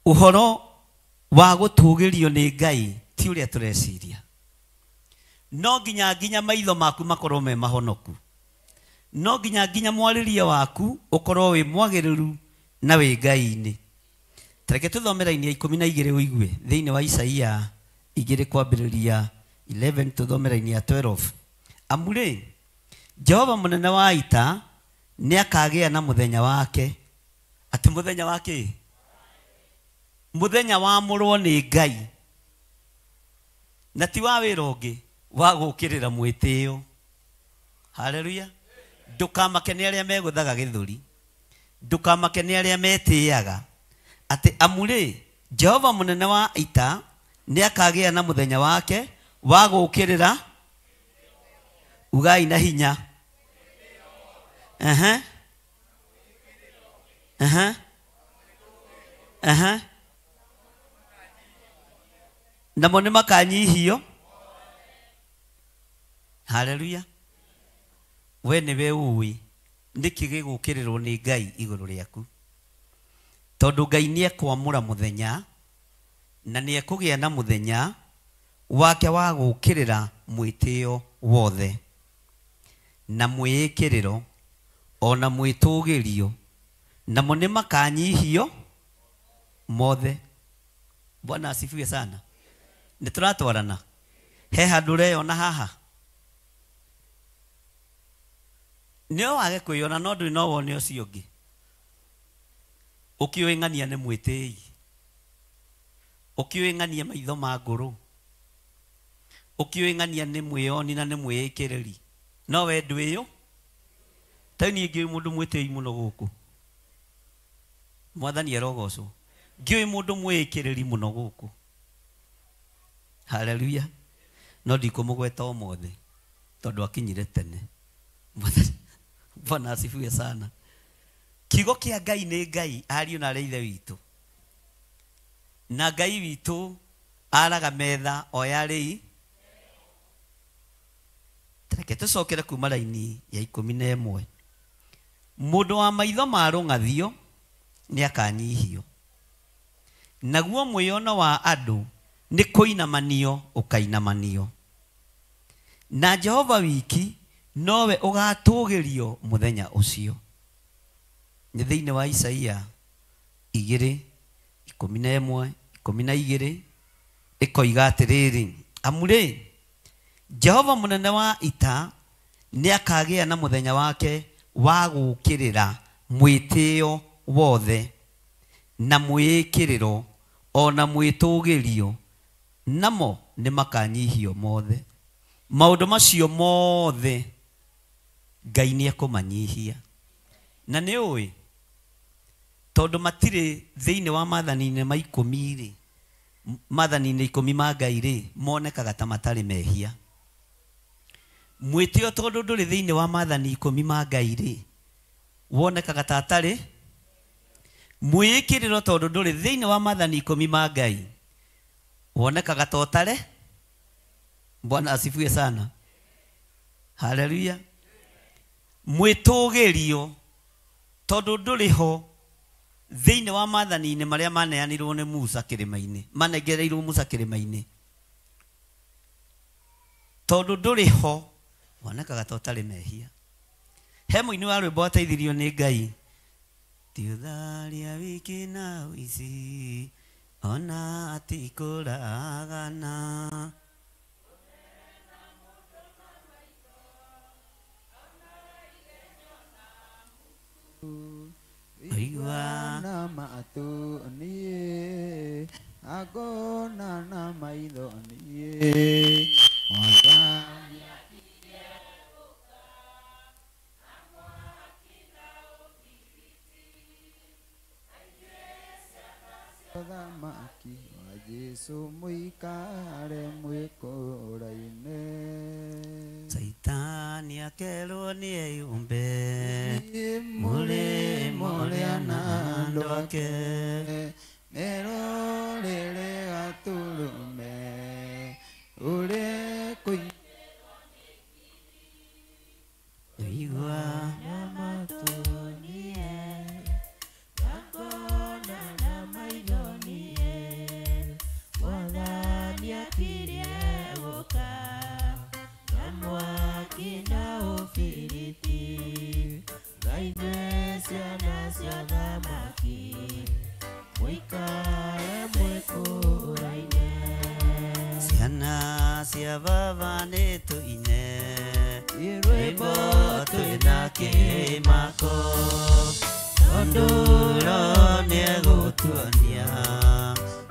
Ũhoro wa gũtũgĩrio nĩ Ngai ti ũrĩa tũreciria. No nginya nginya maitho maku makorwo me mahonoku. No nginya nginya mwarĩrie waku ũkorwo wĩ mwagĩrĩru na wĩ Ngai-inĩ. Tareke tũthome raini ya 12 ũigue thĩinĩ wa Isaia 2 kwambĩrĩria 11 tũthome raini ya 12. Amu rĩ, Jehova mũnene wa ita nĩakagĩa na mũthenya wake. Atĩ mũthenya wa kĩ? Mũthenya wamũrwo nĩ Ngai. Na ti wa wĩra ũngĩ, wa gũũkĩrĩra mwĩtĩo. Haleluya. Ndũkamake nĩ arĩa megũthaga gĩthũri. Ndũkamake nĩ arĩa metĩaga. Atĩ amu rĩ, Jehova mũnene wa ita nĩakagĩa na mũthenya wake wa gũũkĩrĩra. Ugai na hinya. Ehe. Ehe. Ehe. Namo nĩ makanyihio. Haleluya. We nĩwe ũĩ nĩkĩ gĩgũkĩrĩrwo nĩ Ngai igũrũ rĩaku. Tondũ Ngai nĩekwamũra mũthenya na nĩekũgĩa na mũthenya wake wa gũũkĩrĩra mwĩtĩo wothe na mwĩĩkĩrĩro ona mwĩtũgĩrio, namo nĩ makanyihio mothe. Bwana asifiwe sana. Nĩ tũratwarana. He handũ ũreyona haha? Nĩ wage kwĩyona no ndũrĩ no wone ũcio ũngĩ. Ũkĩũĩ ng'ania nĩ mwĩtĩi. Ũkĩũĩ ng'ania maitho ma ngũrũ. Ũkĩũĩ ng'ania nĩ mwĩyoni na nĩ mwĩĩkĩrĩri. No we ndwĩyũ. Ta niĩ ngĩũĩ mũndũ mwĩtĩi mũno gũkũ. Mwathani arogocwo. Ngĩũĩ mũndũ mwĩĩkĩrĩri mũno gũkũ. Haleluya. No ndikũmũgweta ũmũthĩ tondũ akinyire tene. Bwana asifiwe sana. Kiugo kĩa Ngai nĩ Ngai ariũ na arĩa ithe witũ. Na Ngai witũ araga metha o yarĩ. Reke tũcokere kuma raini ya 11. Mũndũ wa maitho ma rũng'athio nĩakanyihio. Naguo mwĩono wa andũ nĩ kũinamanio ũkainamanio. Na Jehova wiki nowe ũgatũgĩrio mũthenya ũcio. Nĩ thĩinĩ wa Isaia 2 11 12 ĩkoiga atĩrĩrĩ, amu rĩ, Jehova mũnene wa ita nĩakagĩa na mũthenya wake wa gũũkĩrĩra mwĩtĩo wothe na mwĩĩkĩrĩro ona mwĩtũgĩrio, namo nĩ makanyihio mothe. Maũndũ macio mothe Ngai nĩekũmanyihia. Na nĩ ũĩ tondũ matirĩ thĩinĩ wa maathani-inĩ ma 10 rĩ, maathani-inĩ 10 ma Ngai rĩ, monekaga ta matarĩ mehia. Mwĩtĩo tondũ ndũrĩ thĩinĩ wa maathani 10 ma Ngai rĩ, wonekaga ta atarĩ. Mwĩĩkĩrĩro tondũ ndũrĩ thĩinĩ wa maathani 10 ma Ngai, wonekaga ta ũtarĩ. Bwana asifiwe sana. Haleluya. Mwĩtũgĩrio tondũ ndũrĩ ho thĩinĩ wa maathani-inĩ marĩa maneanirwo nĩ Musa kĩrĩma-inĩ, manengereirwo Musa kĩrĩma-inĩ. Tondũ ndũrĩ ho wonekaga ta ũtarĩ mehia. He mũini wa rwĩmbo wateithirio nĩ Ngai. Ti ũtharia wiki na ũici ona ti kũragana. Oigua na matũ niĩ, angona na maitho niĩ, Mwathani Mũthamaki wa Jesũ mũikare mwĩkũraine. Saitani akerwo nĩ eyũmbe mũrĩmo ũrĩa na andũ ake. Merorere gatũrũme ũrĩa kũigua na matũ niĩ, ngakona na maitho niĩ. Mũikare mwĩkũraine. Ciana cia baba nĩ tũine rwĩmbo twĩna kĩmako, tondũ Roho nĩegũtuonia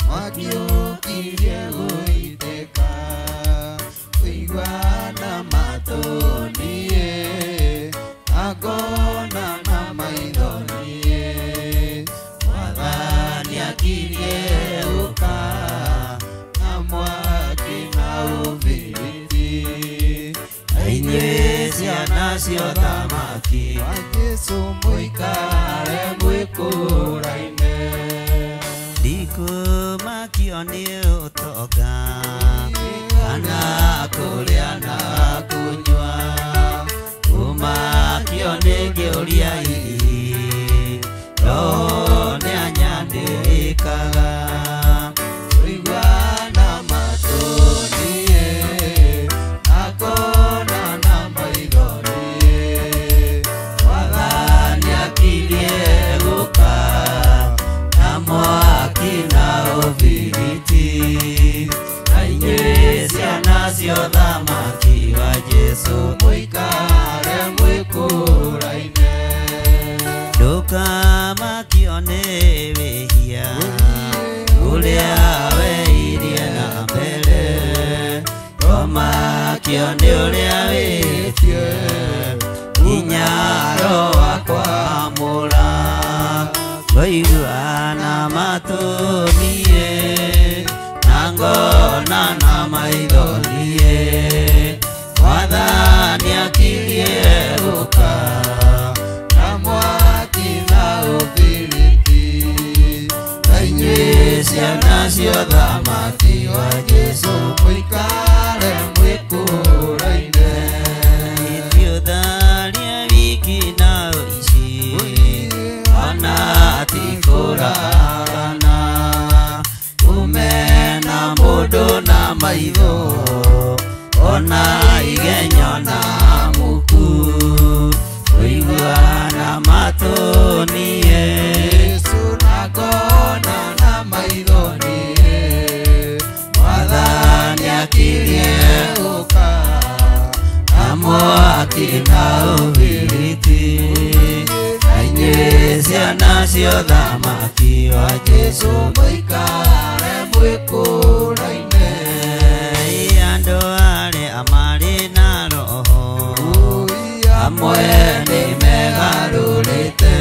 mwaki ũkirie gũitĩka. Kũigua na matũ niĩ, na ngona na maitho niĩ. Mwathani akirie gũka na mwaki na ũbiriti. Na inyuĩ ciana cia ũthamaki wa Jesũ mũikare mwĩkũraine. Ndikũmakio nĩ ũtonga kana kũrĩa na kũnyua, kũmakio nĩ ngĩũria hihi Roho nĩanyandĩkaga. Kũigua na matũ niĩ, na ngona na maitho niĩ. Mwathani akirie gũka na mwaki na ũbiriti, na inyuĩ ciana cia ũthamaki wa Jesũ Mũikare mwĩkũraine. Ndũkamakio nĩ wĩhia ũrĩa weirie na mbere, tomakio nĩ ũrĩa wĩtie nginya Roho akwamũra. Kũigua na matũ niĩ, na ngona na maitho niĩ. Mwathani akirie gũka na mwaki na ũbiriti. Na inyuĩ ciana cia ũthamaki wa Jesũ mũikare mwĩkũraine. Ithiũtharia wiki na ũici ona ti kũragana, umena mũndũ na maitho ona igenyo na muku. Kũigua na matũ niĩ, Jesũ na ngona na maitho niĩ. Mwathani akirie gũka na mwaki na ũbiriti, na inyuĩ ciana cia ũthamaki wa Jesũ mũikare mwĩkũraine. Andũ arĩa marĩ na Roho amwe nĩ megarũrĩte,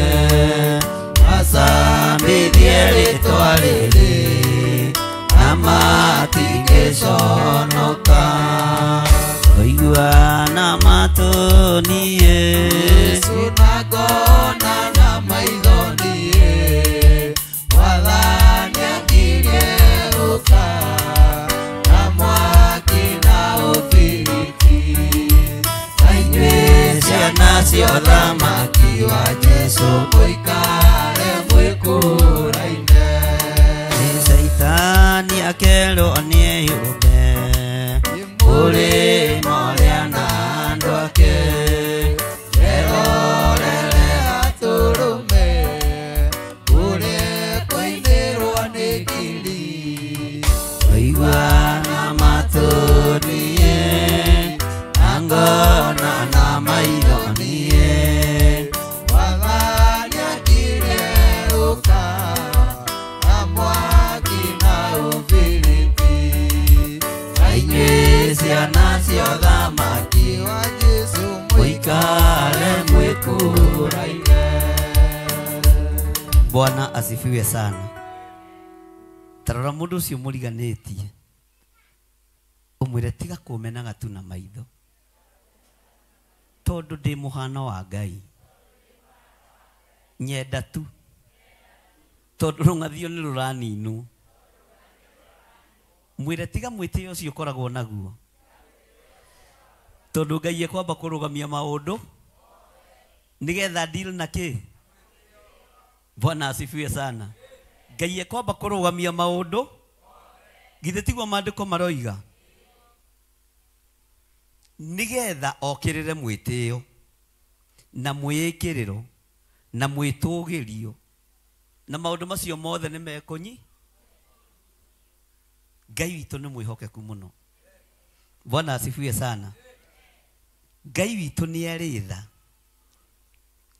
macambithie rĩtwa rĩrĩ na matingĩconoka. Kũigua na matũ niĩ, Jesũ na ngona na maitho niĩ. Mwathani akirie gũka na mwaki na ũbiriti. Na inyuĩ ciana cia ũthamaki wa Jesũ mũikare mwĩkũraine. Nĩ Caitani akerwo nĩeyũmbe mũrĩmo ũrĩa na andũ ake. Erorere atũrũme ũrĩa kũinĩrwo nĩ ngiri. Kũigua na matũ niĩ, na ngona na maitho niĩ. Mwathani akirie gũka na mwaki na ũbiriti. Na inyuĩ ciana cia ũthamaki wa Jesũ mũikare mwĩkũraine. mwĩkũraine. Bwana asifiwe sana. Tarora mũndũ ũcio mũriganĩtie ũmwĩre tiga kũmenaga tu na maitho, tondũ ndĩ mũhano wa Ngai. Nyenda tu tondũ rũng'athio nĩ rũraninwo. Mwĩre tiga mwĩtĩo ũcio ũkoragwo naguo, tondũ Ngai ekwamba kũrũgamia maũndũ nĩgetha deal na kĩ. Bwana asifiwe sana. Ngai ekwamba kũrũgamia maũndũ, githĩ tiguo maandĩko maroiga, nĩgetha okĩrĩre mwĩtĩo na mwĩĩkĩrĩro na mwĩtũgĩrio Na maũndũ macio mothe nĩ mekũnyi. Ngai witũ nĩ mwĩhokeku mũno. Bwana asifiwe sana. Ngai witũ nĩ arĩ tha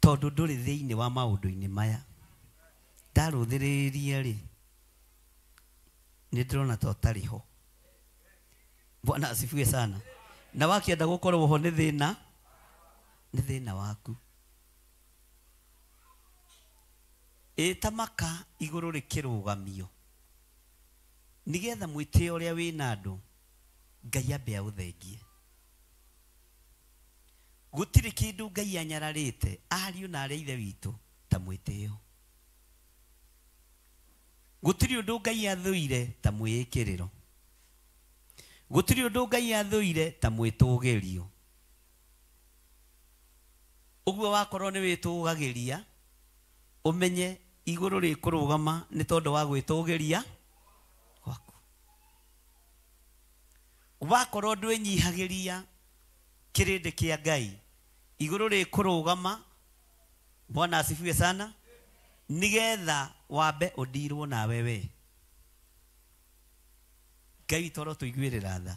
tondũ ndũrĩ thĩinĩ wa maũndũ-inĩ maya. Ndarũthĩrĩria rĩ, nĩ ndĩrona ta ũtarĩ ho. Bwana asifiwe sana. Na wakĩenda gũkorwo ho nĩ thĩna, nĩ thĩna waku. Ĩta maka igũrũ rĩkĩrũgamio nĩgetha mwĩtĩo ũrĩa wĩna andũ Ngai ambe aũthengie. Gũtirĩ kĩndũ Ngai anyararĩte ariũ na arĩa ithe witũ ta mwĩtĩo. Gũtirĩ ũndũ Ngai athũire ta mwĩĩkĩrĩro. Gũtirĩ ũndũ Ngai athũire ta mwĩtũgĩrio. Ũguo wakorwo nĩ wĩtũgagĩria, ũmenye igũrũ rĩkũrũgama nĩ tondũ wa gwĩtũgĩria gwaku. Wakorwo ndwĩnyihagĩria kĩrĩndĩ kĩa Ngai, igũrũ rĩkũrũgama. Bwana asifiwe sana. Nĩgetha wambe ũndirwo nawe we. Ngai witũ arotũiguĩrĩra tha.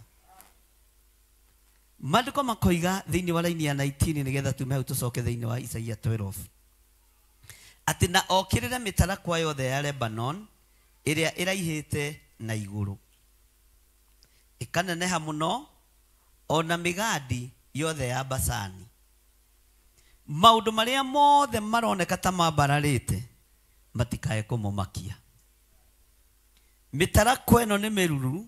Maandĩko makoiga thĩinĩ wa raini ya 19 nĩgetha tume hau tũcoke thĩinĩ wa Isaia 12 atĩ na okĩrĩre mĩtarakwa yothe ya Lebanon ĩrĩa ĩraihĩte na igũrũ, ĩkaneneha mũno, ona mĩgandi yothe ya Basani. Maũndũ marĩa mothe maroneka ta mambararĩte matikae kũmũmakia. Mĩtarakwa ĩno nĩ mĩruru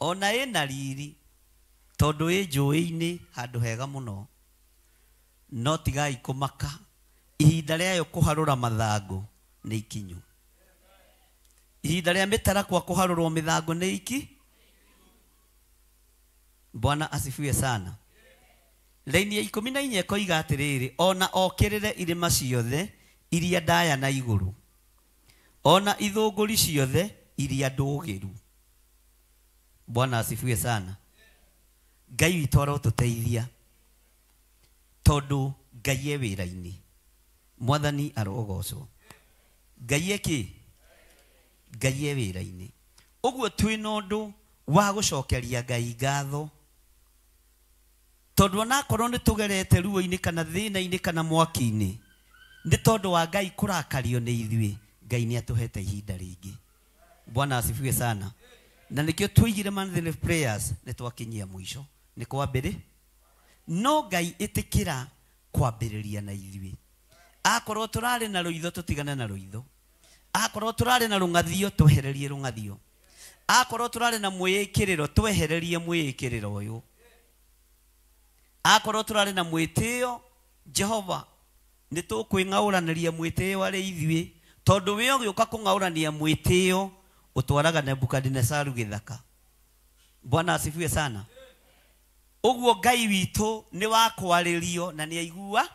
ona ĩna riri tondũ ĩ njũĩ-inĩ handũ hega mũno, no tigai kũmaka, ihinda rĩayo kũharũra mathangũ nĩ ikinyu. Ihinda rĩa mĩtarakwa kũharũrwo mĩthangũ nĩ iki. Bwana asifiwe sana. Raini ya 14 ĩkoiga atĩrĩrĩ, ona okĩrĩre irĩma ciothe iria ndaya na igũrũ, ona ithũngũri ciothe iria ndũgĩru. Bwana asifiwe sana. Ngai witũ arotũteithia tondũ Ngai e wĩra-inĩ. Mwathani arogocwo. Ngai e kĩ? Ngai e wĩra-inĩ. Ũguo twĩna ũndũ wa gũcokeria Ngai ngatho tondũ onakorwo nĩ tũgerete ruo-inĩ kana thĩna-inĩ kana mwaki-inĩ, nĩ tondũ wa Ngai kũrakario nĩ ithuĩ, Ngai nĩ atũhete ihinda rĩngĩ. Bwana asifiwe sana. Na nĩkĩo tũigire monthly prayers nĩ twakinyia mũico, nĩ kwambĩrĩ. No Ngai ĩtĩkĩra kwambĩrĩria na ithuĩ. Akorwo tũrarĩ na rũitho tũtigane na rũitho, akorwo tũrarĩ na rũng'athio twehererie rũng'athio, akorwo tũrarĩ na mwĩĩkĩrĩro twehererie mwĩĩkĩrĩro ũyũ, akorwo tũrarĩ na mwĩtĩo, Jehova nĩ tũkwĩng'aũranĩria mwĩtĩo arĩ ithuĩ, tondũ we ũgĩũka kũng'aũrania mwĩtĩo ũtwaraga Nebukadinesaru gĩthaka. Bwana asifiwe sana. Ũguo Ngai witũ nĩ wa kwarĩrio na nĩ aigua,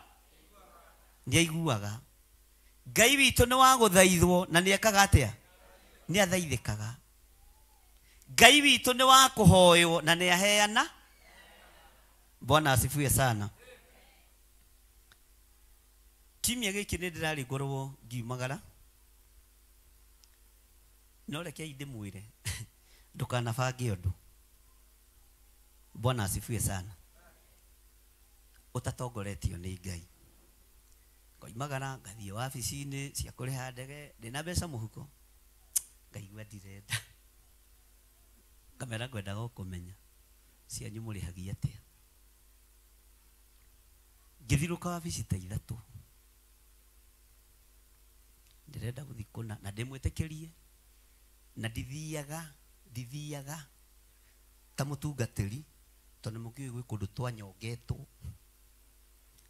nĩ aiguaga. Ngai witũ nĩ wa gũthaithwo na nĩ ekaga atĩa? Nĩ athaithĩkaga. Ngai witũ nĩ wa kũhoywo na nĩ aheana. Bwana asifiwe sana. Kiumia gĩkĩ nĩ ndĩrarĩ ngiumagara, no rekei ndĩmwĩre ndũkanabange ũndũ. Bwana asifiwe sana. Ũtatongoretio nĩ Ngai. Ngoimagara ngathiĩ wabici-inĩ cia kũrĩha ndege ndĩna mbeca mũhuko, ngaigua ndirenda, ngamera ngwendaga o kũmenya cianyu mũrĩhagia atĩa. Ngĩthirũka wabici ta ithatũ, ndĩrenda gũthiĩ kũna na ndĩmwĩtĩkĩrie, na ndithiaga ta mũtungatĩri tondũ mũkĩũĩ gwĩ kũndũ twanyongetwo.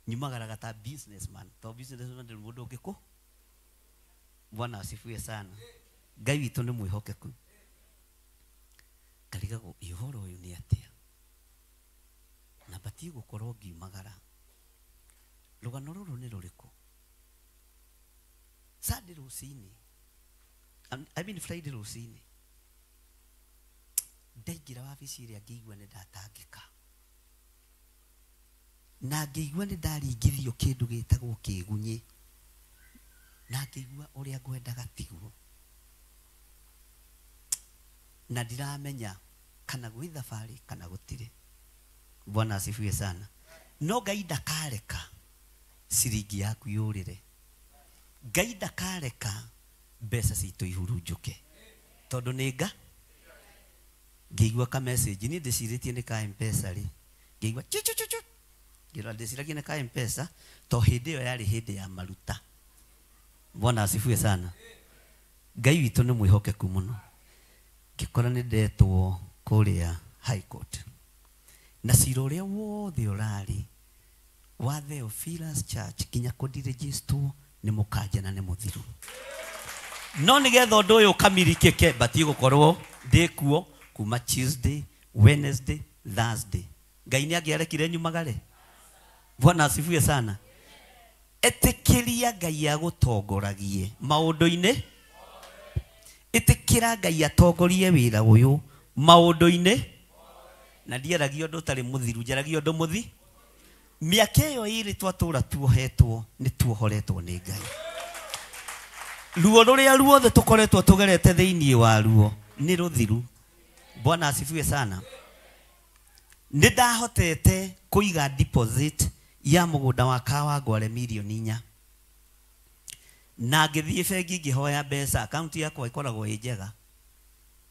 Nyumagaraga ta businessman, to businessman ndĩ mũndũ ũngĩkũ. Bwana asifiwe sana. Ngai witũ nĩ mwĩhokeku. Ngarigagwo ũhoro ũyũ nĩ atĩa, na batiĩ gũkorwo ngiumagara. Rũgano rũrũ nĩ rũrĩkũ? Sunday rũcinĩ, I mean Friday rũcinĩ, ndaingĩra wabici ĩrĩa ngĩigua nĩ ndatangĩka, na ngĩigua nĩ ndaringithio kĩndũ gĩtagwo kĩgunyĩ. Na ngĩigua ũrĩa ngwendaga tiguo. Na ndiramenya kana gwĩ thabarĩ kana gũtirĩ. Bwana asifiwe sana. No Ngai ndakareka ciringi yaku yũrĩre. Ngai ndakareka mbeca citũ ihurunjũke. Tondũ nĩ nga ngĩigua ka message niĩ ndĩcirĩtie nĩ ka M-Pesa rĩ, ngĩigua chu chu chu chu, ngĩrora ndĩciragia nĩ ka M-Pesa to hĩndĩ ĩyo yarĩ hĩndĩ ya maruta. Bwana asifiwe sana. Ngai witũ nĩ mwĩhokeku mũno. Ngĩkora nĩ ndetwo kũrĩa High Court na cira ũrĩa wothe ũrarĩ wa Theophilus Church nginya kũndirĩgĩstwo nĩ mũkanja na nĩ mũthiru. No nĩgetha ũndũ ũyũ ũkamirikĩke batiĩ gũkorwo ndĩkuo kuma Tuesday, Wednesday, Thursday. Ngai nĩ angĩarekire nyumagare. Bwana asifiwe sana. Ĩtĩkĩria Ngai agũtongoragie maũndũ-inĩ. Ĩtĩkĩra Ngai atongorie wĩra ũyũ maũndũ-inĩ. Na ndiaragia ũndũ ũtarĩ mũthiru, njaragia ũndũ mũthi. Mĩaka ĩyo ĩrĩ twatũra tuohetwo nĩ tuohoretwo nĩ Ngai. Ruo rũrĩa ruothe tũkoretwo tũgerete thĩinĩ wa ruo nĩ rũthiru. Bwana asifiwe sana. Nĩ ndahotete kũiga deposit ya mũgũnda wa Kawangware mirioni 4. Na ngĩthiĩ bengi ngĩhoya mbeca, akaunti yakwa ĩkoragwo ĩ njega.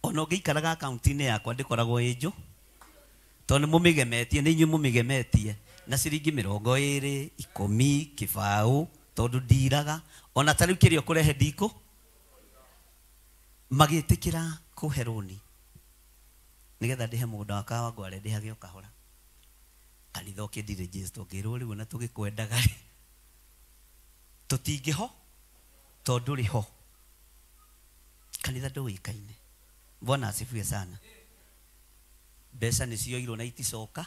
Ona ũngĩikaraga akaunti-inĩ yakwa ndĩkoragwo ĩ njũ, tondũ nĩ mũmĩgemetie, nĩ inyuĩ mũmĩgemetie na ciringi 20, 10, kĩbaũ, tondũ ndiraga. Ona ta rĩu kĩrĩa ũkũrehe ndikũ magĩtĩkĩra kũhe rũni nĩgetha ndĩhe mũgũnda wa Kawangware ndĩhage o kahora. Kanitha ũkĩndirĩgĩstwo ngĩrwo rĩu ona tũgĩkwendaga rĩ tũtingĩho tondũ rĩ ho. Kanitha ndũĩkaine. Bwana asifiwe sana. Mbeca nĩ cioirwo na iticoka.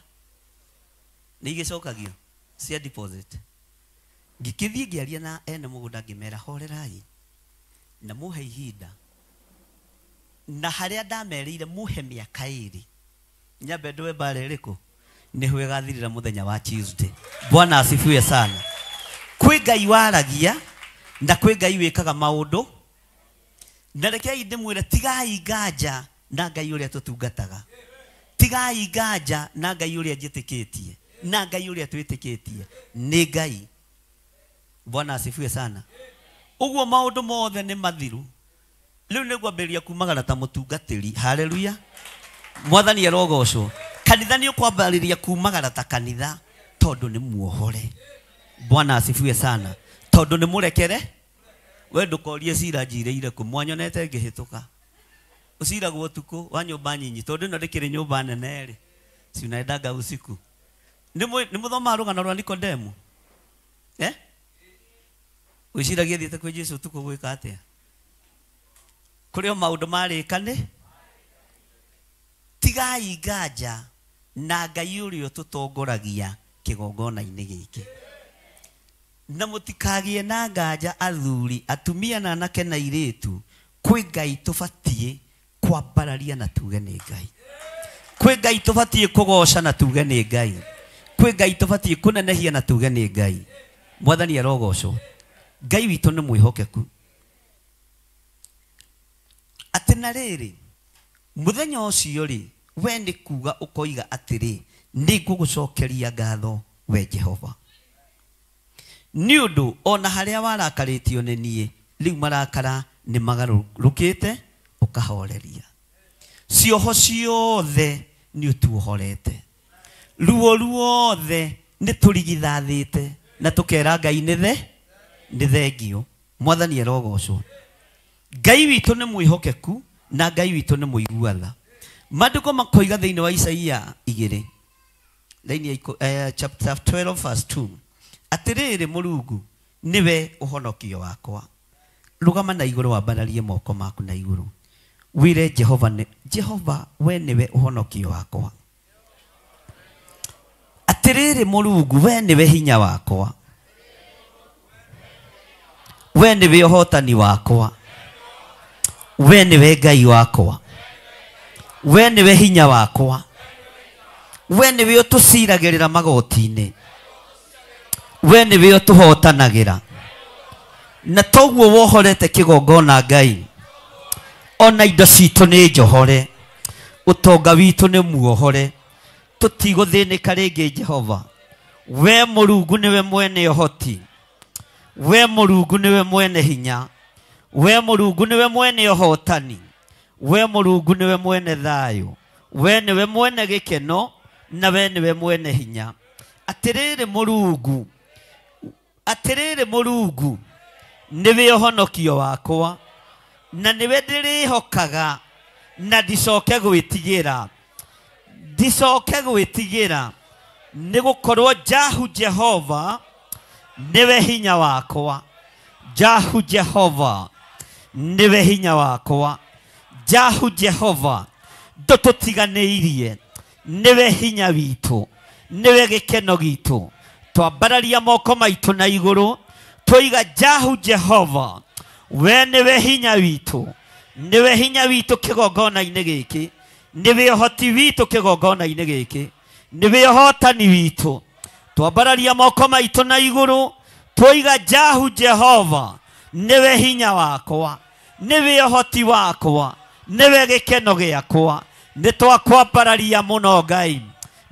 Nĩ igĩcokagio cia deposit. Ngĩkĩthiĩ ngĩaria na ene mũgũnda ngĩmera horerai na mũhe ihinda. Na harĩa ndamerĩire mũhe mĩaka 2. Nyambe ndũe mbara ĩrĩkũ nĩho ĩgathirĩra mũthenya wa Tuesday. Bwana asifiwe sana. Kwĩ Ngai waragia na kwĩ Ngai wĩkaga maũndũ. Na rekei ndĩmwĩre tigai nganja na Ngai ũrĩa tũtungataga. Tigai nganja na Ngai ũrĩa njĩtĩkĩtie na Ngai ũrĩa twĩtĩkĩtie nĩ Ngai. Bwana asifiwe sana. Ũguo maũndũ mothe nĩ mathiru. Rĩu nĩ ngwambĩrĩria kumagara ta mũtungatĩri. Haleluya. Mwathani arogocwo. Kanitha nĩ ũkwambĩrĩria kumagara ta kanitha tondũ nĩ muohore. Bwana asifiwe sana. Tondũ nĩ mũrekere. We ndũkorie cira njirĩire kũ, mwanyonete ngĩhĩtũka. Ũciragwo ũtukũ wa nyũmba nyinyi tondũ ĩno ndĩkĩrĩ nyũmba nene rĩ. Si unaendaga usiku. Nĩ mũthomaga rũgano rwa Nikodemu? Eh? Wĩciragia thiĩte kwĩ Jesũ ũtukũ gwĩka atĩa? Kũrĩ o maũndũ marĩka nĩ? Tigai nganja na Ngai ũrĩa ũtũtongoragia kĩgongona-inĩ gĩkĩ. Na mũtikagĩe na nganja athuri, atumia na anake na airĩtu, kwĩ Ngai tũbatiĩ kwambararia na tuge nĩ Ngai. Kwĩ Ngai tũbatiĩ kũgoca na tuge nĩ Ngai. Kwĩ Ngai tũbatiĩ kũnenehia na tuge nĩ Ngai. Mwathani arogocwo. Ngai witũ nĩ mwĩhokeku. Atĩ na rĩrĩ mũthenya ũcio rĩ, we nĩ kuga ũkoiga atĩrĩ, nĩ ngũgũcokeria ngatho we Jehova. Nĩ ũndũ ona harĩa warakarĩtio nĩ niĩ, rĩu marakara nĩ magarũrũkĩte ũkahoreria. Cioho ciothe nĩ ũtuohorete. Ruo ruothe nĩ tũrigithathĩte na tũkera Ngai nĩ thengio. Mwathani arogocwo. Ngai witũ nĩ mwĩhokeku na Ngai witũ nĩ mũigua tha. Maandĩko makoiga thĩinĩ wa Isaia 2 thĩinĩ chapter 12 verse 2 atĩrĩrĩ Mũrungu nĩwe ũhonokio wakwa. Rũgama na igũrũ wambararie moko maku na igũrũ wĩre Jehova, nĩ Jehova we nĩwe ũhonokio wakwa. Atĩrĩrĩ Mũrungu we nĩwe hinya wakwa, we nĩwe ũhotani wakwa, we nĩwe Ngai wakwa, we nĩwe hinya wakwa, we nĩwe ũtũciragĩrĩra magoti-inĩ, we nĩwe ũtũhotanagĩra. Na toguo wohorete kĩgongona Ngai, ona indo citũ nĩ njohore, ũtonga witũ nĩ muohore, tũtigũthĩnĩka rĩngĩ Jehova. We Mũrungu nĩwe mwene ũhoti, we Mũrungu nĩwe mwene hinya, we Mũrungu nĩwe mwene ũhotani, we Mũrungu nĩwe mwene thayũ, we nĩwe mwene gĩkeno, na we nĩwe mwene hinya. Atĩrĩrĩ Mũrungu, atĩrĩrĩ Mũrungu, nĩwe ũhonokio wakwa, na nĩwe ndĩrĩhokaga, na ndicoke gwĩtigĩra, ndicoke gwĩtigĩra, nĩgũkorwo Jahu Jehova nĩwe hinya wakwa. Jahu Jehova nĩwe hinya wakwa. Jahu Jehova ndũtũtiganĩirie, nĩwe hinya witũ, nĩwe gĩkeno gitũ. Twambararia moko maitũ na igũrũ, twoiga Jahu Jehova, we nĩwe hinya witũ, nĩwe hinya witũ kĩgongona-inĩ gĩkĩ, nĩwe ũhoti witũ kĩgongona-inĩ gĩkĩ, nĩwe ũhotani witũ. Twambararia moko maitũ na igũrũ, twoiga Jahu Jehova nĩwe hinya wakwa, nĩwe ũhoti wakwa, nĩwe gĩkeno gĩakwa. Nĩ twakwambararia mũno Ngai,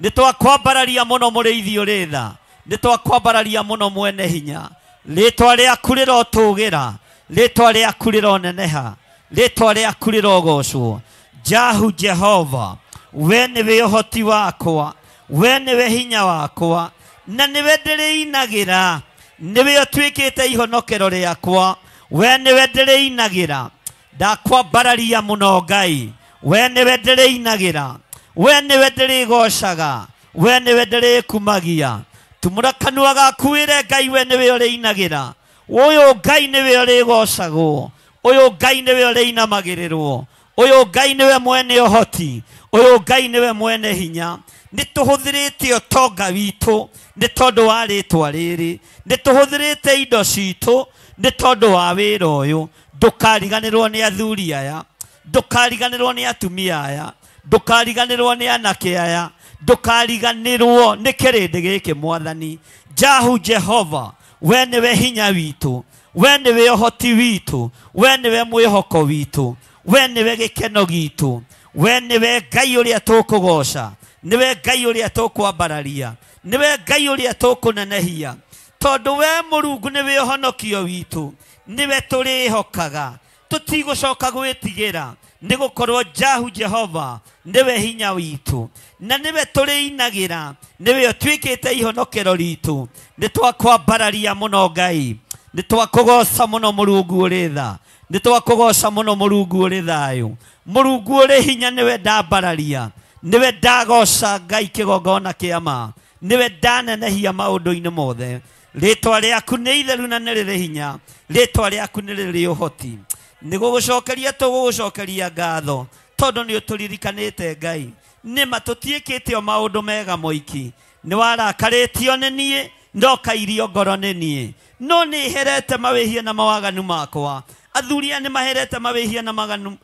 nĩ twakwambararia mũno mũrĩithi ũrĩ tha, nĩ twakwambararia mũno mwene hinya. Rĩtwa rĩaku rĩrotũgĩra, rĩtwa rĩaku rĩroneneha, rĩtwa rĩaku rĩrogocwo. Jahu Jehova, we nĩwe ũhoti wakwa, we nĩwe hinya wakwa, na nĩwe ndĩrĩinagĩra, nĩwe ũtuĩkĩte ihonokero rĩakwa, we nĩwe ndĩrĩinagĩra. Ndakwambararia mũno Ngai, we nĩwe ndĩrĩinagĩra, we nĩwe ndĩrĩgocaga, we nĩwe ndĩrĩkumagia. Tumũra kanua gaku wĩre Ngai, we nĩwe ũrĩinagĩra. Ũyũ Ngai nĩwe ũrĩgocagwo, ũyũ Ngai nĩwe ũrĩinamagĩrĩrwo, ũyũ Ngai nĩwe mwene ũhoti, ũyũ Ngai nĩwe mwene hinya. Nĩ tũhũthĩrĩte ũtonga witũ nĩ tondũ wa rĩtwa rĩrĩ, nĩ tũhũthĩrĩte indo citũ nĩ tondũ wa wĩra ũyũ. Ndũkariganĩrwo nĩ athuri aya, ndũkariganĩrwo nĩ atumia aya, ndũkariganĩrwo nĩ anake aya, ndũkariganĩrwo nĩ kĩrĩndĩ gĩkĩ Mwathani. Jahu Jehova, we nĩwe hinya witũ, we nĩwe ũhoti witũ, we nĩwe mwĩhoko witũ, we nĩwe gĩkeno gitũ, we nĩwe Ngai ũrĩa tũkũgoca, nĩwe Ngai ũrĩa tũkwambararia, nĩwe Ngai ũrĩa tũkũnenehia, tondũ we Mũrungu nĩwe ũhonokio witũ, nĩwe tũrĩhokaga, tũtigũcoka gwĩtigĩra, nĩgũkorwo Jahu Jehova nĩwe hinya witũ, na nĩwe tũrĩinagĩra, nĩwe ũtuĩkĩte ihonokero ritũ. Nĩ twakwambararia mũno Ngai, nĩ twakũgoca mũno Mũrungu ũrĩ tha, nĩ twakũgoca mũno Mũrungu ũrĩ thayũ. Mũrungu ũrĩ hinya nĩwe ndambararia, nĩwe ndagoca Ngai kĩgongona kĩa ma, nĩwe ndanenehia maũndũ-inĩ mothe. Rĩtwa rĩaku nĩ itheru na nĩ rĩrĩ hinya, rĩtwa rĩaku nĩ rĩrĩ ũhoti. Nĩ gũgũcokeria tũgũgũcokeria ngatho, tondũ nĩ ũtũririkanĩte Ngai. Nĩma tũtiĩkĩte o maũndũ mega moiki, nĩ warakarĩtio nĩ niĩ, ndokairio ngoro nĩ niĩ, no nĩ herete mawĩhia na mawaganu makwa. Athuri aya nĩ maherete mawĩhia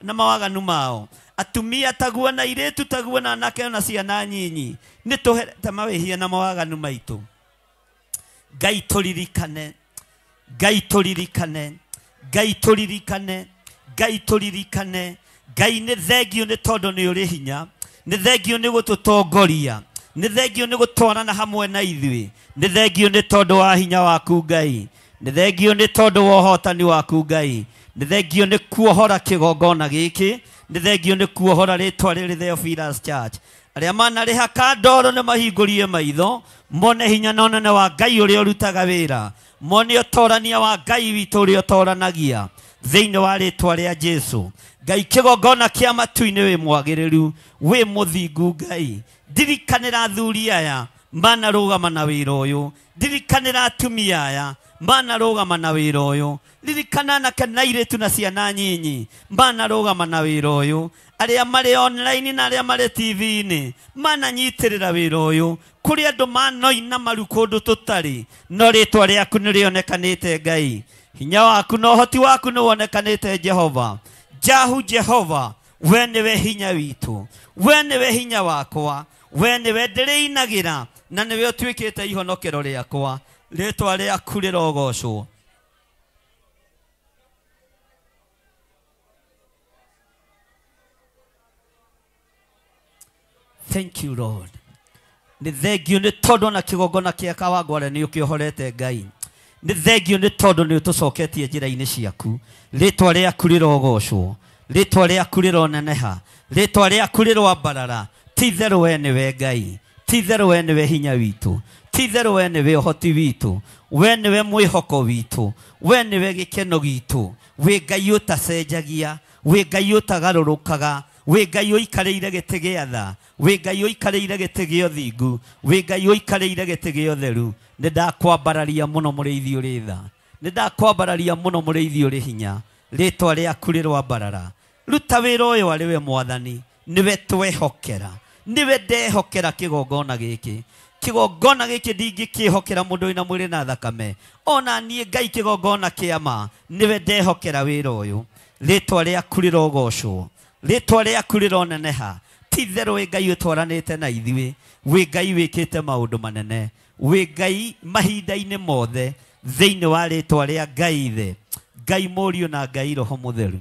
na mawaganu mao, atumia taguo na airĩtu taguo na anake na ciana nyinyi, nĩ tũherete mawĩhia na mawaganu maitũ. Ngai tũririkane, Ngai tũririkane, Ngai tũririkane, Ngai tũririkane. Ngai nĩ thengio nĩ tondũ nĩ ũrĩ hinya, nĩ thengio nĩ gũtũtongoria, nĩ thengio nĩ gũtwarana hamwe na ithuĩ, nĩ thengio nĩ tondũ wa hinya waku Ngai, nĩ thengio nĩ tondũ wa ũhotani waku Ngai, nĩ thengio nĩ kuohora kĩgongona gĩkĩ, nĩ thengio nĩ kuohora rĩtwa rĩrĩ Theophilus Church. Arĩa manarĩha kandoro nĩ mahingũrie maitho, mone hinya na ũnene wa Ngai ũrĩa ũrutaga wĩra, mone ũtorania wa Ngai witũ ũrĩa ũtoranagia thĩinĩ wa rĩtwa rĩa Jesu. Ngai kĩgongona kĩa matu-inĩ wĩ mwagĩrĩru, wĩ mũthingu Ngai. Ndirikanĩra athuri aya manarũgama na wĩra ũyũ, ndirikanĩra atumia aya manarũgama na wĩra ũyũ, ririkana anake na airĩtu na ciana nyinyi manarũgama na wĩra ũyũ, arĩa marĩ online na arĩa marĩ TV-inĩ mananyitĩrĩra wĩra ũyũ. Kũrĩ andũ manoina maru kũndũ tũtarĩ, no rĩtwa rĩaku nĩ rĩonekanĩte Ngai, hinya waku na ũhoti waku nĩ wonekanĩte Jehova. Jahu Jehova, we nĩwe hinya witũ, we nĩwe hinya wakwa, we nĩwe ndĩrĩinagĩra, na nĩwe ũtuĩkĩte ihonokero rĩakwa. Rĩtwa rĩaku rĩrogocwo. Thank you Lord. Nĩ thengio nĩ tondũ na kĩgongona kĩa Kawangware nĩ ũkĩohorete Ngai. Nĩ thengio nĩ tondũ nĩ ũtũcoketie njĩra-inĩ ciaku. Rĩtwa rĩaku rĩrogocwo, rĩtwa rĩaku rĩroneneha, rĩtwa rĩaku rĩroambarara. Ti itherũ we nĩwe Ngai, ti itherũ we nĩwe hinya witũ, ti itherũ we nĩwe ũhoti witũ, we nĩwe mwĩhoko witũ, we nĩwe gĩkeno gitũ. Wĩ Ngai ũtacenjagia, wĩ Ngai ũtagarũrũkaga, wĩ Ngai ũikarĩire gĩtĩ gĩa tha, wĩ Ngai ũikarĩire gĩtĩ gĩa ũthingu, wĩ Ngai ũikarĩire gĩtĩ gĩa ũtheru. Nĩ ndakwambararia mũno mũrĩithi ũrĩ tha, nĩ ndakwambararia mũno mũrĩithi ũrĩ hinya. Rĩtwa rĩaku rĩroambarara. Ruta wĩra ũyũ arĩ we Mwathani, nĩwe twehokera, nĩwe ndehokera kĩgongona gĩkĩ. Kĩgongona gĩkĩ ndingĩkĩhokera mũndũ wĩna mwĩrĩ na thakame, ona niĩ Ngai kĩgongona kĩa ma, nĩwe ndehokera wĩra ũyũ. Rĩtwa rĩaku rĩrogocwo, rĩtwa rĩaku rĩroneneha. Ti itherũ wĩ Ngai ũtwaranĩte na ithuĩ, wĩ Ngai wĩkĩte maũndũ manene, wĩ Ngai mahinda-inĩ mothe, thĩinĩ wa rĩtwa rĩa Ngai Ithe, Ngai Mũriũ na Ngai Roho Mũtheru.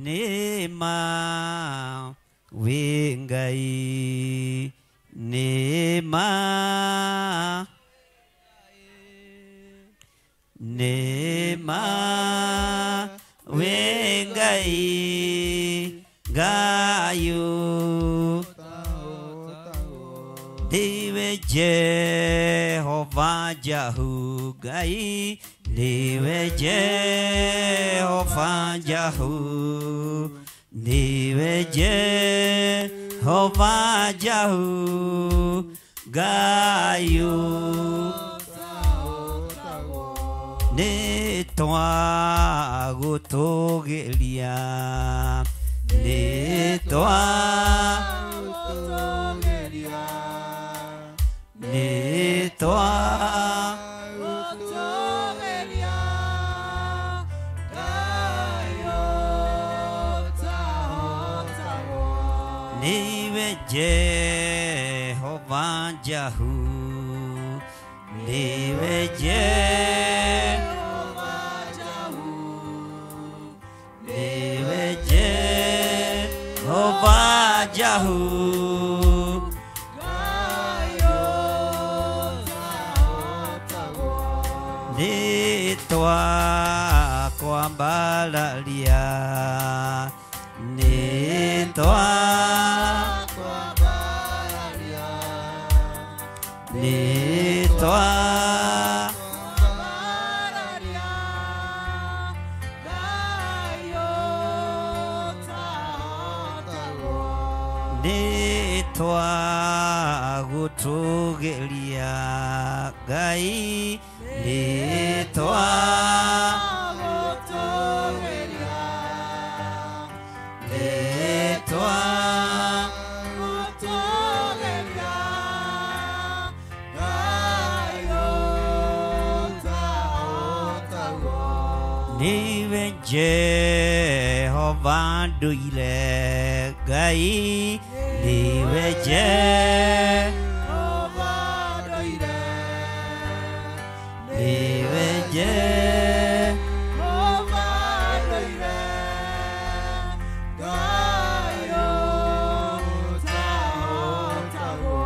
Nĩ ma wĩ Ngai, nĩ ma, nĩ ma wĩ Ngai, Ngai ndiwe Jehova Jahu, Ngai ndiwe Jehova Jahu, ndiwe Jehova Jahu, Ngai nĩ twagũtũgĩria, nĩ twagũtũgĩria, nĩ twagũtũgĩria, Ngai ũtahotagwo. Nĩwe Jehova Jahu, nĩwe Jehova Jahu, nĩwe Jehova Jahu, Ngai ũtahotagwo. Nĩ twakwambararia, nĩ twakwambararia, nĩ twakwambararia, Ngai ũtahotagwo. Nĩ twagũtũgĩria Ngai, nĩ twagũtũgĩria, nĩ twagũtũgĩria, Ngai ũtahotagwo. Nĩwe Jehova ndũire, Ngai nĩwe Jehova ndũire, nĩwe Jehova ndũire, Ngai ũtahotagwo.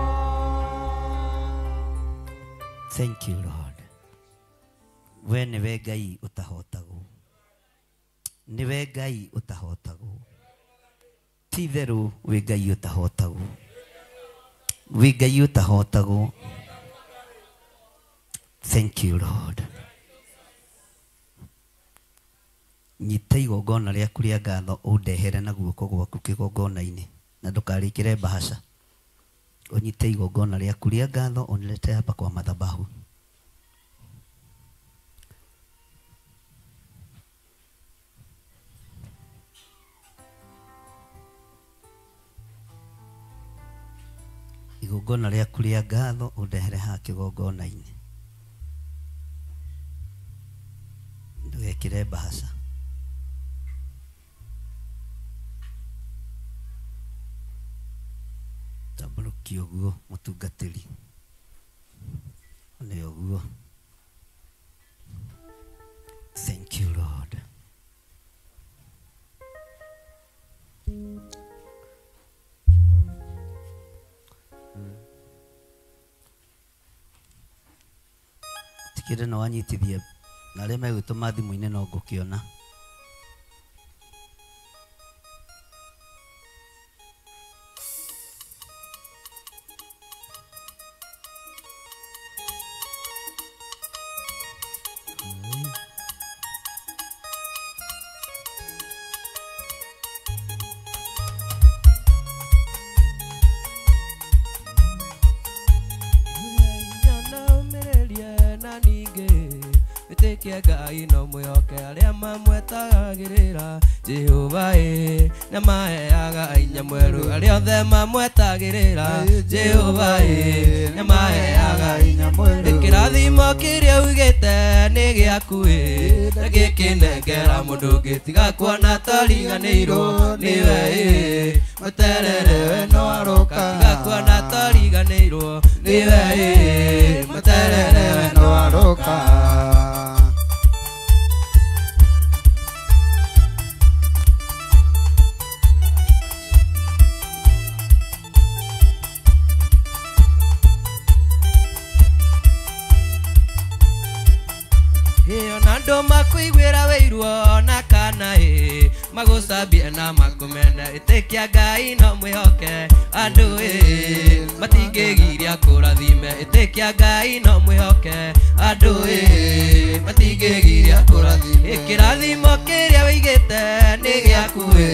Thank you Lord. We nĩwe Ngai ũtahotagwo, nĩwe Ngai ũtahotagwo. Ti itherũ wĩ Ngai ũtahotagwo, wĩ Ngai ũtahotagwo. Thank you Lord. Nyita igongona rĩaku rĩa ngatho ũndehere na guoko gwaku kĩgongona-inĩ, na ndũkarĩkĩre mbahaca. Ũnyite igongona rĩaku rĩa ngatho ũnilete hapa kwa madhabahu. Igongona rĩaku rĩa ngatho ũndehere haha kĩgongona-inĩ, ndũgekĩre mbahaca. Tambũrũkia ũguo mũtungatĩri, nĩ ũguo. Thank you Lord. Kĩndũ no wanyitithie na arĩa megwĩtũma thimũ-inĩ no ngũkĩona. Ngai no mwĩhoke arĩa mamwetagĩrĩra Jehova ĩ na maheaga inya mwerũ arĩa othe mamwetagĩrĩra Jehova ĩ na maheaga inya mwerũ. Kĩrathimo kĩrĩa ugĩte nĩ gĩaku ĩ na gĩkĩnengera mũndũ ũngĩ tiga kuona tariganĩirwo nĩwe ĩ mweterere we no aroka tiga kuona tariganĩirwo nĩwe ĩ mweterere we no aroka. Makuigwira wĩirwo na kana ĩ magũcambie na makũmene ĩtĩkia Ngai no mwĩhoke andũ ĩ matingĩgiria kũrathime ĩtĩkia Ngai no mwĩhoke andũ ĩ matingĩgiria kũrathime. Kĩrathimo kĩrĩa wĩigĩte nĩ gĩaku ĩ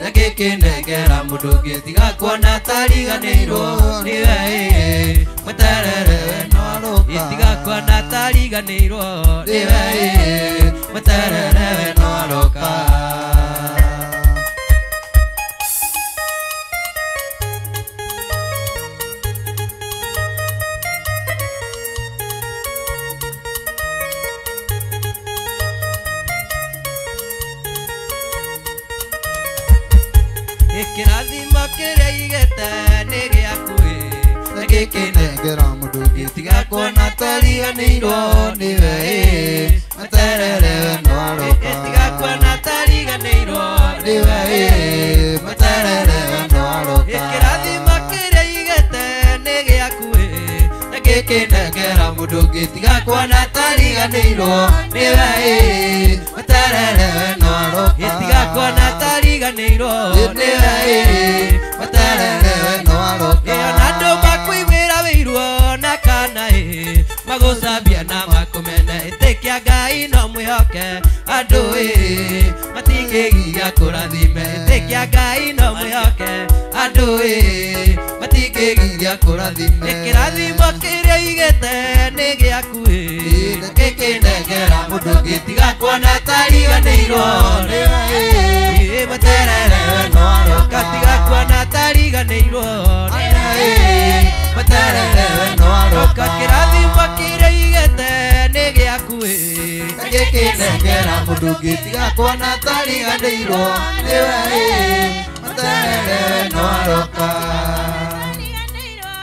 na gĩkĩnengera mũndũ ũngĩ tiga kuona tariganĩirwo nĩwe ĩ mweterere we no aroka tiga kuona tariganĩirwo nĩwe ĩ mweterere we no aroka. Kĩrathimo kĩrĩa igĩte nĩ gĩaku ĩ na gĩkĩnengera mũndũ ũngĩ tiga kuona tariganĩirwo nĩwe ĩ mweterere we no aroka tiga kuona tariganĩirwo nĩwe ĩ mweterere we no aroka. Kĩrathimo kĩrĩa igĩte nĩ gĩaku ĩ na gĩkĩnengera mũndũ ũngĩ tiga kuona tariganĩirwo nĩwe ĩ mweterere we no aroka tiga kuona tariganĩirwo nĩwe ĩ mweterere we no aroka. Ona andũ makuigwĩra wĩirwo na kana ĩ magũcambia na makũmene ĩtĩkia Ngai no mwĩhoke andũ ĩ matingĩgiria kũrathime ĩtĩkia Ngai no mwĩhoke andũ ĩ matingĩgiria kũrathime. Kĩrathimo kĩrĩa igĩte nĩ gĩaku ĩ na gĩkĩnengera mũndũ ũngĩ tiga kuona tariganĩirwo nĩwe ĩ mweterere we no aroka tiga kuona tariganĩirwo nĩwe ĩ mweterere we no aroka. Kĩrathimo kĩrĩa igĩte nĩ gĩaku ĩ na gĩkĩnengera mũndũ ũngĩ tiga kuona tariganĩirwo nĩwe ĩ mweterere we no aroka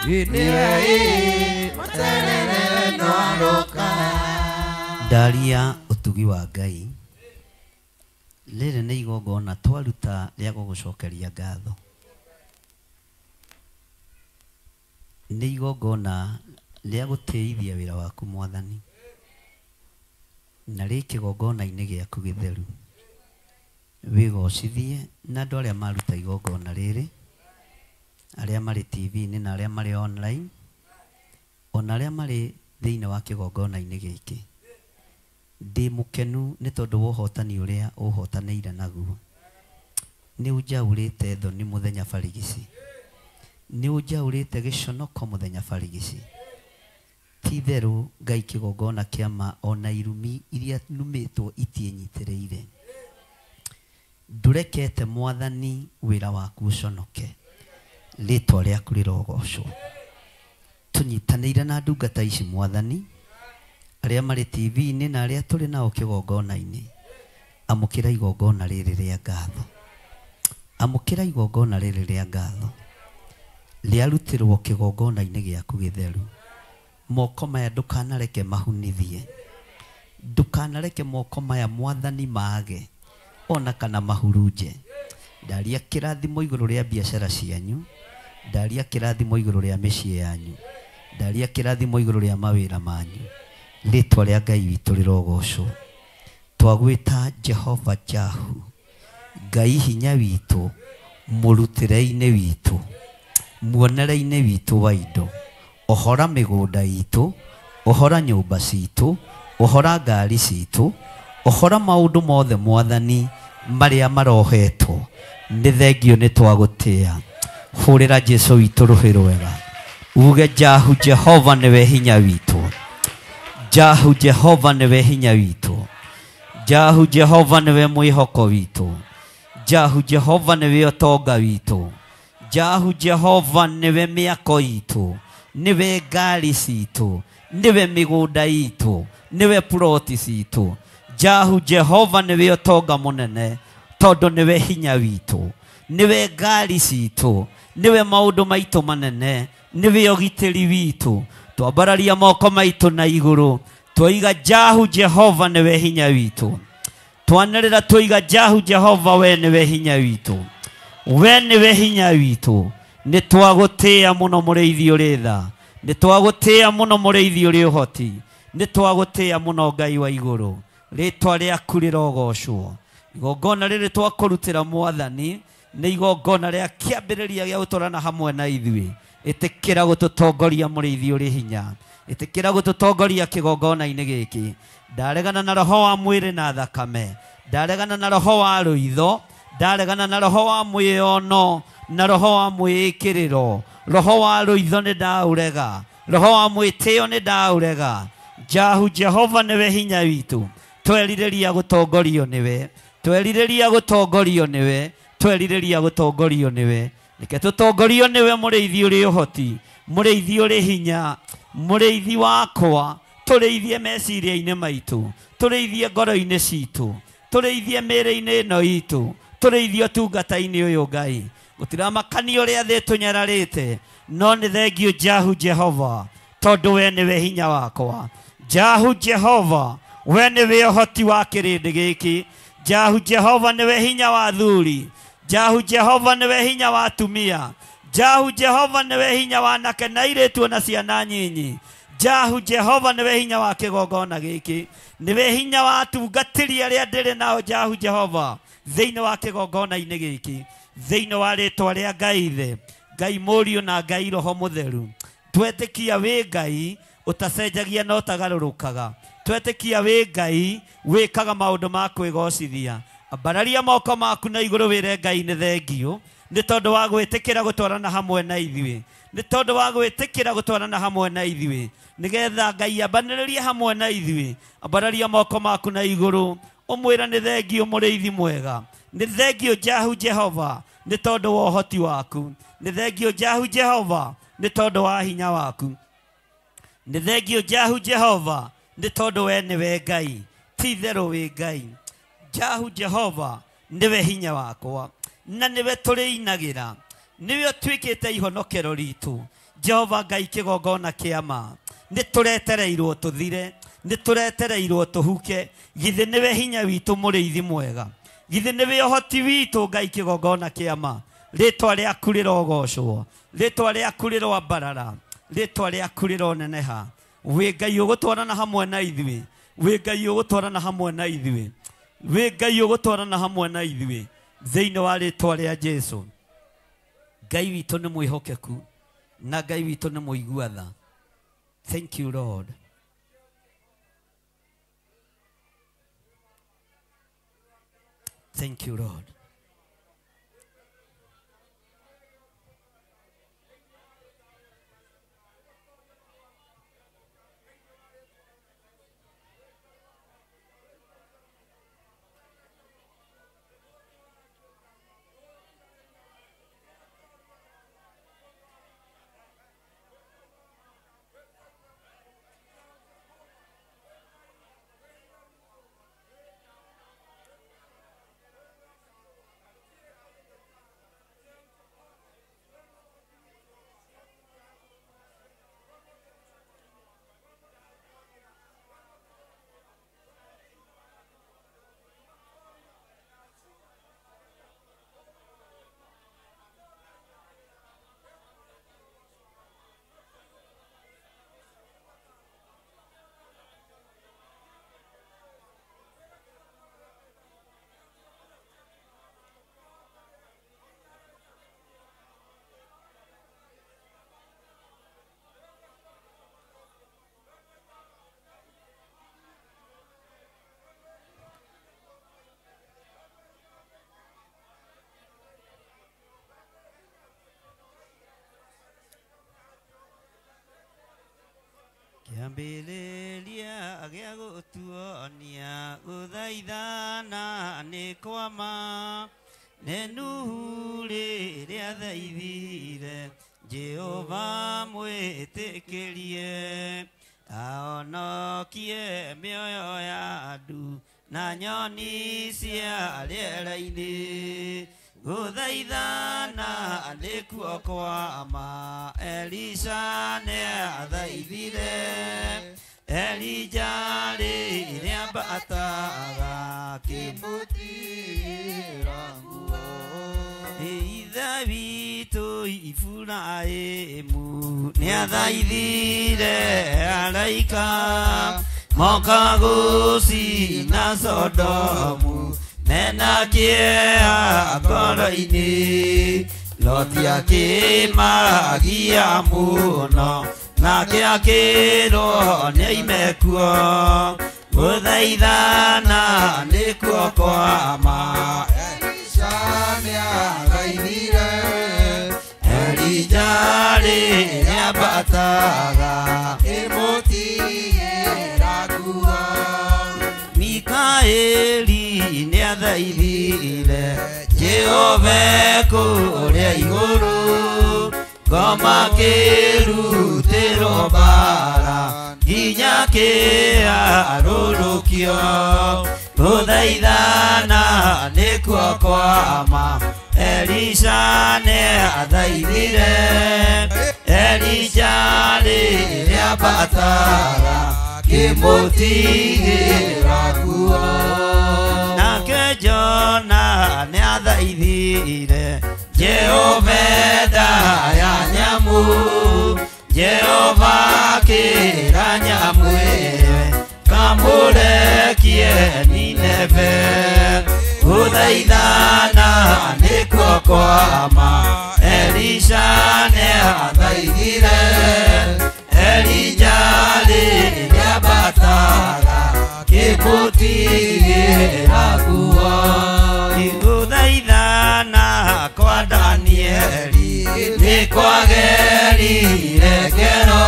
nĩwe ĩ mweterere we no aroka. Ndaria ũtugi wa Ngai rĩrĩ nĩ igongona twaruta rĩa gũgũcokeria ngatho nĩ igongona rĩa gũtĩithia wĩra waku Mwathani na rĩ kĩgongona-inĩ gĩaku gĩtheru wĩgocithie na andũ arĩa maruta igongona rĩrĩ arĩa marĩ TV-inĩ na arĩa marĩ online ona arĩa marĩ thĩinĩ wa kĩgongona-inĩ gĩkĩ. Ndĩ mũkenu nĩ tondũ wa ũhotani ũrĩa ũhotanĩire naguo. Nĩ ũnjaũrĩte thoni mũthenya barigici, nĩ ũnjaũrĩte gĩconoko mũthenya barigici. Ti itherũ Ngai kĩgongona kĩa ma ona irumi iria numĩtwo itiĩnyitĩrĩire. Ndũrekete Mwathani wĩra waku ũconoke, rĩtwa rĩaku rĩrogocwo. Tũnyitanĩire na ndungata ici Mwathani arĩa marĩ TV-inĩ na arĩa tũrĩ nao kĩgongona-inĩ. Amũkĩra igongona rĩrĩ rĩa ngatho, amũkĩra igongona rĩrĩ rĩa ngatho rĩarutĩrwo kĩgongona-inĩ gĩaku gĩtheru. Moko maya ndũkanareke mahunithie, ndũkanareke moko maya Mwathani maage ona kana mahurunje. Ndaria kĩrathimo igũrũ rĩa biacara cianyu, ndaria kĩrathimo igũrũ rĩa mĩciĩ yanyu, ndaria kĩrathimo igũrũ rĩa mawĩra manyu. Rĩtwa rĩa Ngai witũ rĩrogocwo. Twagwĩta Jehova Jahu, Ngai hinya witũ, mũrutĩre-inĩ witũ, muonere-inĩ witũ wa indo, ũhora mĩgũnda itũ, ũhora nyũmba citũ, ũhora ngari citũ, ũhora maũndũ mothe mwathani marĩa marohetwo. Nĩ thengio nĩ twagũtĩa. Hũrĩra Jesu witũ rũhĩ rwega. Uge Jahu Jehova nĩwe hinya witũ. Jahu Jehova nĩwe hinya witũ. Jahu Jehova nĩwe mwĩhoko witũ. Jahu Jehova nĩwe ũtonga witũ. Jahu Jehova nĩwe mĩako itũ, nĩwe ngari citũ, nĩwe mĩgũnda itũ, nĩwe ploti citũ. Jahu Jehova nĩwe ũtonga mũnene, tondũ nĩwe hinya witũ, nĩwe ngari citũ, nĩwe maũndũ maitũ manene, nĩwe ũgitĩri witũ. Twambararia moko maitũ na igũrũ, twoiga Jahu Jehova nĩwe hinya witũ. Twanĩrĩra twoiga Jahu Jehova we nĩwe hinya witũ. We nĩwe hinya witũ. Nĩ twagũtĩĩa mũno mũrĩithi ũrĩ tha. Nĩ twagũtĩĩa mũno mũrĩithi ũrĩ ũhoti. Nĩ twagũtĩĩa mũno Ngai wa igũrũ. Rĩtwa rĩaku rĩrogocwo. Igongona rĩrĩ twakũrutĩra mwathani nĩ igongona rĩa kĩambĩrĩria gĩa gũtwarana hamwe na ithuĩ. Ĩtĩkĩra gũtũtongoria mũrĩithi ũrĩ hinya. Ĩtĩkĩra gũtũtongoria kĩgongona-inĩ gĩkĩ. Ndaregana na roho wa mwĩrĩ na thakame. Ndaregana na roho wa rũitho. Ndaregana na roho wa mwĩono na roho wa mwĩĩkĩrĩro. Roho wa rũitho nĩ ndaũrega. Roho wa mwĩtĩo nĩ ndaũrega. Jahu Jehova nĩwe hinya witũ. Twerirĩria gũtongorio nĩwe. Twerirĩria gũtongorio nĩwe. Twerirĩria gũtongorio nĩwe. Reke tũtongorio nĩwe mũrĩithi ũrĩ ũhoti, mũrĩithi ũrĩ hinya, mũrĩithi wakwa. Tũrĩithie meciria-inĩ maitũ, tũrĩithie ngoro-inĩ citũ, tũrĩithie mĩĩrĩ-inĩ ĩno itũ, tũrĩithie ũtungata-inĩ ũyũ Ngai. Gũtiramakania ũrĩa thĩ tũnyararĩte, no nĩ thengio Jahu Jehova, tondũ we nĩwe hinya wakwa. Jahu Jehova, we nĩwe ũhoti wa kĩrĩndĩ gĩkĩ. Jahu Jehova nĩwe hinya wa athuri. Jahu Jehova nĩwe hinya wa atumia. Jahu Jehova nĩwe hinya wa anake na airĩtu na ciana nyinyi. Jahu Jehova nĩwe hinya wa kĩgongona gĩkĩ. Nĩwe hinya wa atungatĩri arĩa ndĩrĩ nao Jahu Jehova thĩinĩ wa kĩgongona-inĩ gĩkĩ, thĩinĩ wa rĩtwa rĩa Ngai Ithe, Ngai Mũriũ na Ngai Roho Mũtheru. Twetĩkia wĩ Ngai ũtacenjagia na ũtagarũrũkaga. Twetĩkia wĩ Ngai wĩkaga maũndũ ma kwĩgocithia. Ambararia moko maku na igũrũ wĩre Ngai nĩ thengio nĩ tondũ wa gwĩtĩkĩra gũtwarana hamwe na ithuĩ, nĩ tondũ wa gwĩtĩkĩra gũtwarana hamwe na ithuĩ, nĩgetha Ngai ambanĩrĩrie hamwe na ithuĩ. Ambararia moko maku na igũrũ ũmwĩre nĩ thengio mũrĩithi mwega, nĩ thengio Jahu Jehova nĩ tondũ wa ũhoti waku, nĩ thengio Jahu Jehova nĩ tondũ wa hinya waku, nĩ thengio Jahu Jehova nĩ tondũ we nĩwe Ngai, ti itherũ wĩ Ngai. Jahu Jehova nĩwe hinya wakwa na nĩwe tũrĩinagĩra, nĩwe ũtuĩkĩte ihonokero ritũ. Jehova Ngai kĩgongona kĩa ma, nĩ tũretereirwo tũthire, nĩ tũretereirwo tũhuke. Githĩ nĩwe hinya witũ mũrĩithi mwega, githĩ nĩwe ũhoti witũ Ngai kĩgongona kĩa ma. Rĩtwa rĩaku rĩrogocwo, rĩtwa rĩaku rĩroambarara, rĩtwa rĩaku rĩroneneha. Wĩ Ngai ũgũtwarana hamwe na ithuĩ, wĩ Ngai ũgũtwarana hamwe na ithuĩ, wĩ Ngai ũgũtwarana hamwe na ithuĩ thĩinĩ wa rĩtwa rĩa Jesu. Ngai witũ nĩ mwĩhokeku na Ngai witũ nĩ mũigua tha. Thank you Lord. Thank you Lord. Kĩambĩrĩria gĩa gũtuonia gũthaithana nĩ kwama nĩ Nuhu rĩrĩa athaithire Jehova mwĩtĩkĩrie ahonokie mĩoyo ya andũ na nyoni cia rĩera-inĩ. Gũthaithana nĩkuo kwama Elisha nĩathaithire Elija rĩrĩa ambataga Kĩmũtigĩra nguo. Ithe witũ Iburahĩmu nĩathaithire araika moka gũcina Sodomu mena kĩeha ngoro-inĩ. Loti akĩmagia mũno nake akĩrwo nĩoime kuo. Gũthaithana nĩkuo kwama Elisha nĩathaithire Elija rĩrĩa ambataga Kĩmũtigĩra nguo. Mikaeli nĩathaithire Jehova kũrĩa igũrũ ngoma kĩrutĩrwo mbara nginya kĩarũrũkio. Gũthaithana nĩkuo kwama Elisha nĩathaithire Elija rĩrĩa ambataga Kĩmũtigĩra nguo. Nake Jona nĩathaithire Jehova nda ya nyamũ Jehova akĩra nyamũ ĩyo kamũrekie Nineve. Gũthaithana nĩkuo kwama Elisha nĩathaithire Elija rĩrĩa ambataga kĩmũtigĩra nguo. Gũthaithana kwa Danieli nĩ kwagerire ngero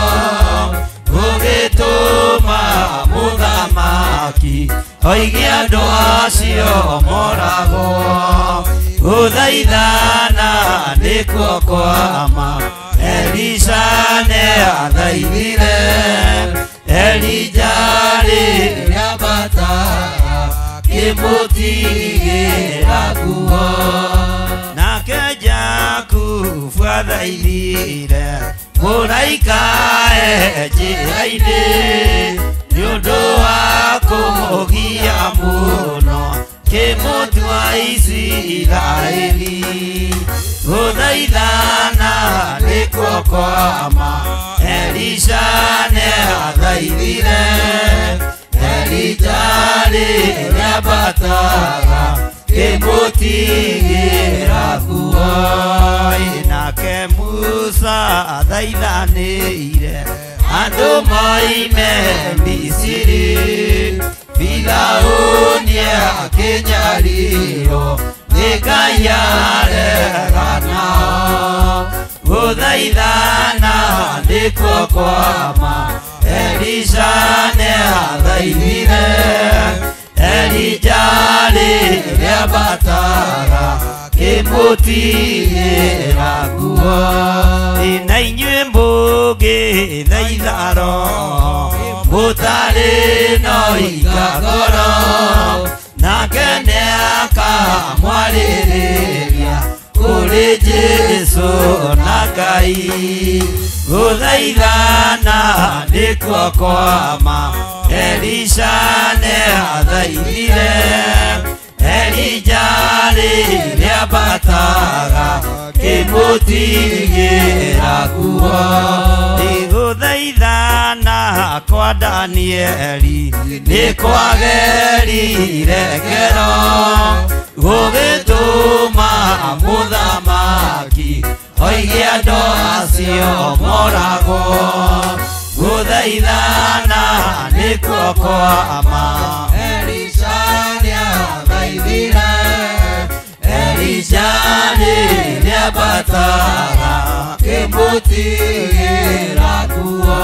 gũgĩtũma mũthamaki oige andũ acio moragwo. Gũthaithana nĩkuo kwama Elisha nĩathaithire Elija rĩrĩa ambataga kĩmũtigĩra nguo. Nake Jakubu athaithire mũraika e njĩra-inĩ nĩ ũndũ wa kũmũgia mũno kĩmũtua Isiraeli. Gũthaithana nĩkuo kwama Elisha nĩathaithire Elija rĩrĩa ambataga kĩmũtigĩra nguo. Nake Musa athaithanĩire andũ moime Misiri Firaũni akĩnyarirwo nĩ Ngai aregana. Gũthaithana nĩkuo kwama Elisha nĩathaithire Elija rĩrĩa ambataga kĩmũtigĩra nguo. Na inyuĩ mũngĩthaitha Roho mũtarĩ no ika ngoro nake nĩakamwarĩrĩria kũrĩ Jesũ na Ngai. Gũthaithana nĩkuo kwama Elisha nĩathaithire Elija rĩrĩa ambataga kĩmũtigĩra nguo. Gũthaithana kwa Danieli nĩ kwagerire ngero gũgĩtũma mũthamaki oige andũ acio moragwo. Gũthaithana nĩkuo kwama Elisha nĩathaithire Elija rĩrĩa ambataga Kĩmũtigĩra nguo.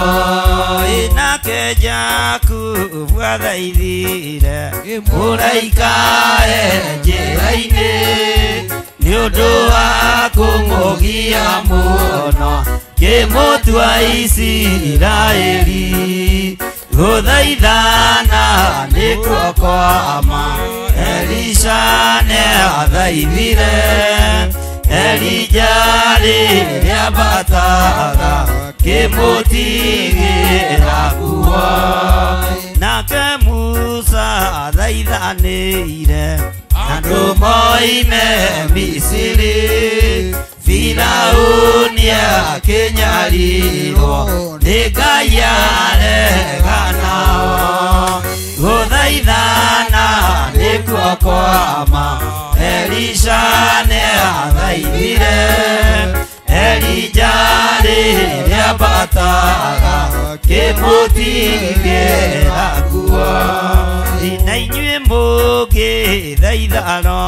Nake Jakubu athaithire mũraika e njĩra-inĩ nĩ ũndũ wa kũmũgia mũno kĩmũtua Isiraeli gũthaithana nĩkuo kwama Elisha nĩathaithire Elija rĩambataga kĩmũtigĩra nguo nake Musa athaithanĩire andũ moime Misiri Firauni akĩnyarirwo nĩ Ngai aregana gũthaithana nĩkuo kwama Elisha nĩathaithire Elija rĩambataga kĩmũtigĩra nguo na inyuĩ mũngĩthaithana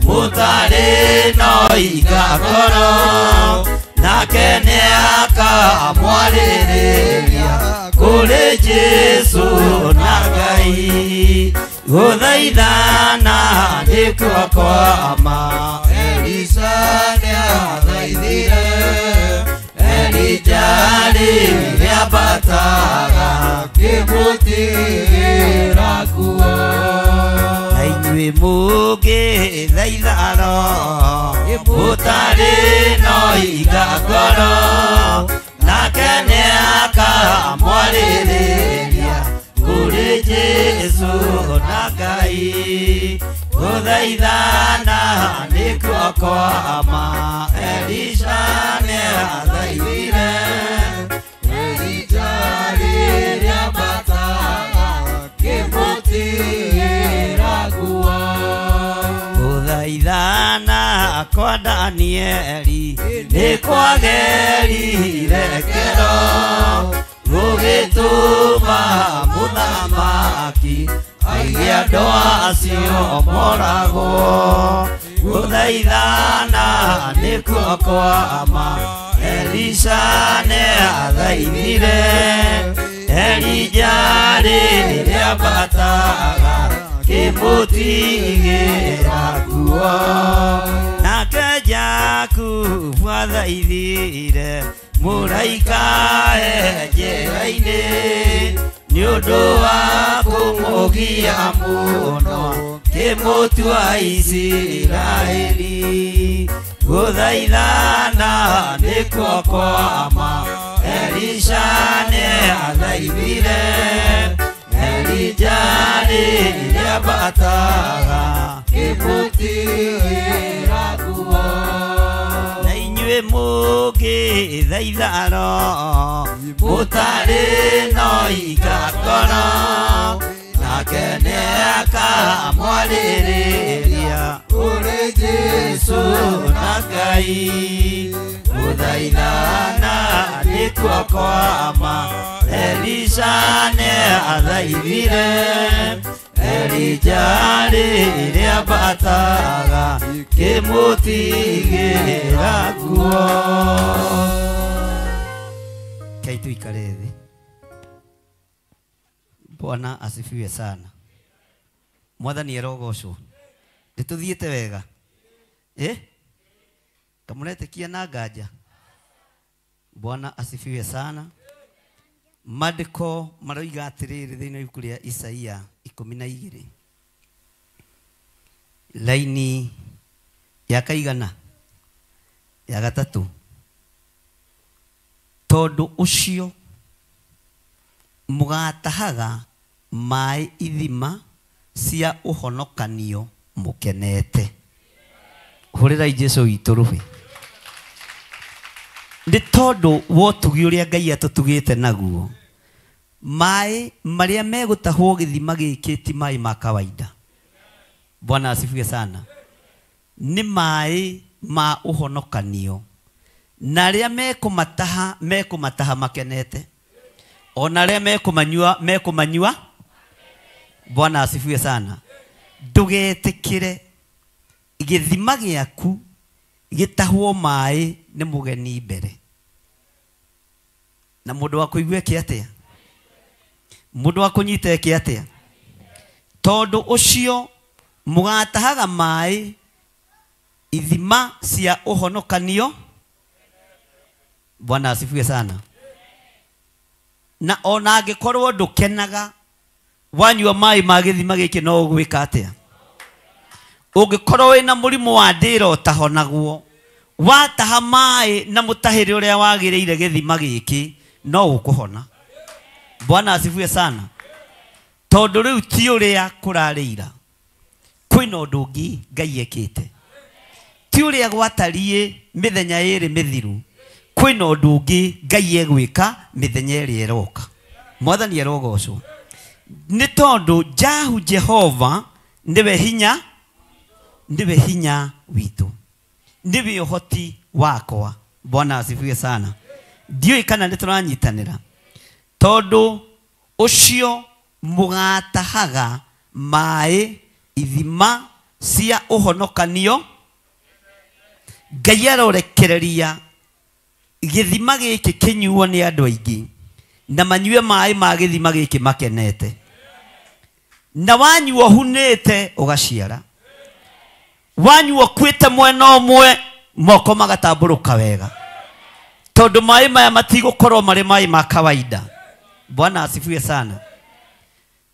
mũtarĩ no ingakoro nake nĩakamwarĩrĩria kũrĩ Jesũ na Ngai gũthaithana nĩkuo kwama Elisha nĩathaithire Elija rĩambataga kĩmũtigĩra nguo na inyuĩ mũngĩthaithana mũtarĩ no ingakoro nake nĩakamwarĩrĩria kũrĩ Jesũ na Ngai gũthaithana nĩkuo kwama Elisha nĩathaithire Elija rĩambataga kĩmũtigĩra nguo gũthaithana kwa Danieli nĩ kwagerire kero gũgĩtũma mũthamaki aige andũ acio moragwo gũthaithana nĩkuo kwama Elisha nĩathaithire Elija rĩambataga kĩmũtigĩra nguo nake Jakubu athaithire mũraika e njĩra-inĩ nĩ ũndũ wa kũmũgia mũno kĩmũtua Isiraeli gũthaithana nĩkuo kwama Elisha nĩathaithire Elija rĩambataga kĩmũtigĩra nguo na inyuĩ mũngĩthaithana mũtarĩ no ingakoro nake nĩakamwarĩrĩria kũrĩ Jesũ na Ngai gũthaithana nĩkuo kwama Elisha nĩathaithire Elija rĩambataga kĩmũtigĩra nguo Kai tuikare thĩ. Bwana asifiwe sana. Mwathani arogocwo. Nĩtũthiĩte wega kamũretĩkia na nganja. Bwana asifiwe sana. Maandĩko maroiga atĩrĩrĩ thĩinĩ wa ibuku rĩa Isaia 12 laini ya kaigana ya gatatũ tondũ ũcio mũgatahaga maĩ ithima cia ũhonokanio mũkenete. Hũrĩrai Jesũ witũ rũhĩ. Nĩ tondũ wa ũtugi ũrĩa Ngai atũtugĩte naguo maĩ marĩa megũtahwo gĩthima gĩkĩ ti maĩ ma kawaida. Bwana asifiwe sana. Nĩ maĩ ma ũhonokanio na arĩa mekũmataha mekũmataha makenete ona arĩa mekũmanyua mekũmanyua. Bwana asifiwe sana. Ndũgetĩkĩre gĩthima gĩaku gĩtahwo maĩ nĩ mũgeni mbere na mũndũ wa kũigua eke atĩa. Mundu wa kunyita eke atia? Tondu ucio mugatahaga mai ithima cia uhonokanio. Bwana asifiwe sana. Na ona angikorwo ndukenaga wanyua mai ma githima giki no ugwika atia? Ungikorwo wina murimu wa ndira utahonagwo, wataha mai na mutahire uria wagiriire githima giki no ukuhona. Bwana asifiwe sana. Tondu riu ti uria kurariira, kwina undu ungi Ngai ekite. Ti uria gwatarie mithenya iri mithiru, kwina undu ungi Ngai egwika mithenya iri iroka. Mwathani arogocwo. Ni tondu Jahu Jehova niwe hinya, niwe hinya witu, niwe uhoti wakwa. Bwana asifiwe sana. Ndiũĩ kana nĩtũranyitanĩra. Tondu ucio mugatahaga mai ithima cia uhonokanio, Ngai arorekereria githima giki kinyuo ni andu aingi na manyue mai ma githima giki makenete, na wanyua hunite ugaciara, wanyua kwite mwena umwe moko magatamburuka wega, tondu mai maya matigukorwo mari mai ma kawaida. Bwana asifiwe sana.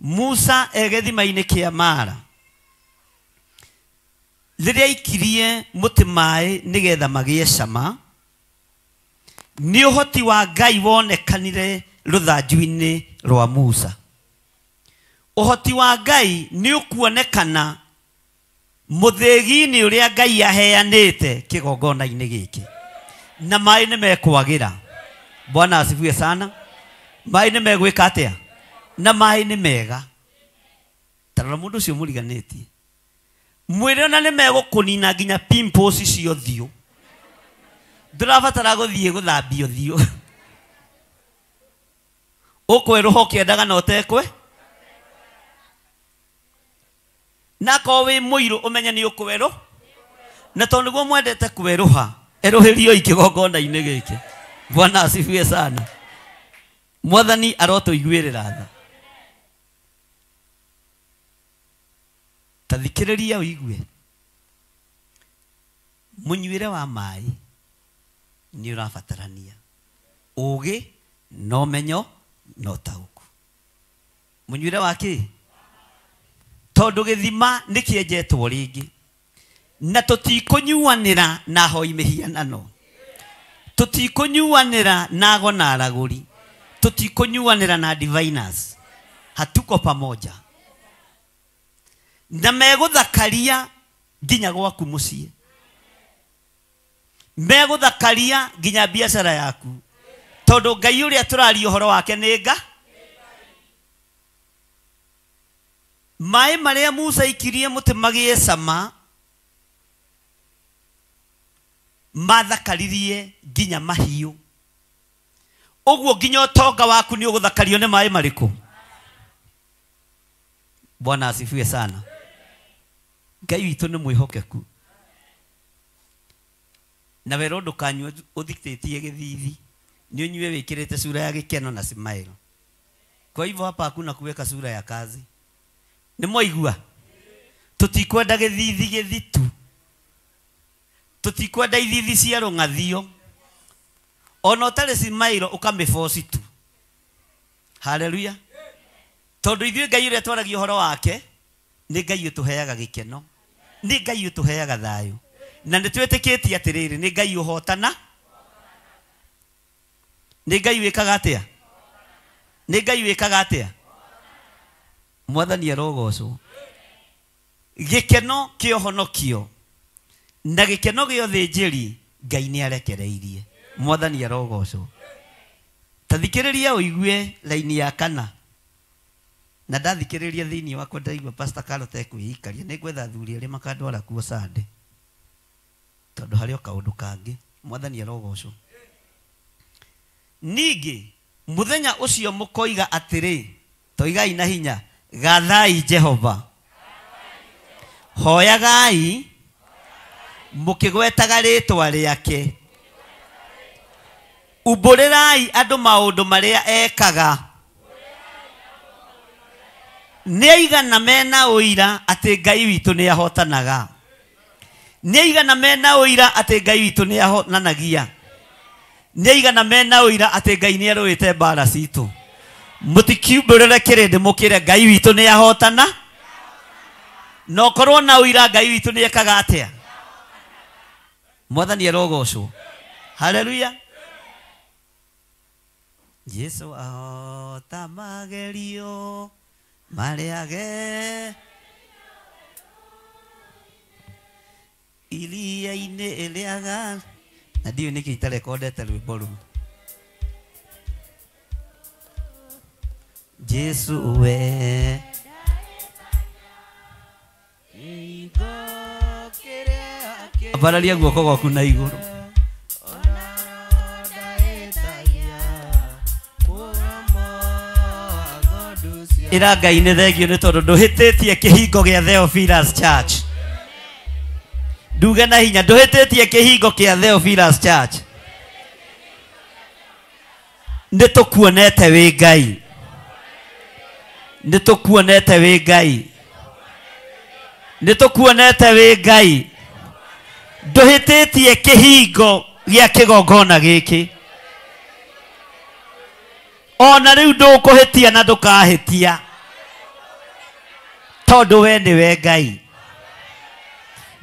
Musa egethima-inĩ kĩa Mara, rĩrĩa aikirie mũtĩ maĩ nĩgetha magĩe cama, nĩ ũhoti wa Ngai wonekanire rũthanju-inĩ rwa Musa. Ũhoti wa Ngai nĩ ũkuonekana mũthĩgi-inĩ ũrĩa Ngai aheanĩte kĩgongona-inĩ gĩkĩ, na maĩ nĩ mekwagĩra. Bwana asifiwe sana. Maĩ nĩ megwĩka atĩa? Na maĩ nĩ mega. Tarora mũndũ ũcio mũriganĩtie, mwĩre ona nĩ megũkũnina nginya pimples cia ũthiũ. Ndũrabatara gũthiĩ gũthambia ũthiũ, ũkwerũha ũkĩendaga na ũtekwe. Na akorwo wĩ mũirũ ũmenye nĩ ũkwerũ, na tondũ nĩguo mwendete kwerũha, erũhĩrioi kĩgongona-inĩ gĩkĩ. Bwana asifiwe sana. Mwathani arotũiguĩrĩra tha. Ta thikĩrĩria ũigue, mũnyuĩre wa maĩ nĩ ũrabatarania ũũgĩ na ũmenyo na ũtaũku. Mũnyuĩre wa kĩ? Tondũ gĩthima nĩ kĩenjetwo rĩngĩ, na tũtikũnyuanĩra na ahoi mĩhianano, tũtikũnyuanĩra na ago na aragũri, tũtikũnyuanĩra na diviners. Hatuko pamoja. Na megũthakaria nginya gwaku mũciĩ, megũthakaria nginya biacara yaku, tondũ Ngai ũrĩa tũraria ũhoro wake nĩ nga. Maĩ marĩa Musa aikirie mũtĩ magĩe cama mathakaririe nginya mahiũ. Ũguo nginya ũtonga waku nĩ ũgũthakario nĩ maĩ marĩkũ? Bwana asifiwe sana. Ngai witũ nĩ mwĩhokeku. Na werwo ndũkanyue ũthitĩtie gĩthithi, nĩ ũnyue wĩkĩrĩte sura ya gĩkeno na smile. Kwa hivyo hapa hakuna kuweka sura ya kazi. Nĩ mwaigua? Tũtikwenda gĩthithi gĩthitu, tũtikwenda ithithi cia rũng'athio. Ona ũtarĩ smile ũkamĩboci tu. Haleluya. Tondũ ithuĩ Ngai ũrĩa twaragia ũhoro wake nĩ Ngai ũtũheaga gĩkeno, nĩ Ngai ũtũheaga thayũ, na nĩ twĩtĩkĩtie atĩrĩrĩ, nĩ Ngai ũhotana, nĩ Ngai wĩkaga atĩa? Nĩ Ngai wĩkaga atĩa? Mwathani arogocwo. Gĩkeno kĩa ũhonokio na gĩkeno gĩa ũthĩnjĩri Ngai nĩ arekereirie. Mwathani arogocwo. Ta thikĩrĩria ũigue laini ya kana. Na ndathikĩrĩria thĩinĩ wakwa ndaigua Pastor Carol tekwĩikaria, nĩ ngwetha athuri arĩa makandwara kuo Sunday, tondũ harĩ o kaũndũ kangĩ. Mwathani arogocwo. Ningĩ mũthenya ũcio mũkoiga atĩrĩ, toigai na hinya, gathai Jehova, hoyagai mũkĩgwetaga rĩtwa rĩake, umbũrĩrai andũ maũndũ marĩa ekaga. Nĩ aigana mena ũira atĩ Ngai witũ nĩ ahotanaga? Nĩ aigana mena ũira atĩ Ngai witũ nĩ ahonanagia? Nĩ aigana mena ũira atĩ Ngai nĩ arũĩte mbara citũ? Mũtikiumbũrĩre kĩrĩndĩ mũkĩre Ngai witũ nĩ ahotana? Na ũkorwo na ũira Ngai witũ nĩ ekaga atĩa? Mwathani arogocwo. Haleluya. Jesu ahota magerio marĩa iria-inĩ ĩrĩaga. Na ndiũĩ nĩkĩ itarekondete rwĩmbo rũu. Jesu we ambararia guoko gwaku na igũrũ. Ĩra Ngai nĩ thengio nĩ tondũ ndũhĩtĩtie kĩhingo gĩa Theophilus Church. Nduge na hinya, ndũhĩtĩtie kĩhingo kĩa Theophilus Church. Nĩ tũkuonete wĩ Ngai. Nĩ tũkuonete wĩ Ngai. Nĩ tũkuonete wĩ Ngai. Ndũhĩtĩtie kĩhingo gĩa kĩgongona gĩkĩ. Ona rĩu ndũkũhĩtia na ndũkahĩtia, tondũ we nĩwe Ngai.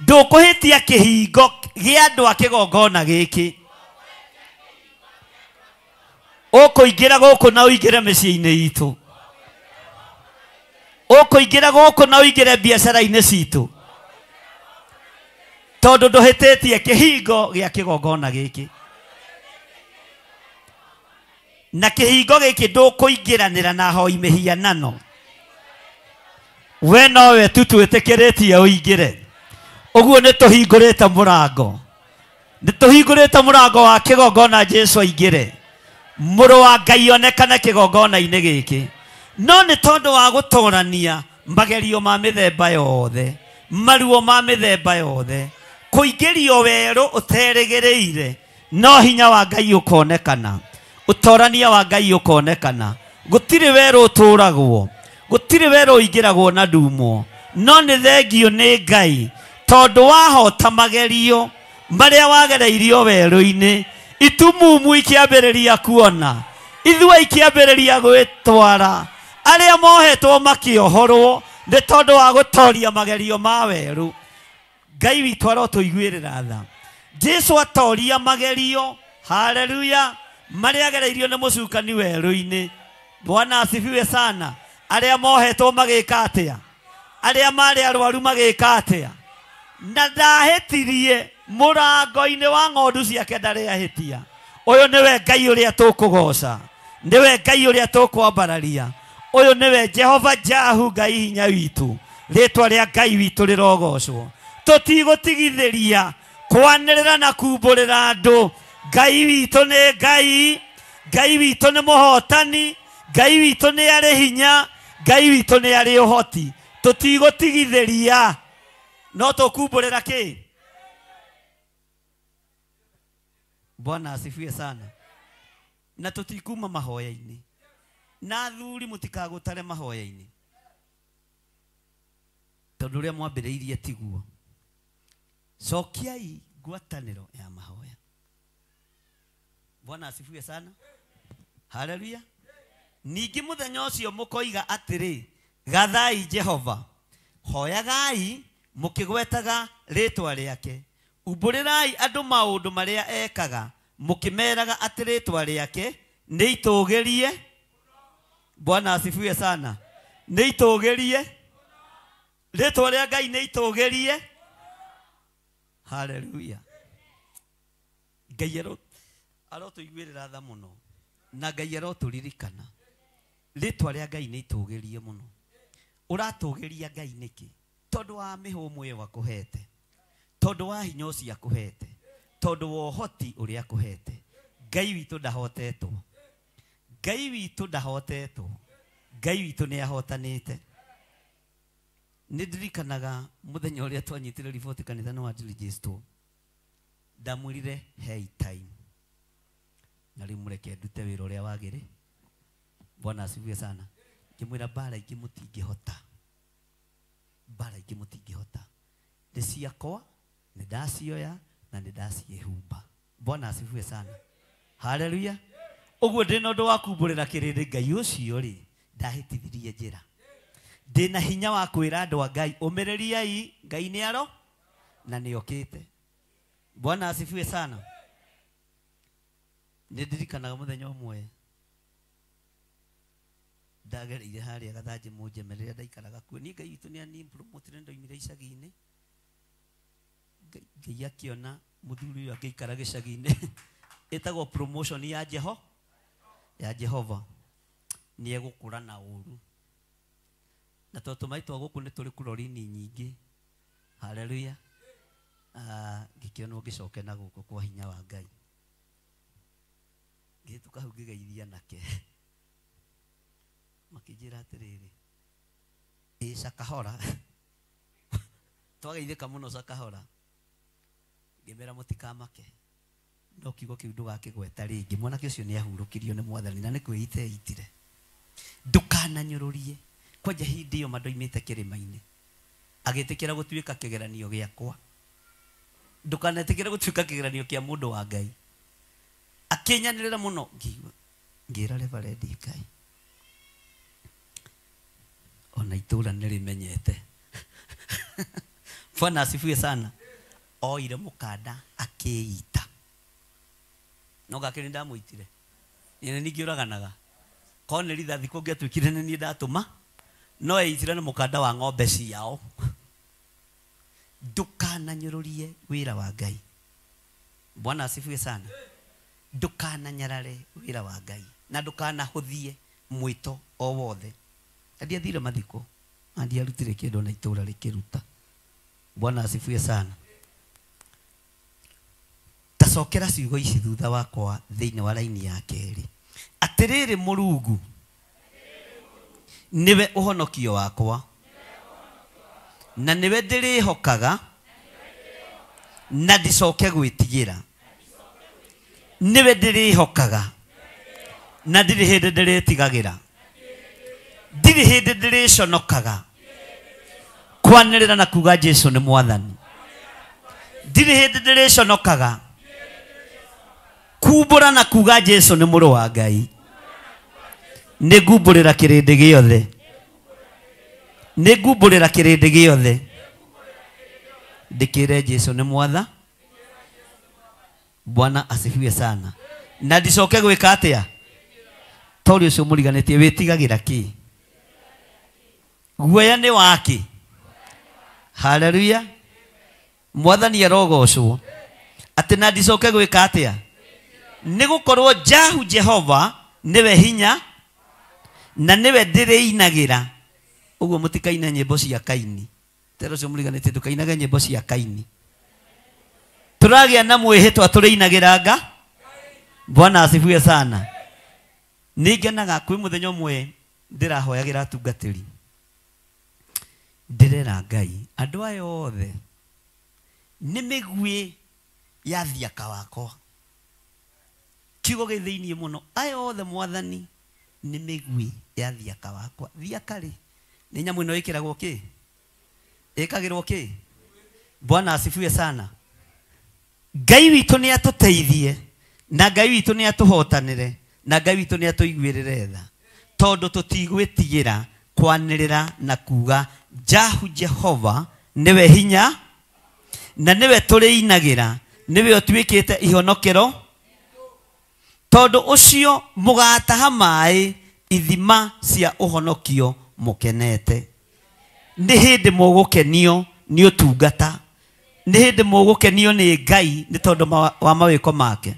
Ndũkũhĩtia kĩhingo gĩa andũ a kĩgongona gĩkĩ. Ũkũingĩra gũkũ na ũingĩre mĩciĩ-inĩ itũ. Ũkũingĩra gũkũ na ũingĩre biacara-inĩ citũ, tondũ ndũhĩtĩtie kĩhingo gĩa kĩgongona gĩkĩ. Na kĩhingo gĩkĩ ndũkũingĩranĩra na hoi mĩhianano. We nowe tu twĩtĩkĩrĩtie ũingĩre. Ũguo nĩ tũhingũrĩte mũrango. Nĩ tũhingũrĩte mũrango wa kĩgongona Jesu aingĩre. Mũrũ wa Ngai onekane kĩgongona-inĩ gĩkĩ. No nĩ tondũ wa gũtorania magerio ma mĩthemba yothe, maruo ma mĩthemba yothe, kũingĩrio werũ ũterĩgĩrĩire, no hinya wa Ngai ũkonekana, ũtorania wa Ngai ũkonekana. Gũtirĩ werũ ũtũragwo, gũtirĩ werũ ũingĩragwo na ndumo, no nĩ thengio nĩ Ngai tondũ wahota magerio marĩa wagereirio werũ-inĩ. Itumumu ikĩambĩrĩria kuona, ithua ikĩambĩrĩria gwĩtwara, arĩa mohetwo makĩohorwo nĩ tondũ wa gũtoria magerio ma werũ. Ngai witũ arotũiguĩrĩra tha. Jesu atoria magerio, haleluya, marĩa agereirio nĩ mũcukani werũ-inĩ. Bwana asifiwe sana. Arĩa mohetwo magĩka atĩa? Arĩa marĩ arwaru magĩka atĩa? Na ndahĩtirie mũrango-inĩ wa ng'ondu ciake, ndarĩ ahĩtia. Ũyũ nĩwe Ngai ũrĩa tũkũgoca, nĩwe Ngai ũrĩa tũkwambararia, ũyũ nĩwe Jehova Jahu, Ngai hinya witũ. Rĩtwa rĩa Ngai witũ rĩrogocwo. Tũtigũtigithĩria kwanĩrĩra na kumbũrĩra andũ. Ngai witũ nĩ Ngai, Ngai witũ nĩ mũhotani, Ngai witũ nĩ arĩ hinya, Ngai witũ nĩ arĩ ũhoti. Tũtigũtigithĩria, no tũkumbũrĩra kĩ? Bwana asifiwe sana. Na tũtikuma mahoya-inĩ. Na athuri mũtikagũtare mahoya-inĩ, tondũ ũrĩa mwambĩrĩirie tiguo. Cokiai ngwatanĩro ya mahoya. Bwana asifiwe sana. Haleluya. Ningĩ mũthenya ũcio mũkoiga atĩrĩ, gathai Jehova, hoyagai mũkĩgwetaga rĩtwa rĩake, umbũrĩrai andũ maũndũ marĩa ekaga, mũkĩmeraga atĩ rĩtwa rĩake nĩ itũgĩrie. Bwana asifiwe sana. Nĩ itũgĩrie. Rĩtwa rĩa Ngai nĩ itũgĩrie. Haleluya. Ngai arotũiguĩrĩra tha mũno, na Ngai arotũririkana. Rĩtwa rĩa Ngai nĩ itũgĩrie mũno. Ũratũgĩria Ngai nĩkĩ? Tondũ wa mĩhũmũ ĩyo akũhete, tondũ wa hinya ũcio akũhete, tondũ wa ũhoti ũrĩa akũhete. Ngai witũ ndahotetwo. Ngai witũ ndahotetwo. Ngai witũ nĩ ahotanĩte. Nĩ ndirikanaga mũthenya ũrĩa twanyitire riboti kanitha nĩ wandirigĩcitwo. Ndamwĩrire hey time, na rĩu mũreke ndute wĩra ũrĩa wagĩrĩ. Bwana asifiwe sana. Ngĩmwĩra mbara ingĩ mũtingĩhota, mbara ingĩ mũtingĩhota, nĩ ciakwa, nĩ ndacioya na nĩ ndaciĩhumba. Bwana asifiwe sana. Haleluya. Ũguo ndĩna ũndũ wa kumbũrĩra kĩrĩndĩ Ngai ũcio rĩ ndahĩtithirie njĩra. Ndĩna hinya wa kwĩra andũ a Ngai ũmĩrĩriai, Ngai nĩ aro na nĩ okĩte. Bwana asifiwe sana. Nĩ ndirikanaga mũthenya ũmwe ndagereire harĩa Gathanjĩ Mũnjeme rĩrĩa ndaikaraga kuo. Niĩ Ngai witũ nĩ ani-promote ndoimire icagi-inĩ. Ngai akĩona mũthuri ũyũ angĩikara gĩcagi-inĩ ĩtagwo promotion ya Jeho ya Jehova nĩ egũkũra na ũru. Na tondũ tũmaĩ twa gũkũ nĩ tũrĩ kurorini nyingĩ. Haleluya. Ngĩkĩonwo ngĩcoke na gũkũ kwa hinya wa Ngai. Ngĩhĩtũka hau ngĩgeithia nake. Makĩnjĩra atĩrĩrĩ, ĩ Cakahora. Twageithĩka mũno Cakahora. Ngĩmera mũtikamake. No kiugo kĩu ndũgakĩgweta rĩngĩ. Mwanake ũcio nĩ ahurũkirio nĩ Mwathani na nĩ kwĩita eitire. Ndũkananyũrũrie. Kwanja hĩndĩ ĩyo mandoimĩte kĩrĩma-inĩ. Agĩtĩkĩra gũtuĩka kĩgeranio gĩakwa. Ndũkanetĩkĩre gũtuĩka kĩgeranio kĩa mũndũ wa Ngai. Akĩnyanĩrĩra mũno ngĩigua ngĩra Reverend Ngai. Ona itũra nĩ rĩmenyete. Bwana asifiwe sana. Oire mũkanda akĩita. No gakĩrĩ ndamũitire. Nĩ ningĩ ũraganaga. Korwo nĩ rithathi kũngĩatuĩkire nĩ niĩ ndatũma, no eitire na mũkanda wa ng'ombe ciao. Ndũkananyũrũrie wĩra wa Ngai. Bwana asifiwe sana. Ndũkananyarare wĩra wa Ngai na ndũkanahũthie mwĩto o wothe. Na ndiathire mathiko, na ndiarutire kĩndũ na itũra rĩkĩruta. Bwana asifiwe sana. Tacokera ciugo ici thutha wakwa thĩinĩ wa raini ya kerĩ. Atĩrĩrĩ Mũrungu nĩwe ũhonokio wakwa na nĩwe ndĩrĩhokaga na ndicoke gwĩtigĩra. Nĩwe ndĩrĩhokaga na ndirĩ hĩndĩ ndĩrĩtigagĩra, ndirĩ hĩndĩ ndĩrĩconokaga kwanĩrĩra na kuga Jesu nĩ Mwathani. Ndirĩ hĩndĩ ndĩrĩconokaga kumbũra na kuga Jesu nĩ mũrũ wa Ngai. Nĩ ngumbũrĩra kĩrĩndĩ gĩothe, nĩ ngumbũrĩra kĩrĩndĩ gĩothe ndĩkĩre Jesu nĩ mwatha. Bwana asifiwe sana. Na ndicoke gwĩka atĩa? Tori ũcio mũriganĩtie wĩtigagĩra kĩ? Guoya nĩ waki? Haleluya. Mwathani arogocwo. Atĩ na ndicoke gwĩka atĩa? Nĩ gũkorwo Jahu Jehova nĩwe hinya na nĩwe ndĩrĩinagĩra. Ũguo mũtikaine nyĩmbo cia Kaini. Tero ũcio mũriganĩtie ndũkainage nyĩmbo cia Kaini. Tũragĩa na mwĩhĩtwa tũrĩinagĩra nga. Bwana asifiwe sana. Nĩ ngenaga kwĩ mũthenya ũmwe ndĩrahoyagĩra atungatĩri. Ndĩrera Ngai andũ aya othe nĩ mĩguĩ ya thiaka wakwa. Kiugo gĩ thĩinĩ mũno. Aya othe Mwathani nĩ mĩguĩ ya thiaka wakwa. Thiaka rĩ nĩ nyamũ ĩno ĩkĩragwo kĩ? Ĩkagĩrwo kĩ? Bwana asifiwe sana. Ngai witũ nĩ atũteithie na Ngai witũ nĩ atũhotanĩre na Ngai witũ nĩ atũiguĩrĩre tha, tondũ tũtigwĩtigĩra kwanĩrĩra na kuga Jahu Jehova nĩwe hinya na nĩwe tũrĩinagĩra, nĩwe ũtuĩkĩte ihonokero. Tondũ ũcio mũgataha maĩ ithima cia ũhonokio mũkenete. Nĩ hĩndĩ mũgũkenio nĩ ũtungata, nĩ hĩndĩ mũgũkenio nĩ Ngai nĩ tondũ wa mawĩko make.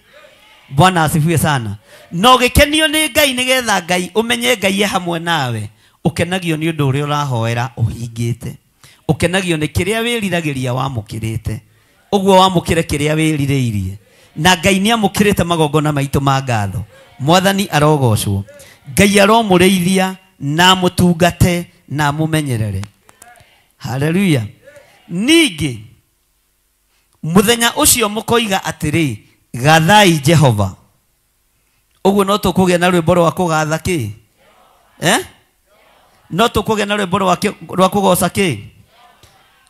Bwana asifiwe sana. No gĩkenio nĩ Ngai nĩgetha Ngai ũmenye Ngai e hamwe nawe. Ũkenagio nĩ ũndũ ũrĩa ũrahoera ũhingĩte, ũkenagio nĩ kĩrĩa wĩriragĩria wamũkĩrĩte. Ũguo wamũkĩre kĩrĩa wĩrirĩirie. Na Ngai nĩ amũkĩrĩte magongona maitũ ma ngatho. Mwathani arogocwo. Ngai aromũrĩithia na amũtungate na amũmenyerere. Haleluya. Ningĩ mũthenya ũcio mũkoiga atĩrĩ, gathai Jehova. Ũguo no tũkũgĩa na rwĩmbo rwa kũgatha kĩ? No tũkũgĩa na rwĩmbo rwa kũgoca kĩ?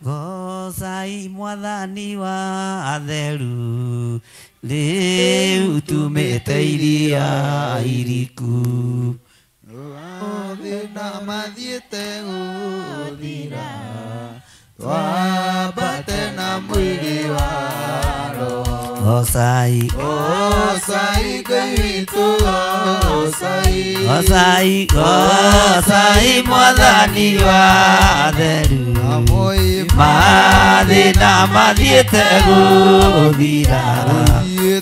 Gocai mwathani wa atheru rĩu tumĩte iria iriku. Mathĩna mathiĩte gũthira twambate na mwĩrĩ wa roho. Gocai Gocai Ngai witũ gocai. Gocai gocai mwathani wa atheru mathĩna mathiĩte gũthira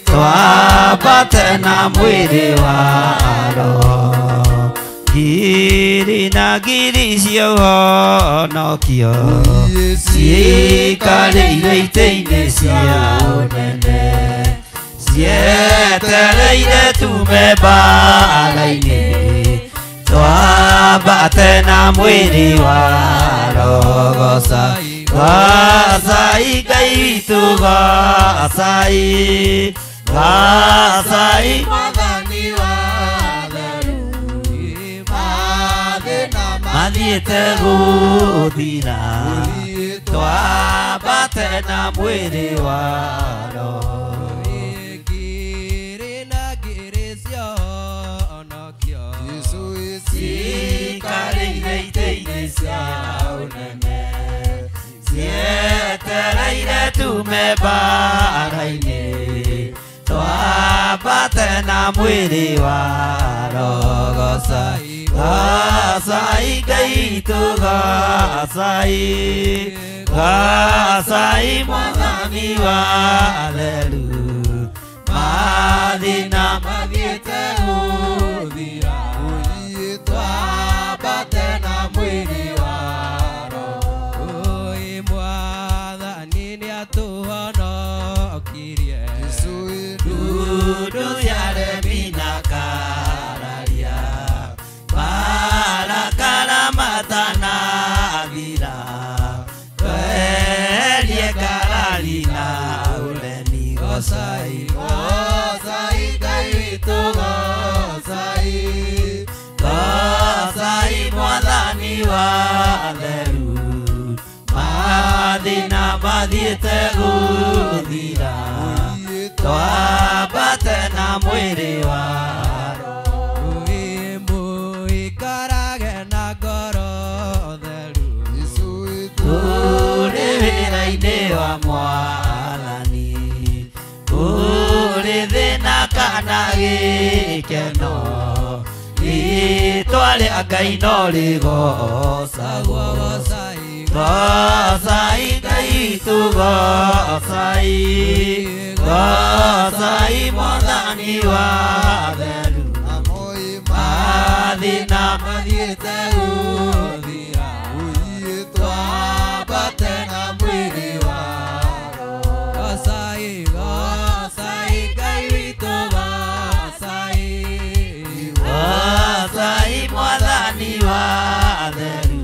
twambate na mwĩrĩ wa roho. Ngiri na ngiri cia ũhonokio ciikarĩire itĩ-inĩ cia ũnene cietereire tume mbara-inĩ twambate na mwĩrĩ wa roho. Gocai gocai Ngai witũ gocai gocai mwathani wa atheru mathĩna mathiĩte gũthira twambate na mwĩrĩ wa roho. Ngiri na ngiri cia ũhonokio ciikarĩire itĩ-inĩ cia ũnene cietereire tume mbara-inĩ twambate na mwĩrĩ wa roho. Gocai gocai Ngai witũ gocai gocai mwathani wa atheru mathĩna mathiĩte gũthira twambate na mwĩrĩ wa roho. Mwathani nĩatũhonokirie ndundu cia aremi na kararia marakara matanathira tweherie ngarari na ũremi. Gocai Gocai Ngai witũ gocai gocai mwathani wa atheru mathĩna mathiĩte gũthira twambate na mwĩrĩ wa roho. Mũikarage na ngoro theru Tũrĩ wĩra-inĩ wa mwathani kũrĩ thĩna kana gĩkeno rĩtwa rĩa Ngai no rĩgocagwo. Gocai Gocai Ngai witũ gocai gocai mwathani wa atheru mathĩna mathiĩte gũthira twambate na mwĩrĩ wa roho. Gocai gocai Ngai witũ gocai gocai mwathani wa atheru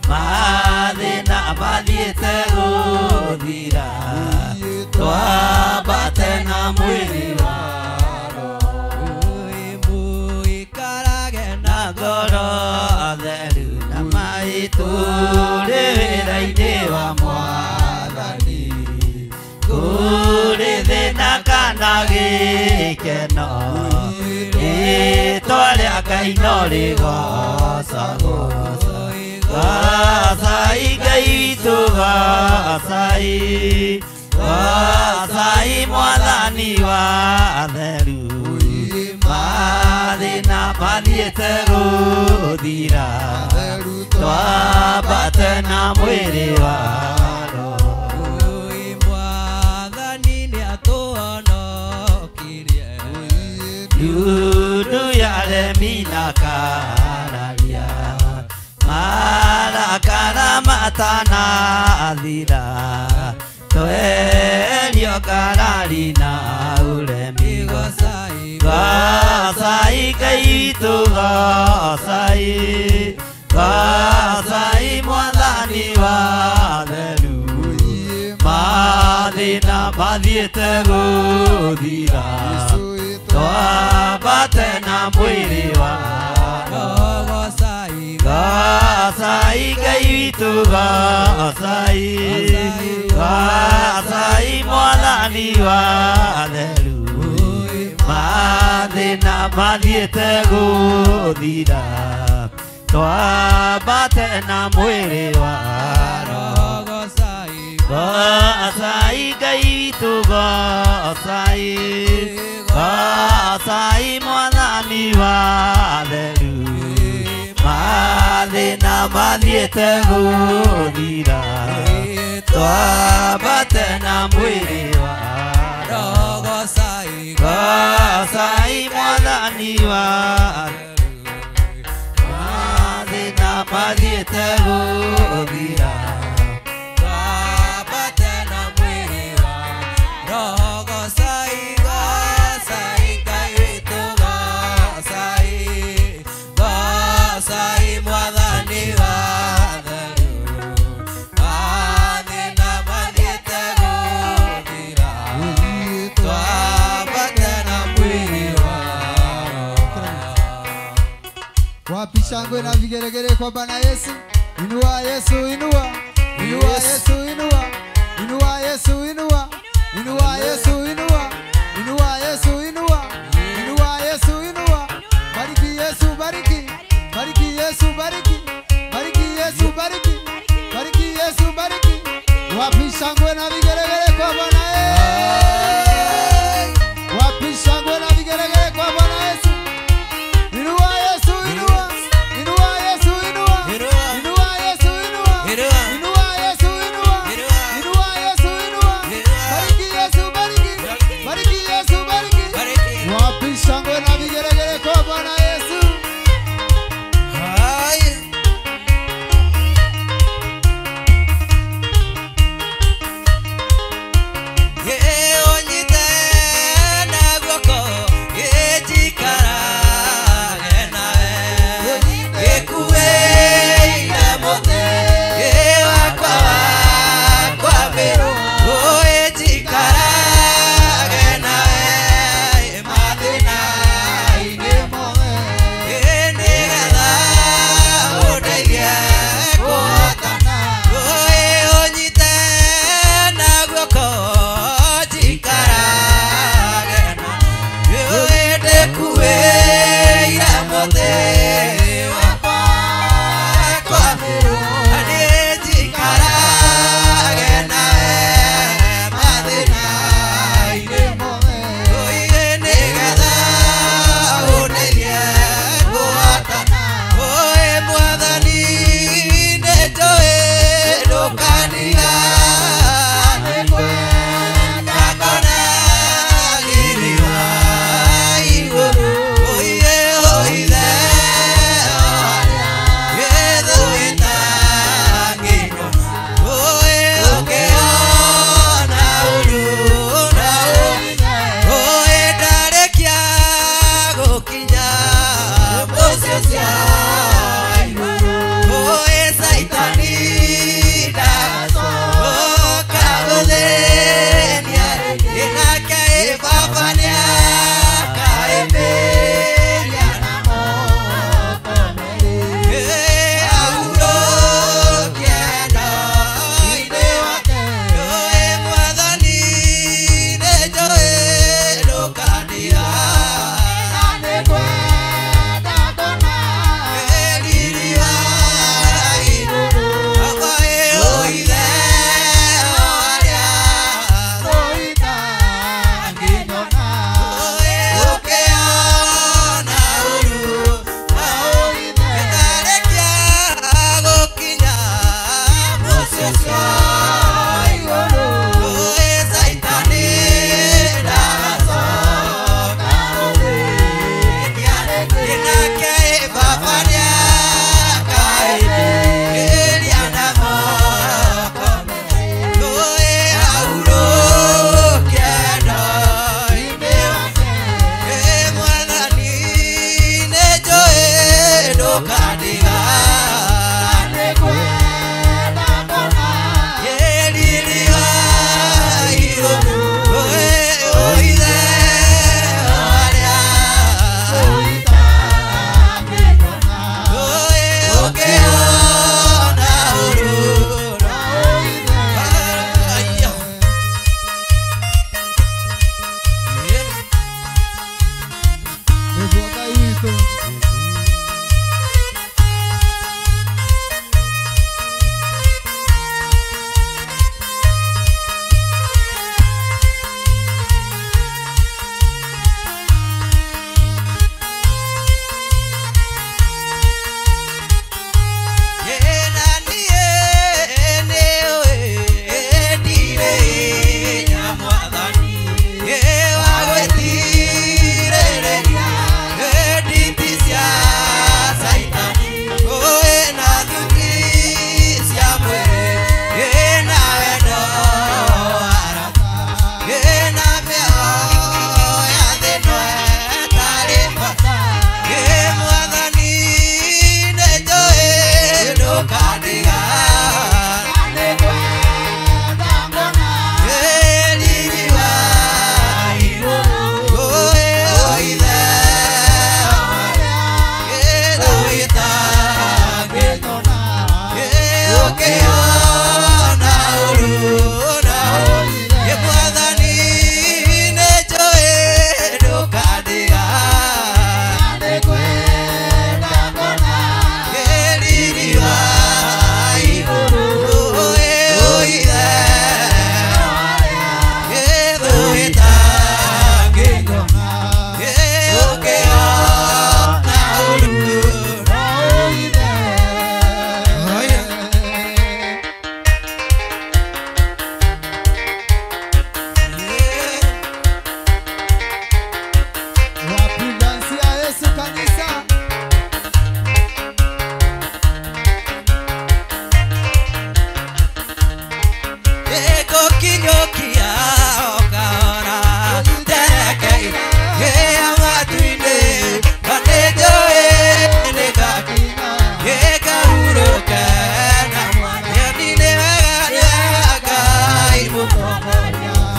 mathĩna mathiĩte gũthira twambate na mwĩrĩ wa roho. Mũikarage na ngoro theru na maĩ tũrĩ wĩra-inĩ wa mwathani kũrĩ thĩna kana gĩkeno rĩtwa rĩa Ngai no rĩgocagwo. Gocai Ngai witũ gocai gocai mwathani wa atheru mathĩna mathiĩte gũthira twambate na mwĩrĩ wa roho. Mwathani nĩatũhonokirie Ndundu ya aremi na kararia marakara matanathira tweherio ngarari na ũremi. Gocai Gocai Ngai witũ gocai gocai mwathani wa atheru mathĩna mathiĩte gũthira twambate na mwĩrĩ wa roho. Gocai Gocai Ngai witũ gocai gocai Mwathani wa theru mathĩna mathiĩte gũthira twambate na mwĩrĩ wa roho gocai Ngai witũ gocai gocai Mwathani wa theru mathĩna mathiĩte gũthira twambate na mwĩrĩ wa roho gocai Mwathani wa mathĩna mathiĩte gũthira twambate na mwĩrĩ wa roho gocai gocai Ngai witũ gocai gocai Mwathani wa theru mathĩna mathiĩte gũthira twambate na mwĩrĩ wa roho. Wapi shangwe na vigeregere kwa Bwana Yesu? Inua Yesu, inua. Inua Yesu, inua. Inua Yesu, inua. Inua Yesu, inua. Inua Yesu, inua. Inua Yesu, inua. Bariki Yesu, bariki. Bariki Yesu, bariki. Bariki Yesu, bariki. Bariki Yesu, bariki. Wapi shangwe na vigeregere kwa Bwana Yesu? Wapi shangwe na vigeregere kwa Bwana Yesu? Inua Yesu, inua. Inua Yesu, inua. Inua Yesu, inua. Inua Yesu, inua. Inua Yesu, inua. Bariki Yesu, bariki. Bariki Yesu, bariki. Wapi shangwe na vigeregere kwa Bwana Yesu? Ũnyite na guoko.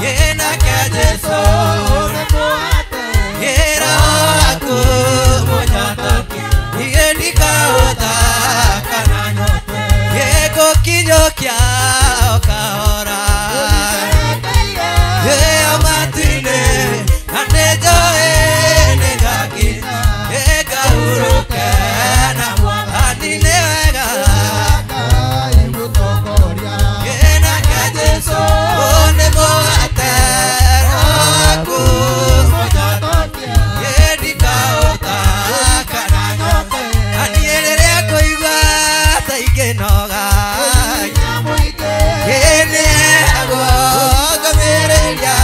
Nake Jesu Ĩra waku mũnyotoki Niĩ ndikahũta kana nyote Gũkinyũkia o kahora Ĩyo matu-inĩ na nĩnjũĩ nĩngakinya Ngahurũke na Mwathani nĩ wega Nake Jesu nĩ mũgate waku mũnyotoki Ndikahũta kana nyote Na niĩ rĩrĩa ngũigua ta ingĩnoga Nĩheagwo ngomĩrĩria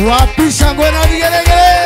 Wapi shangwe na vigelegele?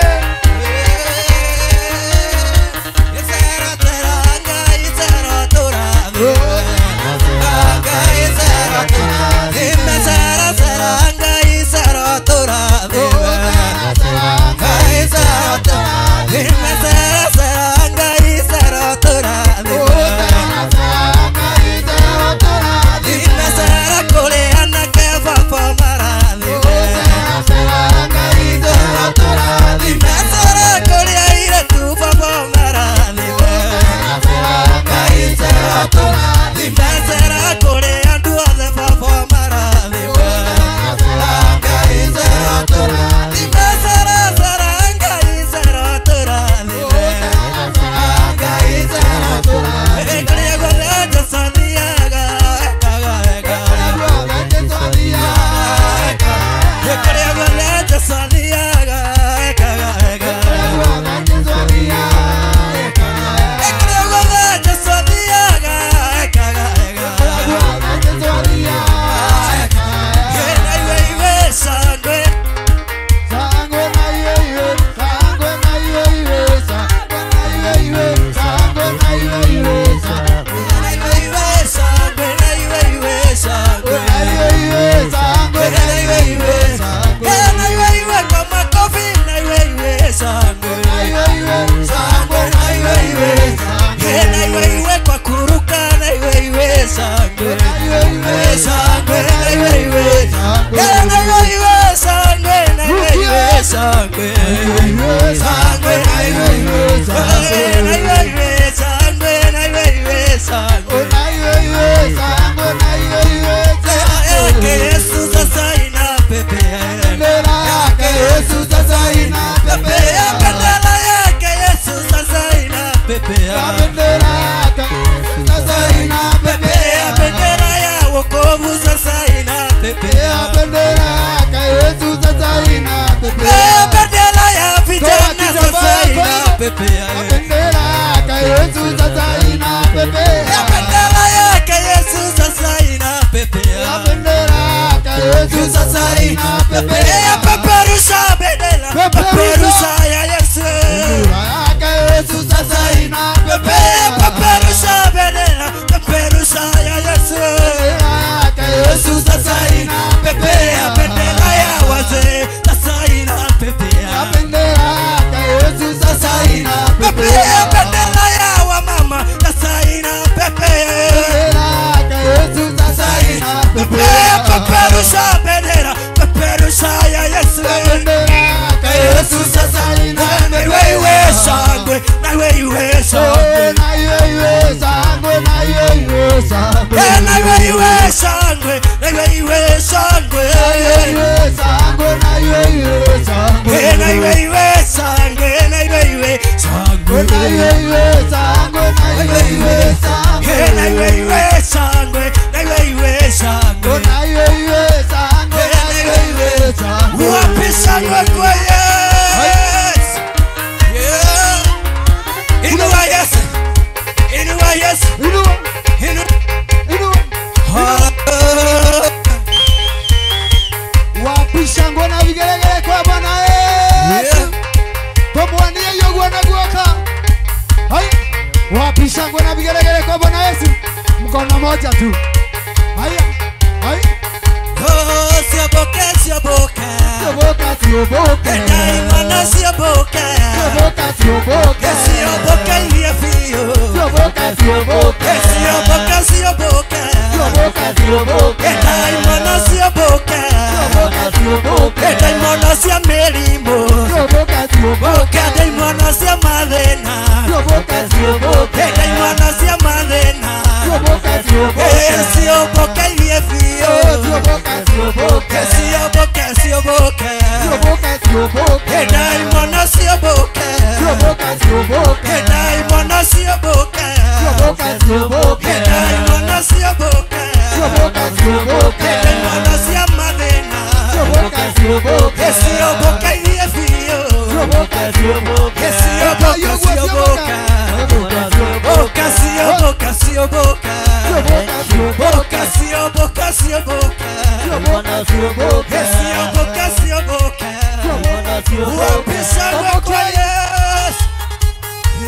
Wapi shangwe kwa Yesu?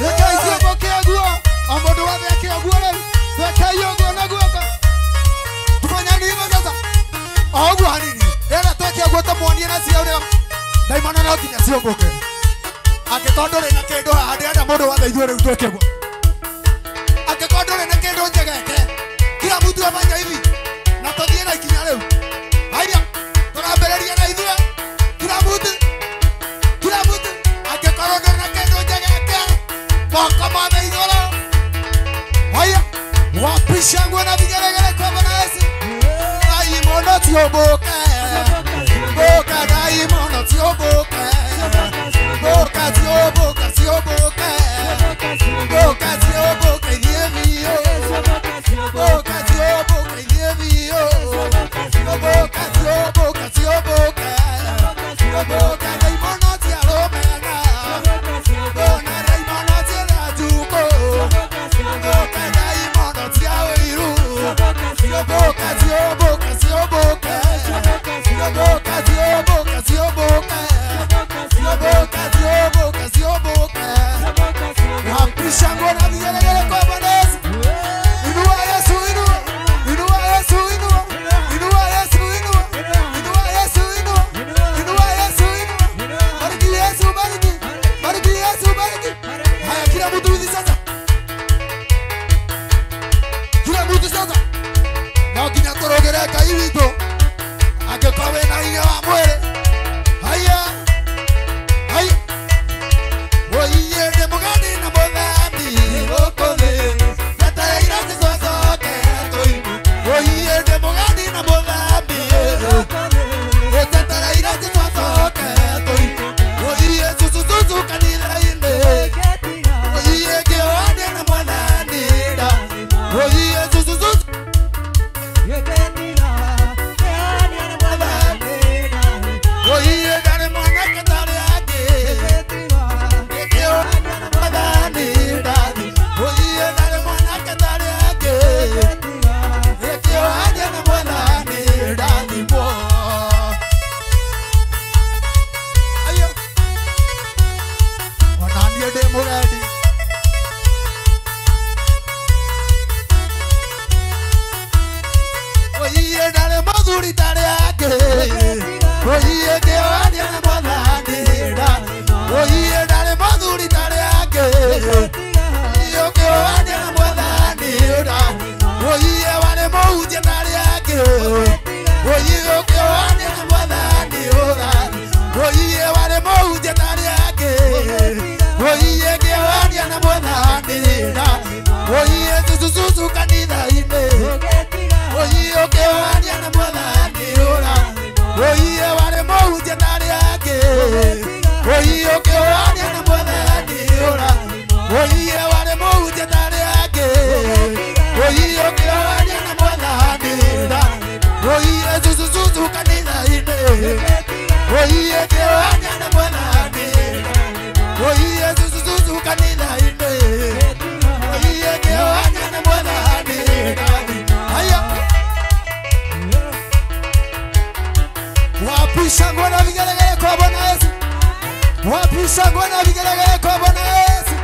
Reke ciũmbũke ũguo, o mũndũ wothe eke ũguo rĩu. Twĩkei ũguo na guoko. Tufanyeni hivyo sasa. O ũguo hanini. Rĩrĩa twĩke ũguo tũmuonie na cia ũrĩa ndaimono no nginya ciũmbũke. Angĩkorwo ndũrĩ na kĩndũ haha, ndĩrenda mũndũ wothe ithuĩ rĩu twĩke ũguo. Angĩkorwo ndũrĩ na kĩndũ njegeke, kila mtu afanye hivi na tũthiĩ na ikinya rĩu. Haya, tũrambĩrĩria na ithuĩ. Kila mtu, kila mtu angĩkorwo ndũrĩ na kĩndũ njegeke, moko mothe igũrũ. Haya, wapi shangwe na vigelegele kwa Bwana Yesu. Ndaimono ciũmbũke, mboka ndaimono ciũmbũke, mboka ciũmbũka ciũmbũke, mboka ciũmbũke ithiĩ biũ, mboka ciũmbũke ithiĩ biũ, mboka ciũmbũka ciũmbũke, mboka ndaimono cia rũmena, mbona ndaimono cia njukũ, mboka ndaimono cia ũiru, mboka ciũmbũka ciũmbũke, mboka ciũmbũka ciũmbũke, mboka ciũmbũka ciũmbũke. Wapi shangwe na vigelegele kwa Bwana Yesu. Inua Yesu, inua, inua Yesu, inua, inua Yesu, inua, inua Yesu, inua, inua Yesu, inua. Bariki Yesu, bariki, bariki Yesu, bariki. Haya, kila mtu hivi sasa, kila mtu sasa. No nginya tũrũgĩre Ngai witũ angĩkorwo wĩna hinya wa mwĩrĩ. Haya, haya. Oiye ndĩ mũgeni na mũthami gũkũ thĩ, njetereire Jesũ acoke tũinũke. Oiye ndĩ mũgeni na mũthami, njetereire Jesũ acoke tũinũke. Oiye cucu cucu kanitha-inĩ, oiye ngĩohania na mwathani nda. Oiye cucu cucu oiye ndarĩ mwanake tarĩ angĩ, ngĩohania na mwathani ndathi. Oiye ndarĩ mwanake tarĩ angĩ, ngĩohania na mwathani ndathimwo. Ayo, ona niĩ ndĩ mũgendi. Oiye ndarĩ mũthuri tarĩ angĩ, oiye ngĩohania na mwathani ndathi. Oiye ndarĩ mũthuri tarĩ angĩ, oiye ngĩohania na mwathani ndathi. Oiye warĩ mũhunjia tarĩ angĩ, oiye ngĩohania na mwathani ndathi. Oiye warĩ mũhunjia tarĩ angĩ, oiye ngĩohania na mwathani ndathi. Oiye cucu cucu kanitha-inĩ, oiye ngĩohania na mwathani ndathi. Oiye warĩ mũhunjia tarĩ angĩ, oiye ngĩohania na mwathani ndathi. Oiye warĩ mũhunjia tarĩ angĩ, oiye ngĩohania na mwathani ndathi. Oiye cucu cucu kanitha-inĩ, oiye ngĩohania na mwathani ndathi. Oiye cucu cucu kanitha-inĩ, oiye ngĩohania na mwathani ndathi. Haya, wapi shangwe na vigelegele kwa Bwana Yesu? Wapi shangwe na vigelegele kwa Bwana Yesu?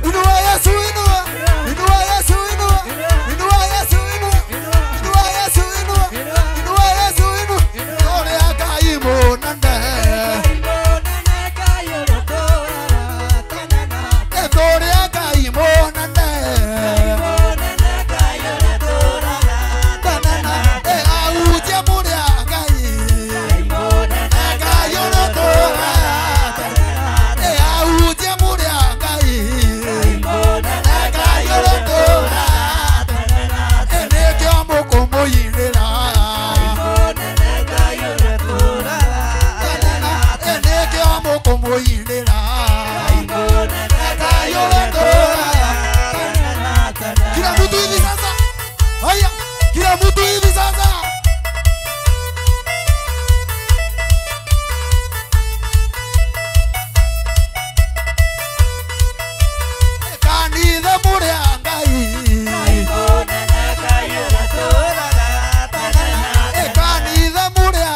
Inua Yesu, inua, inua Yesu, inua, inua Yesu, inua, inua Yesu, inua, inua Yesu, inua. Ũrĩa Ngai mũnene, ũrĩa Ngai mũnene, ahunjia mũrĩa Ngai, Ngai ũrĩa ahunjia mũrĩa Ngai, Ngai ũrĩa nĩkĩo mũkũmũinĩra, nĩkĩo mũkũmũinĩra, Ngai ũrĩa. Kila mtu hivi sasa. Haya, kila mtu hivi sasa. Kanitha mũrĩa Ngai, kanitha mũrĩa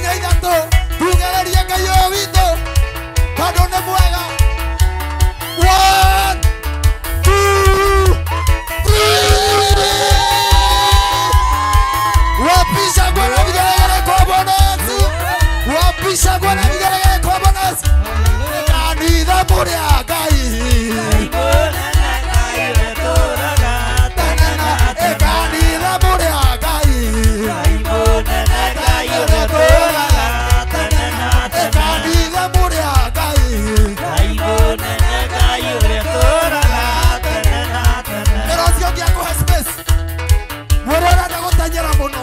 Inya ithatũ tugererie Ngai ũyũ witũ tondũ nĩ mwega. 1 2 3. Wapisha Bwana vigelegele kwa Bwana Yesu. Wapisha Bwana vigelegele kwa Bwana Yesu. Kanitha mũrĩ a Ngai. Kanitha mũrĩ a Ngai. Kanitha mũrĩ a Ngai. Wĩra ũcio ũngĩakũhe space. Mwĩrĩ ũrenda gũteng'era mũno.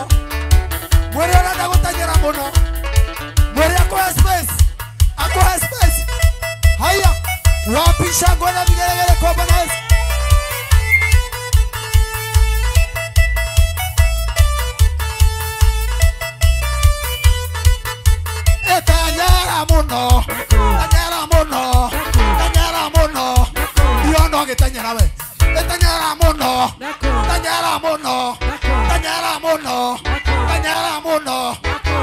Mwĩrĩ ũrenda gũteng'era mũno. Mwĩrĩ akũhe space. Akũhe space. Haya. Wapisha ngwe na vigelegele kwa Bwana Yesu. Teng'era mũno. Teng'era mũno. Teng'era mũno. Ndiona ũgĩteng'era we. Teng'era mũno. Teng'era mũno. Teng'era mũno. Teng'era mũno.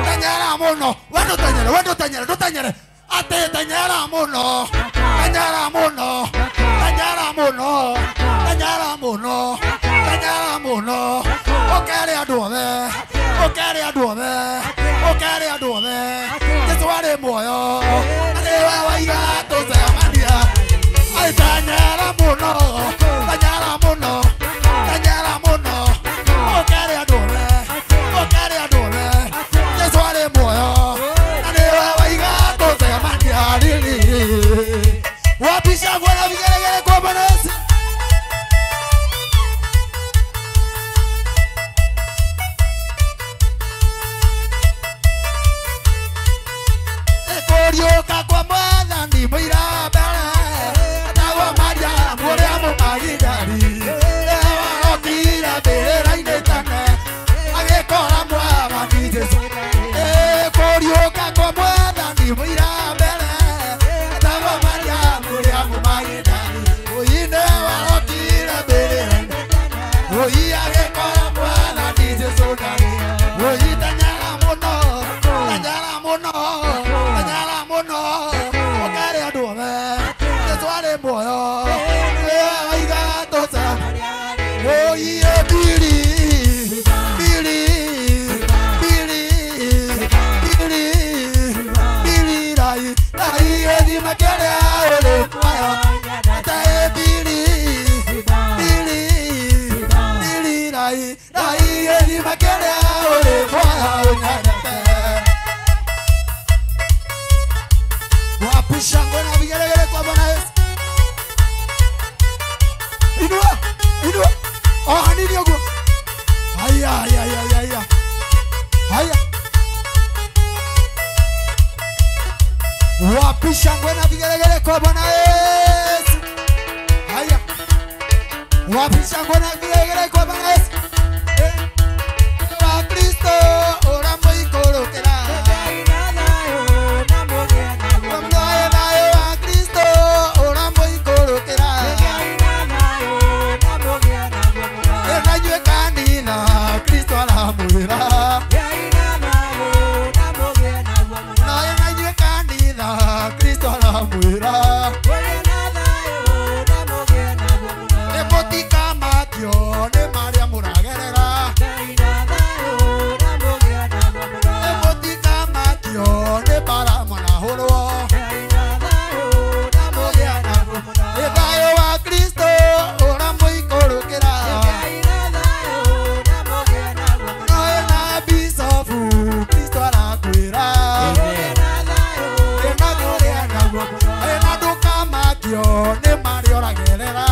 Teng'era mũno. We ndũteng'ere, we ndũteng'ere, ndũteng'ere. Atĩ teng'era mũno. Teng'era mũno. Teng'era mũno. Teng'era mũno. Teng'era mũno. Ũkere andũ othe. Ũkere andũ othe. Ũkere andũ othe. Jesũ arĩ muoyo. Na nĩwe waiga tũcemania. Ai teng'era mũno. Teng'era mũno. Teng'era mũno. Ũkere andũ othe. Ũkere andũ othe. Jesũ arĩ muoyo. Na nĩwe waiga tũcemania. Wapisha Bwana vigelegele kwa Bwana Yesu. Kũriũka kwa Mwathani mũira mbere etagwo Mariamu ũrĩa Mũmagidali. Nĩwarokire mbĩrĩra-inĩ tene agĩkora Mwathani Jesũ. Kũriũka kwa Mwathani mũira mbere etagwo Mariamu ũrĩa Mũmagidali. Ũi nĩwarokire mbĩrĩra-inĩ ũi agĩkora Mwathani Jesũ ndarĩ. Ũi teng'era mũno, teng'era mũno. Teng'era mũno. Ũkere andũ othe. Jesũ arĩ muoyo. Nĩwe waiga tũcemania. Ũi mbiri, mbiri, mbiri, mbiri, mbiri rai, rai gĩthima kĩrĩa ũrĩ muoyo. Ate mbiri, mbiri, mbiri rai, rai gĩthima kĩrĩa ũrĩ muoyo ũnyendete. Wapisha ngwe na vigelegele kwa Bwana Yesu. Inua, inua. Oh, hanini ũguo. Haya, haya, haya, haya. Haya. Wapisha ngwe na vigelegele kwa Bwana Yesu. Haya. Wapisha ngwe na vigelegele kwa Bwana Yesu. Wa Kristo ũramũikũrũkĩra. Mwae wa Kristo ũramũikũrũkĩra. Na inyuĩ kanitha Kristo aramwĩra. Na inyuĩ kanitha Kristo aramwĩra. Nĩ mũtikamakio nĩ marĩa mũragerera. Nĩ mũtikamakio nĩ mbara mwanahũrwo. Nĩ thayũ wa Kristo ũramũikũrũkĩra. Noe na bicobu Kristo arakwĩra. Ĩna ndũkamakio nĩ marĩa ũragerera.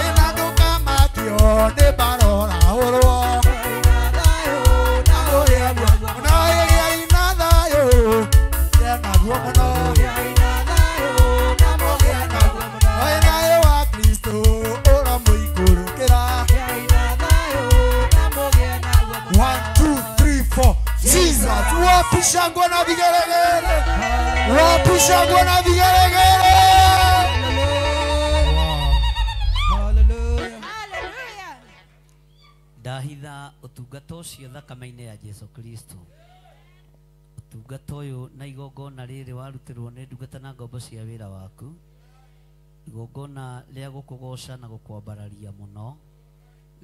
Ĩna ndũkamakio nĩ mbara ũrahũrwo. No ĩgĩai na thayũ, gĩa naguo mũno. Ĩ thayũ wa Kristo ũramũikũrũkĩra. 1 2 3 4. Jesus, wapisha ngwe na vigelegele. Wapisha ngwe na vigelegele. Hallelujah. Hallelujah. Ndahitha ũtungata ũcio thakame-inĩ ya Jesu Kristo. Ũtungata ũyũ na igongona rĩrĩ warutĩrwo nĩ ndungata na ngombo cia wĩra waku, igongona rĩa gũkũgoca na gũkwambararia mũno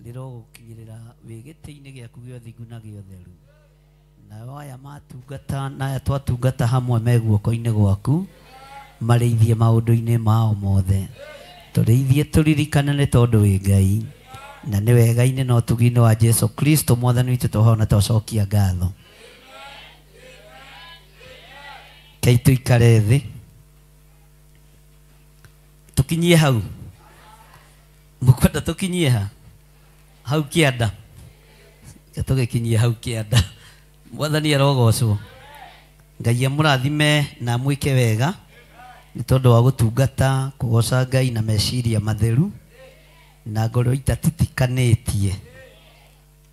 rĩrogũkinyĩrĩra wĩ gĩtĩ-inĩ gĩaku gĩa ũthingu na gĩa ũtheru. Nao aya matungata na aya twatungata hamwe me guoko-inĩ gwaku, marĩithie maũndũ-inĩ mao mothe. Tũrĩithie tũririkane nĩ tondũ wĩ Ngai, na nĩ wega-inĩ na ũtugi-inĩ wa Jesu Kristo mwathani witũ tũhona twacokia ngatho. Kei tũikare thĩ tũkinyie hau. Mũkwenda tũkinyie ha? Hau kĩanda. Tũgĩkinyie hau kĩanda. Mwathani arogocwo. Ngai amũrathime na amwĩke wega nĩ tondũ wa gũtungata kũgoca Ngai na meciria matheru na ngoro itatitikanĩtie.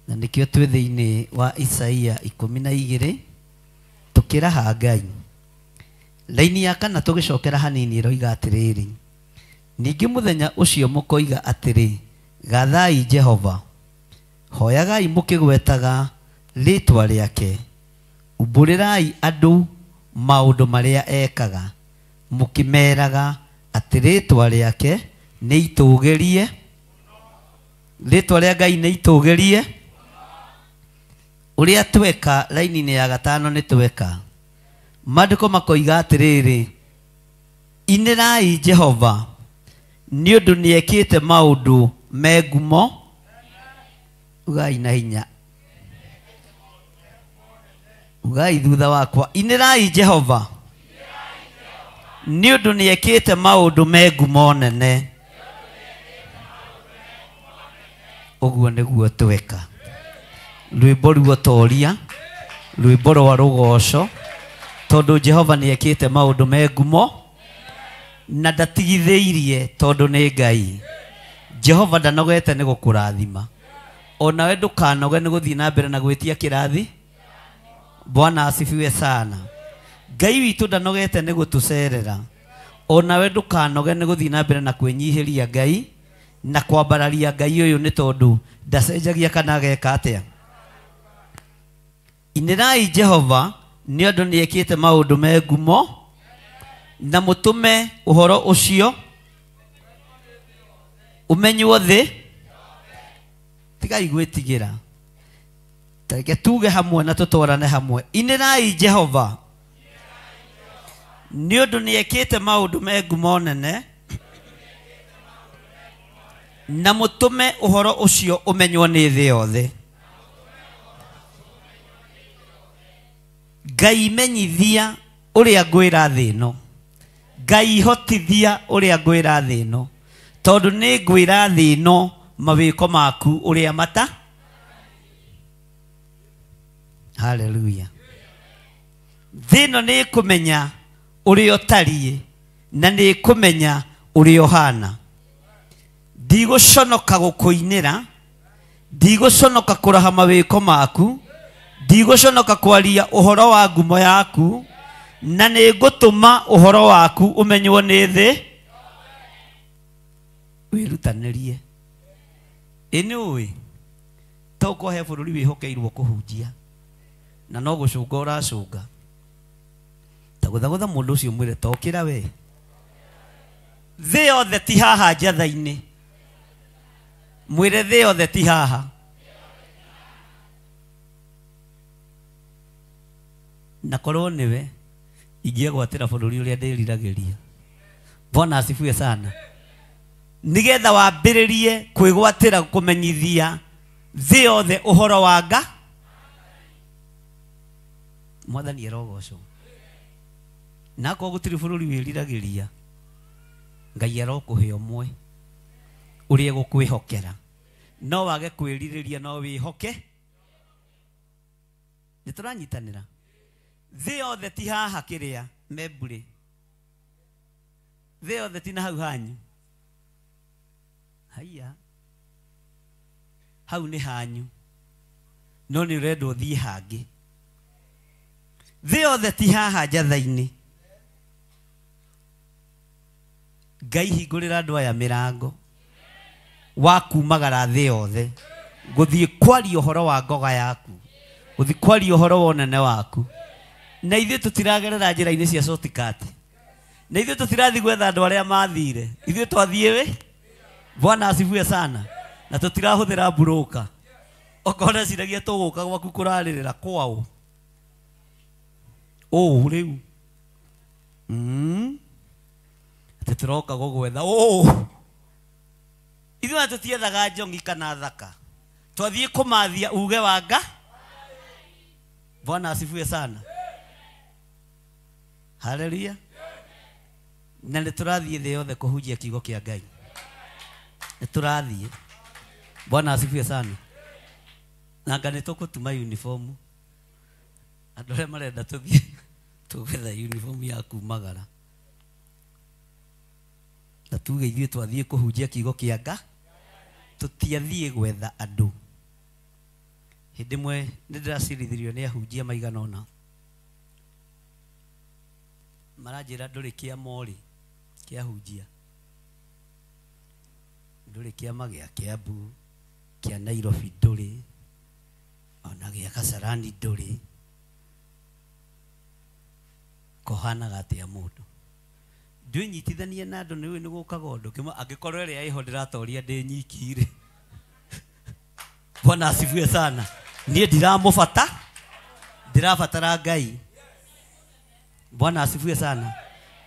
Na nĩkĩo twĩ thĩinĩ wa Isaia 12 tũkĩraha Ngai. Laini ya kana tũgĩcokera hanini ĩroiga atĩrĩrĩ, ningĩ mũthenya ũcio mũkoiga atĩrĩ, gathai Jehova, hoyagai mũkĩgwetaga rĩtwa rĩake, umbũrĩrai andũ maũndũ marĩa ekaga, mũkĩmeraga atĩ rĩtwa rĩake nĩ itũgĩrie. Rĩtwa rĩa Ngai nĩ itũgĩrie. Ũrĩa tweka laini-inĩ ya gatano nĩ tweka. Maandĩko makoiga atĩrĩrĩ, inĩrai Jehova nĩ ũndũ nĩekĩte maũndũ me ngumo. Ugai na hinya, ugai thutha wakwa, inĩrai Jehova nĩ ũndũ nĩekĩte maũndũ me ngumo nene. Ũguo nĩguo tweka. Rwĩmbo ruotoria, rwĩmbo rwa rũgoco, tondũ Jehova nĩekĩte maũndũ me ngumo na ndatigithĩirie tondũ nĩ Ngai. Jehova ndanogete nĩ gũkũrathima, onawe ndũkanoge nĩ gũthiĩ na mbere na gwĩtia kĩrathi. Bwana asifiwe sana. Ngai witũ ndanogete nĩ gũtũcerera, onawe ndũkanoge nĩ gũthiĩ na mbere na kwĩnyihĩria Ngai na kwambararia Ngai ũyũ nĩ tondũ ndacenjagia kana ageka atĩa. Inĩrai Jehova nĩ ũndũ nĩekĩte maũndũ me ngumo, na mũtũme ũhoro ũcio ũmenywo thĩ. Tigai gwĩtigĩra, reke tuge hamwe na tũtwarane hamwe. Inĩrai Jehova nĩ ũndũ nĩekĩte maũndũ me ngumo nene, na mũtũme ũhoro ũcio ũmenywo nĩ thĩ yothe. Ngai menyithia ũrĩa ngwĩra thĩ ĩno, Ngai hotithia ũrĩa ngwĩra thĩ ĩno, tondũ nĩ ngwĩra thĩ ĩno mawĩko maku ũrĩa mata. Haleluya. Thĩ ĩno nĩ ĩkũmenya ũrĩa ũtariĩ na nĩ ĩkũmenya ũrĩa ũhana. Ndigũconoka gũkũinĩra, ndigũconoka kũraha mawĩko maku, ndigũconoka kwaria ũhoro wa ngumo yaku, na nĩ ngũtũma ũhoro waku ũmenywo nĩ thĩ. Wĩrutanĩrie. Ĩ nĩ ũĩ to ũkorwo he bũrũri wĩhokeirwo kũhunjia na no gũcũnga ũracũnga, ta gũthagũtha mũndũ ũcio mwĩre tokĩra we. Thĩ yothe ti haha njatha-inĩ, mwĩre thĩ yothe ti haha. Na korwo nĩwe ingĩegwatĩra bũrũri ũrĩa ndĩriragĩria. Bwana asifiwe sana. Nĩgetha wambĩrĩrie kwĩgwatĩra kũmenyithia thĩ yothe ũhoro wa Nga. Mwathani arogocwo. Na akorwo gũtirĩ bũrũri wĩriragĩria, Ngai arokũhe ũmwe ũrĩa egũkwĩhokera. No wage kwĩrirĩria no wĩhoke. Nĩ tũranyitanĩra. Thĩ yothe ti haha kĩrĩa membure, thĩ yothe ti na hau hanyu. Haiya, hau nĩ hanyu, no nĩ ũrendwo ũthiĩ hangĩ. Thĩ yothe ti haha njatha-inĩ. Ngai hingũrĩra andũ aya mĩrango wa kumagara thĩ yothe Gũthiĩ kwaria ũhoro wa ngoga yaku. Gũthiĩ kwaria ũhoro wa ũnene waku. Na ithuĩ tũtiragerera njĩra-inĩ cia shortcut. Na ithuĩ tũtirathiĩ gwetha andũ arĩa mathire. Ithuĩ twathiĩ wĩ Bwana asifiwe sana. Na tũtirahũthĩra mburũka. Okorwo ndeciragia tũgũka gwaku kũrarĩrĩra kwao. Ũũ rĩu. Atĩ tũroka gũgwetha ũũ. Ithuĩ tũtiethaga njongi kana thaka. Twathiĩ kũmathia uge wa nga. Bwana asifiwe sana. Haleluya. Na nĩ tũrathiĩ thĩ yothe kũhunjia kiugo kĩa Ngai. Nĩ tũrathiĩ. Bwana asifiwe sana. Na anga nĩ tũgũtuma uniform. Andũ arĩa marenda tũthiĩ tũgwetha uniform ya kumagara. Na tuge ithuĩ twathiĩ kũhunjia kiugo kĩa Ngai. Tũtiathiĩ gwetha andũ. Hĩndĩ ĩmwe nĩ ndĩracirithirio nĩ ahunjia maigana ũna. Maranjĩra ndũrĩ kĩama ũrĩ kĩahunjia. Ndũrĩ kĩama gĩa Kiambu, kĩa Nairobi ndũrĩ, ona gĩa Kasarani ndũrĩ. Kũhanaga atĩa mũndũ? Ndwĩnyitithanie na andũ nĩ ũĩ nĩ gũkaga ũndũ kĩmwe angĩkorwo ĩrĩa ĩho ndĩratoria ndĩ nyiki rĩ. Bwana asifiwe sana. Niĩ ndiramũbata, ndĩrabatara Ngai. Bwana asifiwe sana.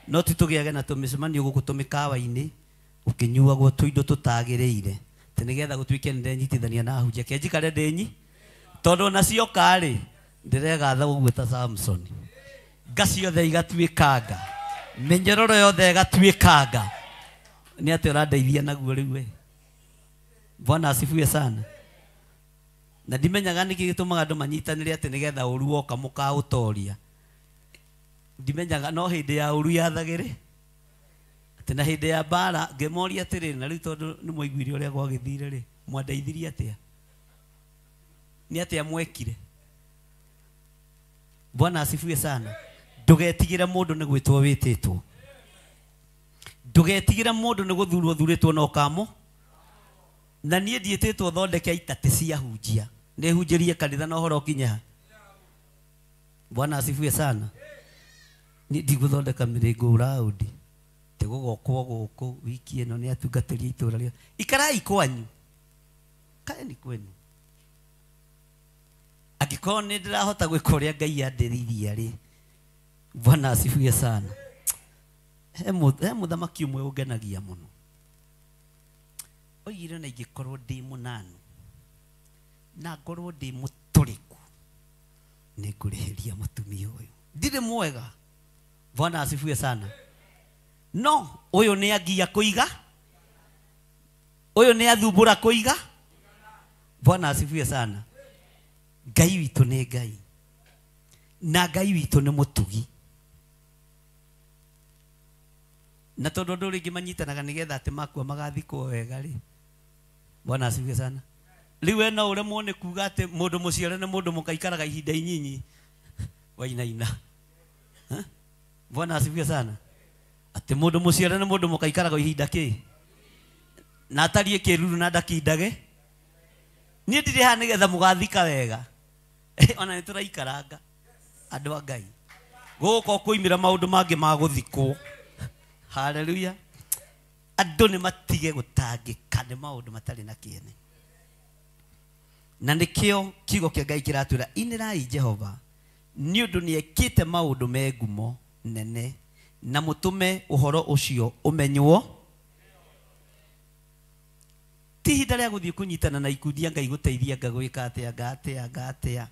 No ti tũgĩage na tũmĩcemanio gũkũ tũmĩkawa-inĩ ũkĩnyuagwo tũindo tũtagĩrĩire atĩ nĩgetha gũtuĩke nĩ ndenyitithania na ahunjia. Ke njikare ndĩ nyi tondũ ona cioka rĩ ndĩregatha ũguo ta Samson. Nga ciothe igatuĩkanga, mĩnyororo yothe ĩgatuĩkanga. Nĩ atĩa ũrandeithia naguo rĩu we? Bwana asifiwe sana. Na ndimenyaga nĩkĩ gĩtũmaga andũ manyitanĩre atĩ nĩgetha ũru woka mũkaũtoria. Ndimenyaga no hĩndĩ ya ũru yathagĩrĩ atĩ na hĩndĩ ya mbara ngĩmoria atĩrĩrĩ, na rĩu tondũ nĩ mwaiguire ũrĩa gwagĩthire rĩ, mwandeithirie atĩa? Nĩ atĩa mwekire? Bwana asifiwe sana. Ndũgetigĩre mũndũ nĩ gwĩtwo wĩtĩtwo. Ndũgetigĩre mũndũ nĩ gũthurwo thurĩtwo na ũkamũ. Na niĩ ndiĩtĩtwo thondeke itatĩ cia hunjia. Nĩ hunjĩrie kanitha na ũhoro ũkinye ha. Bwana asifiwe sana. Niĩ ndigũthondeka mĩrĩngũ raundi. Tĩgũgokwo gũkũ wiki ĩno nĩ atungatĩri itũra rĩo. Ikarai kwanyu. Kaeni kwenu. Angĩkorwo nĩ ndĩrahota gwĩka ũrĩa Ngai andĩrĩirie rĩ. Bwana asifiwe sana. He mũthamaki ũmwe ũngenagia mũno. Oigire na ingĩkorwo ndĩ mũnanu na ngorwo ndĩ mũtũrĩku nĩngũrĩhĩria mũtumia ũyũ. Ndirĩ mwega. Bwana asifiwe sana. No ũyũ nĩ angia kũiga, ũyũ nĩ athumbũra kũiga. Bwana asifiwe sana. Ngai witũ nĩ Ngai. Na Ngai witũ nĩ mũtugi. Na tondũ andũ rĩngĩ manyitanaga nĩgetha atĩ makua magathikwo wega rĩ. Bwana asifiwe sana. Rĩu we no ũremwo nĩ kuga atĩ mũndũ mũciare nĩ mũndũ mũkaikaraga ihinda inyinyi wainaina. Bwana asifiwe sana. Atĩ mũndũ mũciare nĩ mũndũ mũkaikaraga ihinda kĩ na atariĩ kĩruru na ndakindage. Niĩ ndirĩ haha nĩgetha mũgathika wega. Ona nĩ tũraikaranga andũ a Ngai. Gũgũka kũimĩra maũndũ mangĩ ma gũthikwo. Haleluya. Andũ nĩ matige gũtangĩka nĩ maũndũ matarĩ na kĩene. Na nĩkĩo kiugo kĩa Ngai kĩratwĩra inĩrai Jehova nĩ ũndũ nĩekĩte maũndũ me ngumo nene na mũtũme ũhoro ũcio ũmenywo. Ti ihinda rĩa gũthiĩ kũnyitana na ikundi anga igũteithia anga gwĩka atĩa anga atĩa anga atĩa.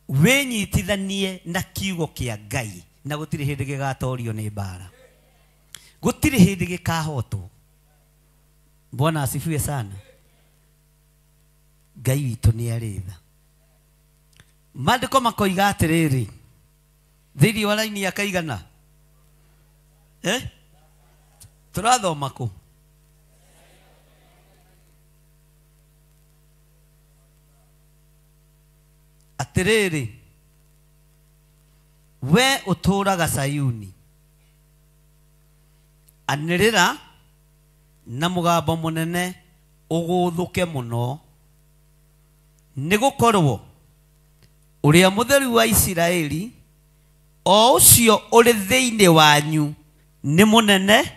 Wĩnyitithanie na kiugo kĩa Ngai na gũtirĩ hĩndĩ gĩgatorio nĩ mbara. Gũtirĩ hĩndĩ gĩkahotwo. Bwana asifiwe sana. Ngai witũ nĩ arĩ tha. Maandĩko makoiga atĩrĩrĩ thĩinĩ wa raini ya kaigana tũrathoma kũ? Atĩrĩrĩ we ũtũũraga Sayuni anĩrĩra na mũgambo mũnene ũgũthũke mũno. Nĩ gũkorwo ũrĩa mũtheru wa Isiraeli o ũcio ũrĩ thĩinĩ wanyu nĩ mũnene.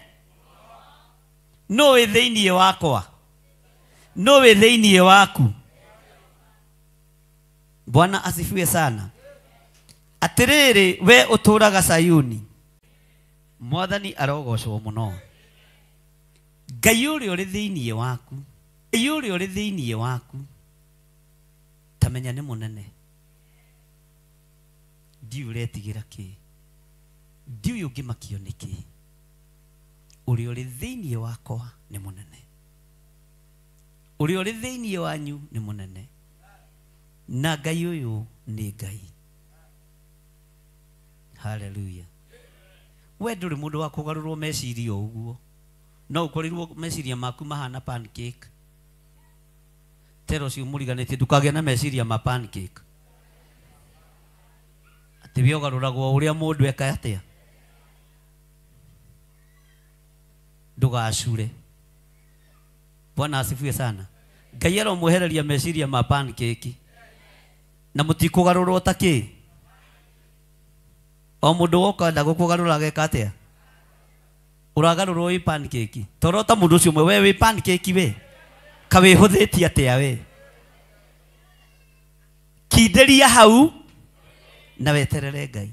Nũ wĩ thĩinĩ wakwa? Nũ wĩ thĩinĩ waku? Bwana asifiwe sana. Atĩrĩrĩ we ũtũũraga Sayuni, Mwathani arogocwo mũno. Ngai ũrĩa ũrĩ thĩinĩ waku, Ngai ũrĩa ũrĩ thĩinĩ waku, tamenya nĩ mũnene. Ndiũĩ ũretigĩra kĩ, ndiũĩ ũngĩmakio nĩ kĩ. Ũrĩa ũrĩ thĩinĩ wakwa nĩ mũnene, ũrĩa ũrĩ thĩinĩ wanyu nĩ mũnene, na Ngai ũyũ nĩ Ngai. Haleluya. We ndũrĩ mũndũ wa kũgarũrwo meciria o ũguo. No ũkorirwo meciria maku mahana pancake. Tero ũcio mũriganĩtie ndũkagĩe na meciria ma pancake. Atĩ we ũgarũragwo ũrĩa mũndũ eka atĩa. Ndũgacure. Bwana asifiwe sana. Ngai aromwehereria meciria ma pancake. Na mũtikũgarũrwo ta kĩ? O mũndũ woka enda gũkũgarũra ageka atĩa? Ũragarũrwo wĩ pancake. Toro ta mũndũ ũcio ũmwe, we wĩ pancake we. Kawĩhũthĩtie atĩa we? Kindĩria hau na weterere Ngai.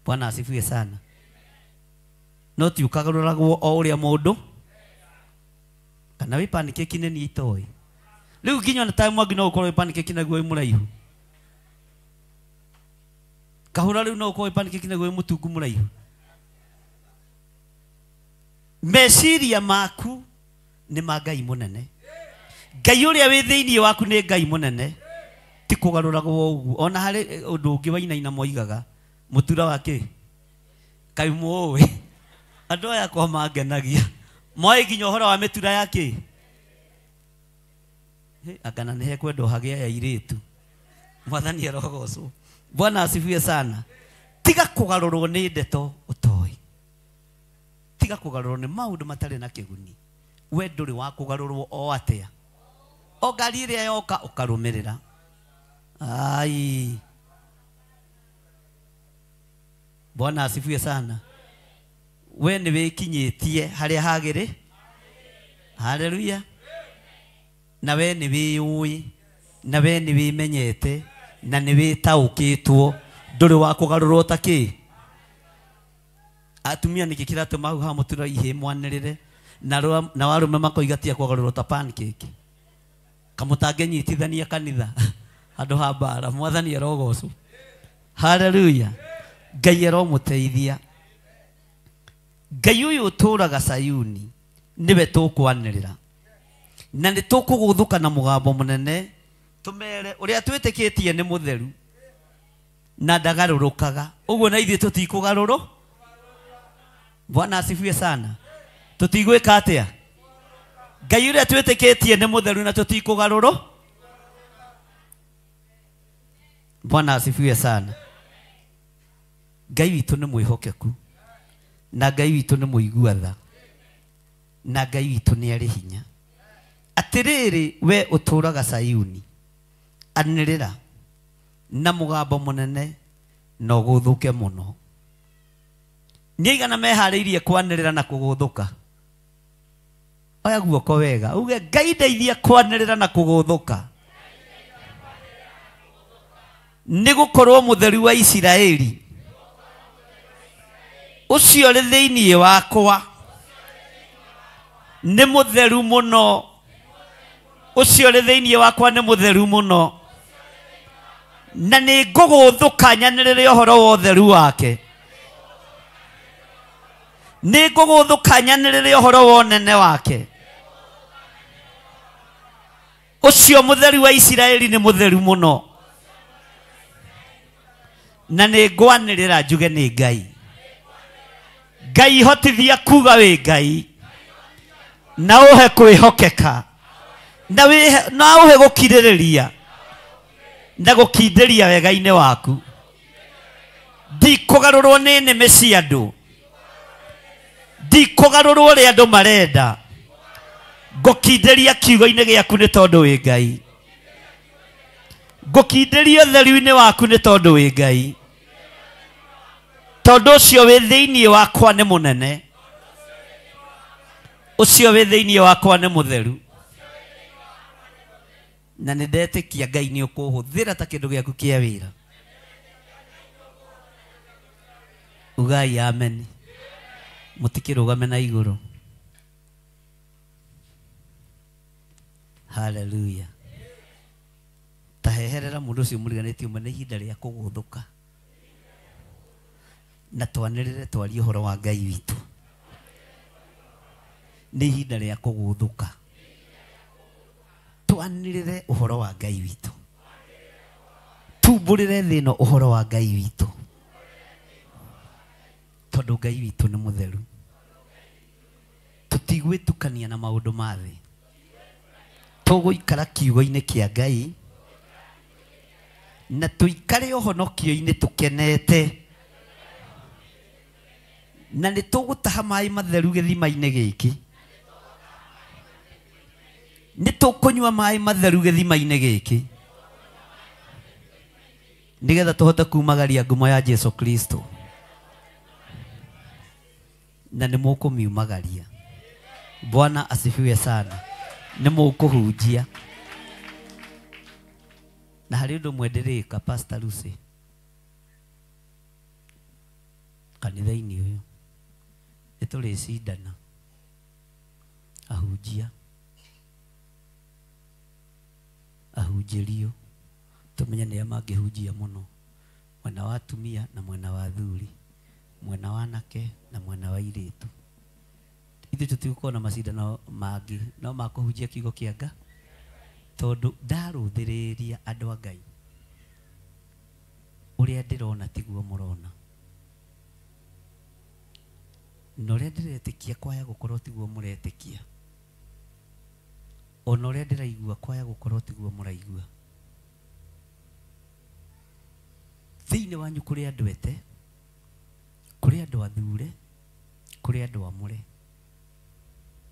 Bwana asifiwe sana. No ti ũkagarũragwo o ũrĩa mũndũ kana wĩ pancake nĩ niĩ itoĩ. Rĩu nginya ona time mwangi no ũkorwo wĩ pancake naguo wĩ mũraihu. Kahũra rĩu no ũkorwo wĩ pancake naguo wĩ mũtungu mũraihu. Meciria maku nĩ ma Ngai mũnene. Ngai ũrĩa wĩ thĩinĩ waku nĩ Ngai mũnene. Ti kũgarũragwo ũguo. Ona harĩ ũndũ ũngĩ wainaina moigaga mũtura wa kĩ? Kaĩ mũũĩ? Andũ aya kwa mangenagia. Moĩ nginya ũhoro wa mĩtura ya kĩ? Anga na nĩ hekwendwo hagĩe ya airĩtu. Mwathani arogocwo. Bwana asifiwe sana. Tiga kũgarũrwo nĩ ndeto ũtoĩ. Tiga kũgarũrwo nĩ maũndũ matarĩ na kĩguni. We ndũrĩ wa kũgarũrwo o atĩa. O ngari ĩrĩa yoka ũkarũmĩrĩra. Ai. Bwana asifiwe sana. We nĩ wĩkinyĩtie harĩa hagĩrĩ. Haleluya. Na we nĩ wĩyũĩ, na we nĩ wĩmenyete, na nĩ wĩtaũkĩtwo. Ndũrĩ wa kũgarũrwo ta kĩ? Atumia nĩkĩ kĩratũma hau ha mũtura ihĩ mwanĩrĩre, na arũme makoiga ti a kũgarũrwo ta pancake. Kamũtangĩnyitithania kanitha handũ ha mbara. Mwathani arogocwo. Haleluya. Ngai aromũteithia. Ngai ũyũ ũtũũraga Sayuni nĩwe tũkwanĩrĩra. Na nĩ tũkũgũthũka na mũgambo mũnene tũmere ũrĩa twĩtĩkĩtie nĩ mũtheru na ndagarũrũkaga. Ũguo na ithuĩ tũtikũgarũrwo. Bwana asifiwe sana. Tũtigwĩka atĩa? Ngai ũrĩa twĩtĩkĩtie nĩ mũtheru na tũtikũgarũrwo. Bwana asifiwe sana. Ngai witũ nĩ mwĩhokeku, na Ngai witũ nĩ mũigua tha, na Ngai witũ nĩ arĩ hinya. Atĩrĩrĩ we ũtũũraga Sayuni, anĩrĩra na mũgambo mũnene na ũgũthũke mũno. Nĩ aigana meharĩirie kwanĩrĩra na kũgũthũka? Oya guoko wega uge Ngai ndeithia kwanĩrĩra na kũgũthũka. Nĩ gũkorwo mũtheru wa Isiraeli ũcio ũrĩ thĩinĩ wakwa nĩ mũtheru mũno. Ũcio ũrĩ thĩinĩ wakwa nĩ mũtheru mũno, na nĩ ngũgũthũka nyanĩrĩre ũhoro wa ũtheru wake. Nĩ ngũgũthũka nyanĩrĩre ũhoro wa ũnene wake. Ũcio mũtheru wa Isiraeli nĩ mũtheru mũno, na nĩ ngwanĩrĩra njuge nĩ Ngai. Ngai hotithia kuga wĩ Ngai, na ũhe kwĩhokeka, na ũhe gũkirĩrĩria na gũkindĩria wega-inĩ waku. Ndikũgarũrwo nĩ nĩmĩ cia andũ, ndikũgarũrwo ũrĩa andũ marenda. Ngũkindĩria kiugo-inĩ gĩaku nĩ tondũ wĩ Ngai. Ngũkindĩria ũtheru-inĩ waku nĩ tondũ wĩ Ngai. Tondũ ũcio wĩ thĩinĩ wakwa nĩ mũnene. Ũcio wĩ thĩinĩ wakwa nĩ mũtheru. Na nĩ ndetĩkia Ngai nĩ ũkũhũthĩra ta kĩndũ gĩaku kĩa wĩra. Ugai amen. Mũtikĩrũgame na igũrũ. Hallelujah. Ta heherera mũndũ ũcio mũriganĩtie ũmwe nĩ ihinda rĩa kũgũthũka. Na twanĩrĩre twarie ũhoro wa Ngai witũ. Nĩ ihinda rĩa kũgũthũka. Twanĩrĩre ũhoro wa Ngai witũ. Tumbũrĩre thĩ ĩno ũhoro wa Ngai witũ. Tondũ Ngai witũ nĩ mũtheru. Tũtigwĩtukania na maũndũ ma thĩ. Tũgũikara kiugo-inĩ kĩa Ngai na tũikare ũhonokio-inĩ tũkenete. Na nĩ tũgũtaha maĩ matheru gĩthima-inĩ gĩkĩ. Nĩ tũkũnyua maĩ matheru gĩthima-inĩ gĩkĩ. Nĩgetha tũhote kumagaria ngumo ya Jesu Kristo. Na nĩ mũkũmiumagaria. Bwana asifiwe sana. Nĩ mũkũhunjia. Na harĩ ũndũ ũmwe ndĩrĩka Pastor Lucy. Kanitha-inĩ ũyũ nĩ tũrĩcindana ahunjia ahunjĩrio tũmenye nĩa mangĩhunjia mũno, mwena wa atumia na mwena wa athuri, mwena wa anake na mwena wa airĩtu. Ithuĩ tũtigũkorwo na macindano mangĩ no makũhunjia kiugo kĩa Ngai, tondũ ndarũthĩrĩria andũ a Ngai ũrĩa ndĩrona tiguo mũrona, na ũrĩa ndĩretĩkia kwaya gũkorwo tiguo mũretĩkia, ona ũrĩa ndĩraigua kwaya gũkorwo tiguo mũraigua. Thĩinĩ wanyu kũrĩ andũ ete, kũrĩ andũ athure, kũrĩ andũ amũre,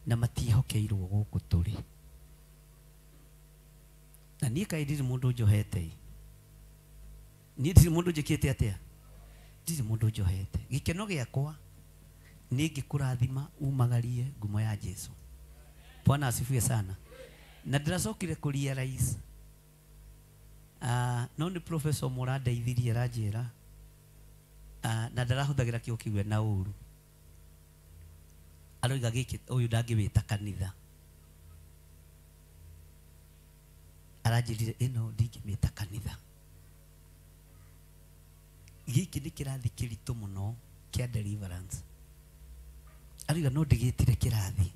na matiĩhokeirwo gũkũ tũrĩ. Na niĩ kaĩ ndirĩ mũndũ njohete. Niĩ ndirĩ mũndũ njĩkĩte atĩa? Ndirĩ mũndũ njohete. Gĩkeno gĩakwa nĩ ngĩkũrathima umagarie ngumo ya Jesu. Bwana asifiwe sana. Na ndĩracokire kũ realize no nĩ professor mũrandeithirie aranjĩra na ndarahũthagĩra kĩo kĩu na ũru. Aroiga gĩkĩ ũyũ ndangĩwĩta kanitha. Aranjĩrire ĩno ndingĩmĩta kanitha. Gĩkĩ nĩ kĩrathi kĩritũ mũno kĩa deliverance. Aroiga no ndĩgĩtire kĩrathi.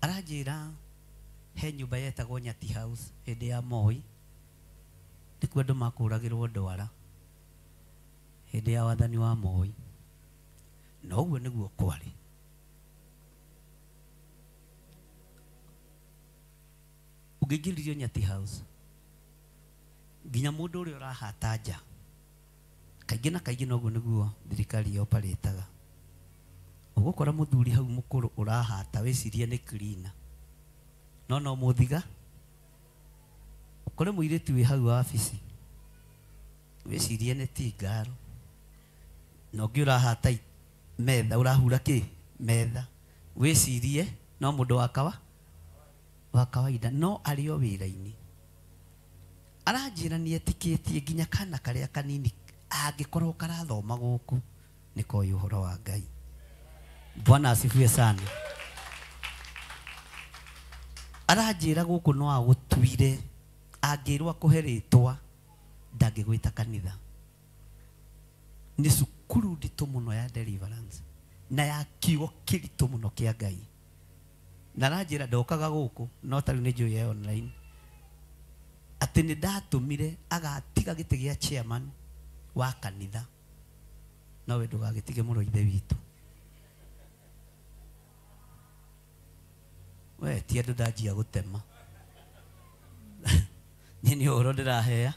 Aranjĩra he nyũmba yetagwo Nyati House hĩndĩ ya Moi, nĩkuo andũ makũragĩrwo ndwara hĩndĩ ya wathani wa Moi. Na ũguo nĩguo kwarĩ. Ũngĩingĩririo Nyati House nginya mũndũ ũrĩa ũrahata nja, kaingĩ na kaingĩ noguo nĩguo thirikari yoparĩtaga. Ũgũkora mũthuri hau mũkũrũ ũrahata wĩcirie nĩ cleaner, no no mũthiga. Ũkore mũirĩtu wĩ hau wabici wĩcirie nĩ tingaro, na ũngĩ ũrahata metha ũrahura kĩ metha wĩcirie no mũndũ wa kawaida, no arĩ o wĩra-inĩ. Aranjĩra nĩ etĩkĩtie nginya kana karĩa kanini angĩkorwo karathoma gũkũ nĩ koĩ ũhoro wa Ngai. Bwana asifiwe sana. Aranjĩra gũkũ no agũtuire angĩrwo akũhe rĩtwa ndangĩgwĩta kanitha. Nĩ cukuru nditũ mũno ya deliverance na ya kiugo kĩritũ mũno kĩa Ngai. Na aranjĩra ndokaga gũkũ no tarĩu nĩ njũĩ online atĩ nĩ ndatũmire agatiga gĩtĩ gĩa chairman wa kanitha, no we ndũgagĩtige mũno ithe witũ. We ti andũ ndanjia gũtema. Niĩ nĩ ũhoro ndĩrahea.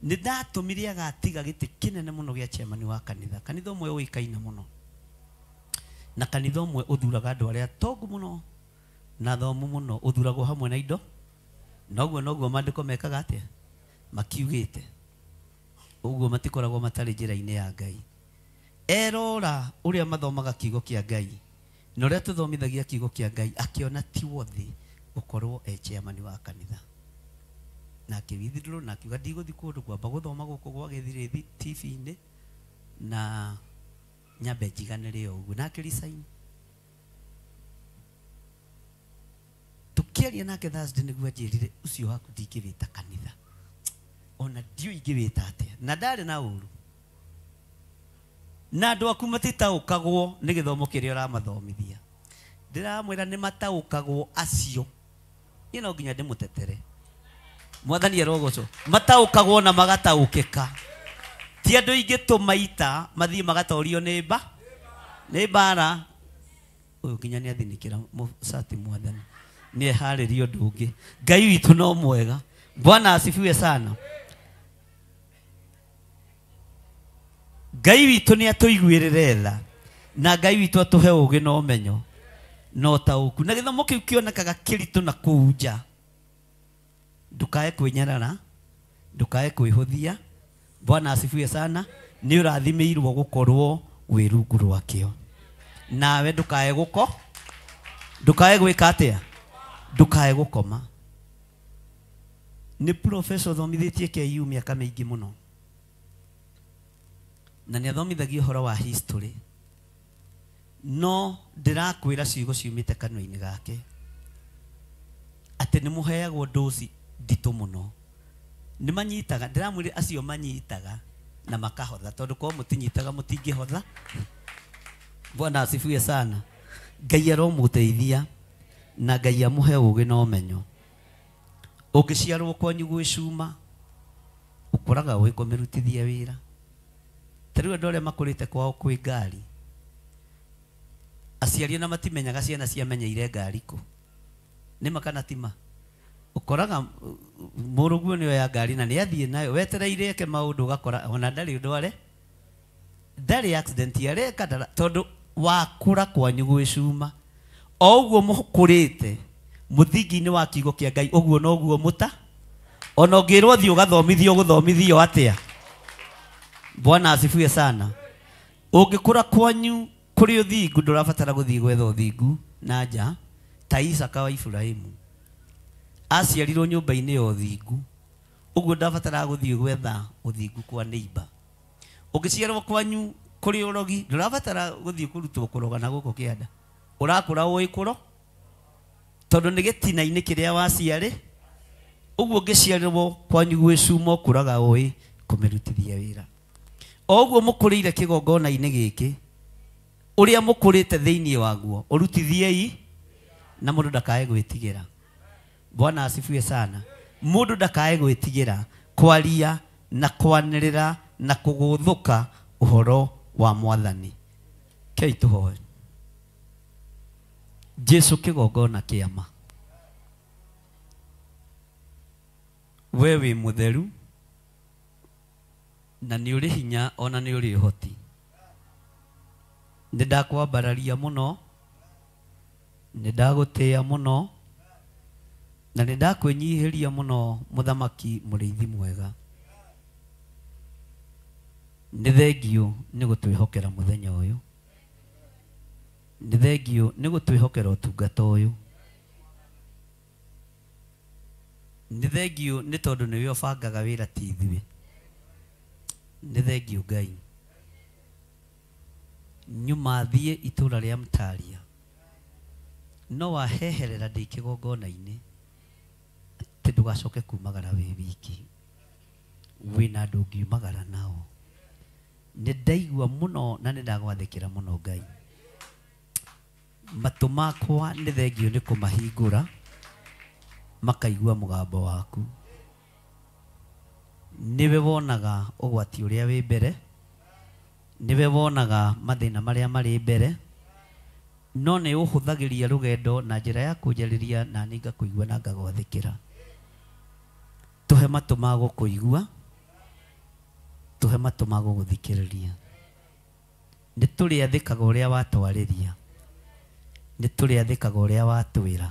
Nĩ ndatũmire agatiga gĩtĩ kĩnene mũno gĩa chairman wa kanitha, kanitha ũmwe ũĩkaine mũno, Na kanitha ũmwe ũthuraga andũ arĩa tongu mũno na thomu mũno, ũthuragwo hamwe na indo. Noguo noguo maandĩko mekaga atĩa? Makiugĩte. Ũguo matikoragwo matarĩ njĩra-inĩ ya Ngai. Erora ũrĩa mathomaga kiugo kĩa Ngai na ũrĩa tũthomithagia kiugo kĩa Ngai, akĩona ti worthy gũkorwo e chairman wa kanitha. Na akĩwithdraw na akiuga ndigũthiĩ kũndũ kwamba gũthoma gũkũ gwa gĩthirĩ TV-inĩ na nyambe njiganĩre o ũguo, na akĩresign. Tũkĩaria nake Thursday nĩguo anjĩrire ũcio waku ndingĩwĩta kanitha, ona ndiũĩ ingĩwĩta atĩa, na ndarĩ na ũru. Na andũ aku matitaũkagwo nĩ gĩthomo kĩrĩa ũramathomithia. Ndĩramwĩra nĩ mataũkagwo acio. Niĩ no nginya ndĩmũtetere. Mwathani arogocwo. Mataũkagwo na magataũkĩka. Ti andũ aingĩ tũmaita mathiĩ magatorio nĩ mba nĩ mbara. Ũyũ nginya nĩ athinĩkĩra mũcati mwathani. Nĩ eharĩrie ũndũ ũngĩ. Ngai witũ no mwega. Bwana asifiwe sana. Ngai witũ nĩ atũiguĩrĩre tha, na Ngai witũ atũhe ũũgĩ na ũmenyo na ũtaũku. Na gĩthomo kĩu kĩonekaga kĩritũ na kũu nja. Ndũkae kwĩnyarara, ndũkae kwĩhũthia. Bwana asifiwe sana. Nĩ ũrathimĩirwo gũkorwo wĩ rungu rwakĩo. Nawe ndũkae gũko, ndũkae gwĩka atĩa? Ndũkae gũkoma. Nĩ professor ũthomithĩtie KU mĩaka mĩingĩ mũno, na nĩ athomithagia ũhoro wa history. No ndĩrakwĩra ciugo ciumĩte kanua-inĩ gake atĩ nĩ mũheagwo ndoci nditũ mũno. Nĩ manyitaga, ndĩramwĩra acio manyitaga na makahotha, tondũ korwo mũtinyitaga mũtingĩhotha. Bwana asifiwe sana. Ngai aromũteithia na Ngai amũhe ũũgĩ na ũmenyo. Ũngĩciarwo kwanyu gwĩ cuma, ũkoraga ũĩ kũmĩrutithia wĩra. Ta rĩu andũ arĩa makũrĩte kwao kwĩ ngari, aciari ona matimenyaga ciana ciamenyeire ngari kũ. Nĩ ma kana ti ma? Ũkoraga mũrũguo nĩ oya ngari na nĩ athiĩ nayo, wetereire eke maũndũ, ũgakora ona ndarĩ ũndũ are, ndarĩ accident areka, tondũ wakũra kwanyu gwĩ cuma. O ũguo mũkũrĩte mũthingi-inĩ wa kiugo kĩa Ngai, ũguo noguo mũta. Ona ũngĩrwo thiĩ ũgathomithio, ũgũthomithio atĩa? Bwana asifiwe sana. Ũngĩkũra kwanyu kũrĩ ũthingu, ndũrabatara gũthiĩ gwetha ũthingu na nja. Ta Isaka wa Iburahĩmu aciarirwo nyũmba-inĩ ya ũthingu, ũguo ndabataraga gũthiĩ gwetha ũthingu kwa neighbor. Ũngĩciarwo kwanyu kũrĩ ũrogi, ndũrabatara gũthiĩ kũrutwo kũroga na gũkũ kĩanda. Ũrakũra ũĩ kũro, tondũ nĩ gĩtina-inĩ kĩrĩa waciarĩ. Ũguo ũngĩciarwo kwanyu gwĩ cuma, ũkũraga ũĩ kũmĩrutithia wĩra. O ũguo mũkũrĩire kĩgongona-inĩ gĩkĩ, ũrĩa mũkũrĩte thĩinĩ waguo, ũrutithiei na mũndũ ndakae gwĩtigĩra. Bwana asifiwe sana. Mũndũ ndakae gwĩtigĩra kwaria na kwanĩrĩra na kũgũthũka ũhoro wa mwathani. Kei tũhoe. Jesu kĩgongona kĩama, we wĩ mũtheru na nĩ ũrĩ hinya ona nĩ ũrĩ ũhoti. Nĩ ndakwambararia mũno, nĩ ndagũtĩĩa mũno, na nĩ ndakwĩnyihĩria mũno, mũthamaki mũrĩithi mwega. Nĩ thengiũ nĩ gũtwĩhokera mũthenya ũyũ. Nĩ thengiũ nĩ gũtwĩhokera ũtungata ũyũ. Nĩ thengiũ nĩ tondũ nĩwe ũbangaga wĩra ti ithuĩ. Nĩ thengiũ Ngai. Nyuma thiĩ itũra rĩa Mtaria, no waheherera ndĩ kĩgongona-inĩ atĩ ndũgacoke kumagara wĩ wiki, wĩna andũ ũngiumagara nao. Nĩ ndaigua mũno na nĩ ndagwathĩkĩra mũno Ngai. Matũ makwa nĩ thengiũ nĩ kũmahingũra makaigua mũgambo waku. Nĩwe wonaga ũgwati ũrĩa wĩ mbere, nĩwe wonaga mathĩna marĩa marĩ mbere, no nĩ ũhũthagĩria rũgendo na njĩra ya kũnjarĩria na niĩ ngakũigua na ngagwathĩkĩra. Tũhe matũ ma gũkũigua, tũhe matũ ma gũgũthikĩrĩria. Nĩ tũrĩathĩkaga ũrĩa watwarĩria. Nĩ tũrĩathĩkaga ũrĩa watwĩra.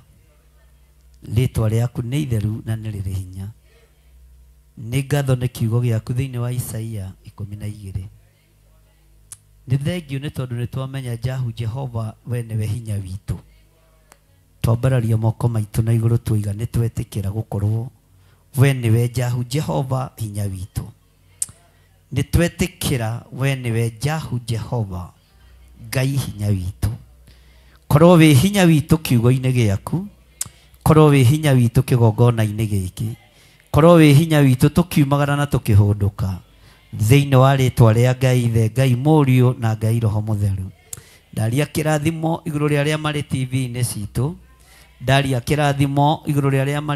Rĩtwa rĩaku nĩ itheru na nĩ rĩrĩ hinya. Nĩ ngatho nĩ kiugo gĩaku thĩinĩ wa Isaia 12. Nĩ thengiũ nĩ tondũ nĩ twamenya Jahu Jehova we nĩwe hinya witũ. Twambararia moko maitũ na igũrũ tuiga nĩ twetĩkĩra gũkorwo we nĩwe Jahu Jehova hinya witũ. Nĩ twetĩkĩra we nĩwe Jahu Jehova Ngai hinya witũ. Korwo wĩ hinya witũ kiugo-inĩ gĩaku, korwo wĩ hinya witũ kĩgongona-inĩ gĩkĩ, korwo wĩ hinya witũ tũkiumagara na tũkĩhũndũka thĩinĩ wa rĩtwa rĩa Ngai Ithe, Ngai Mũriũ na Ngai Roho Mũtheru. Ndaria kĩrathimo igũrũ rĩa arĩa marĩ TV-inĩ citũ, ndaria kĩrathimo igũrũ rĩa arĩa marĩ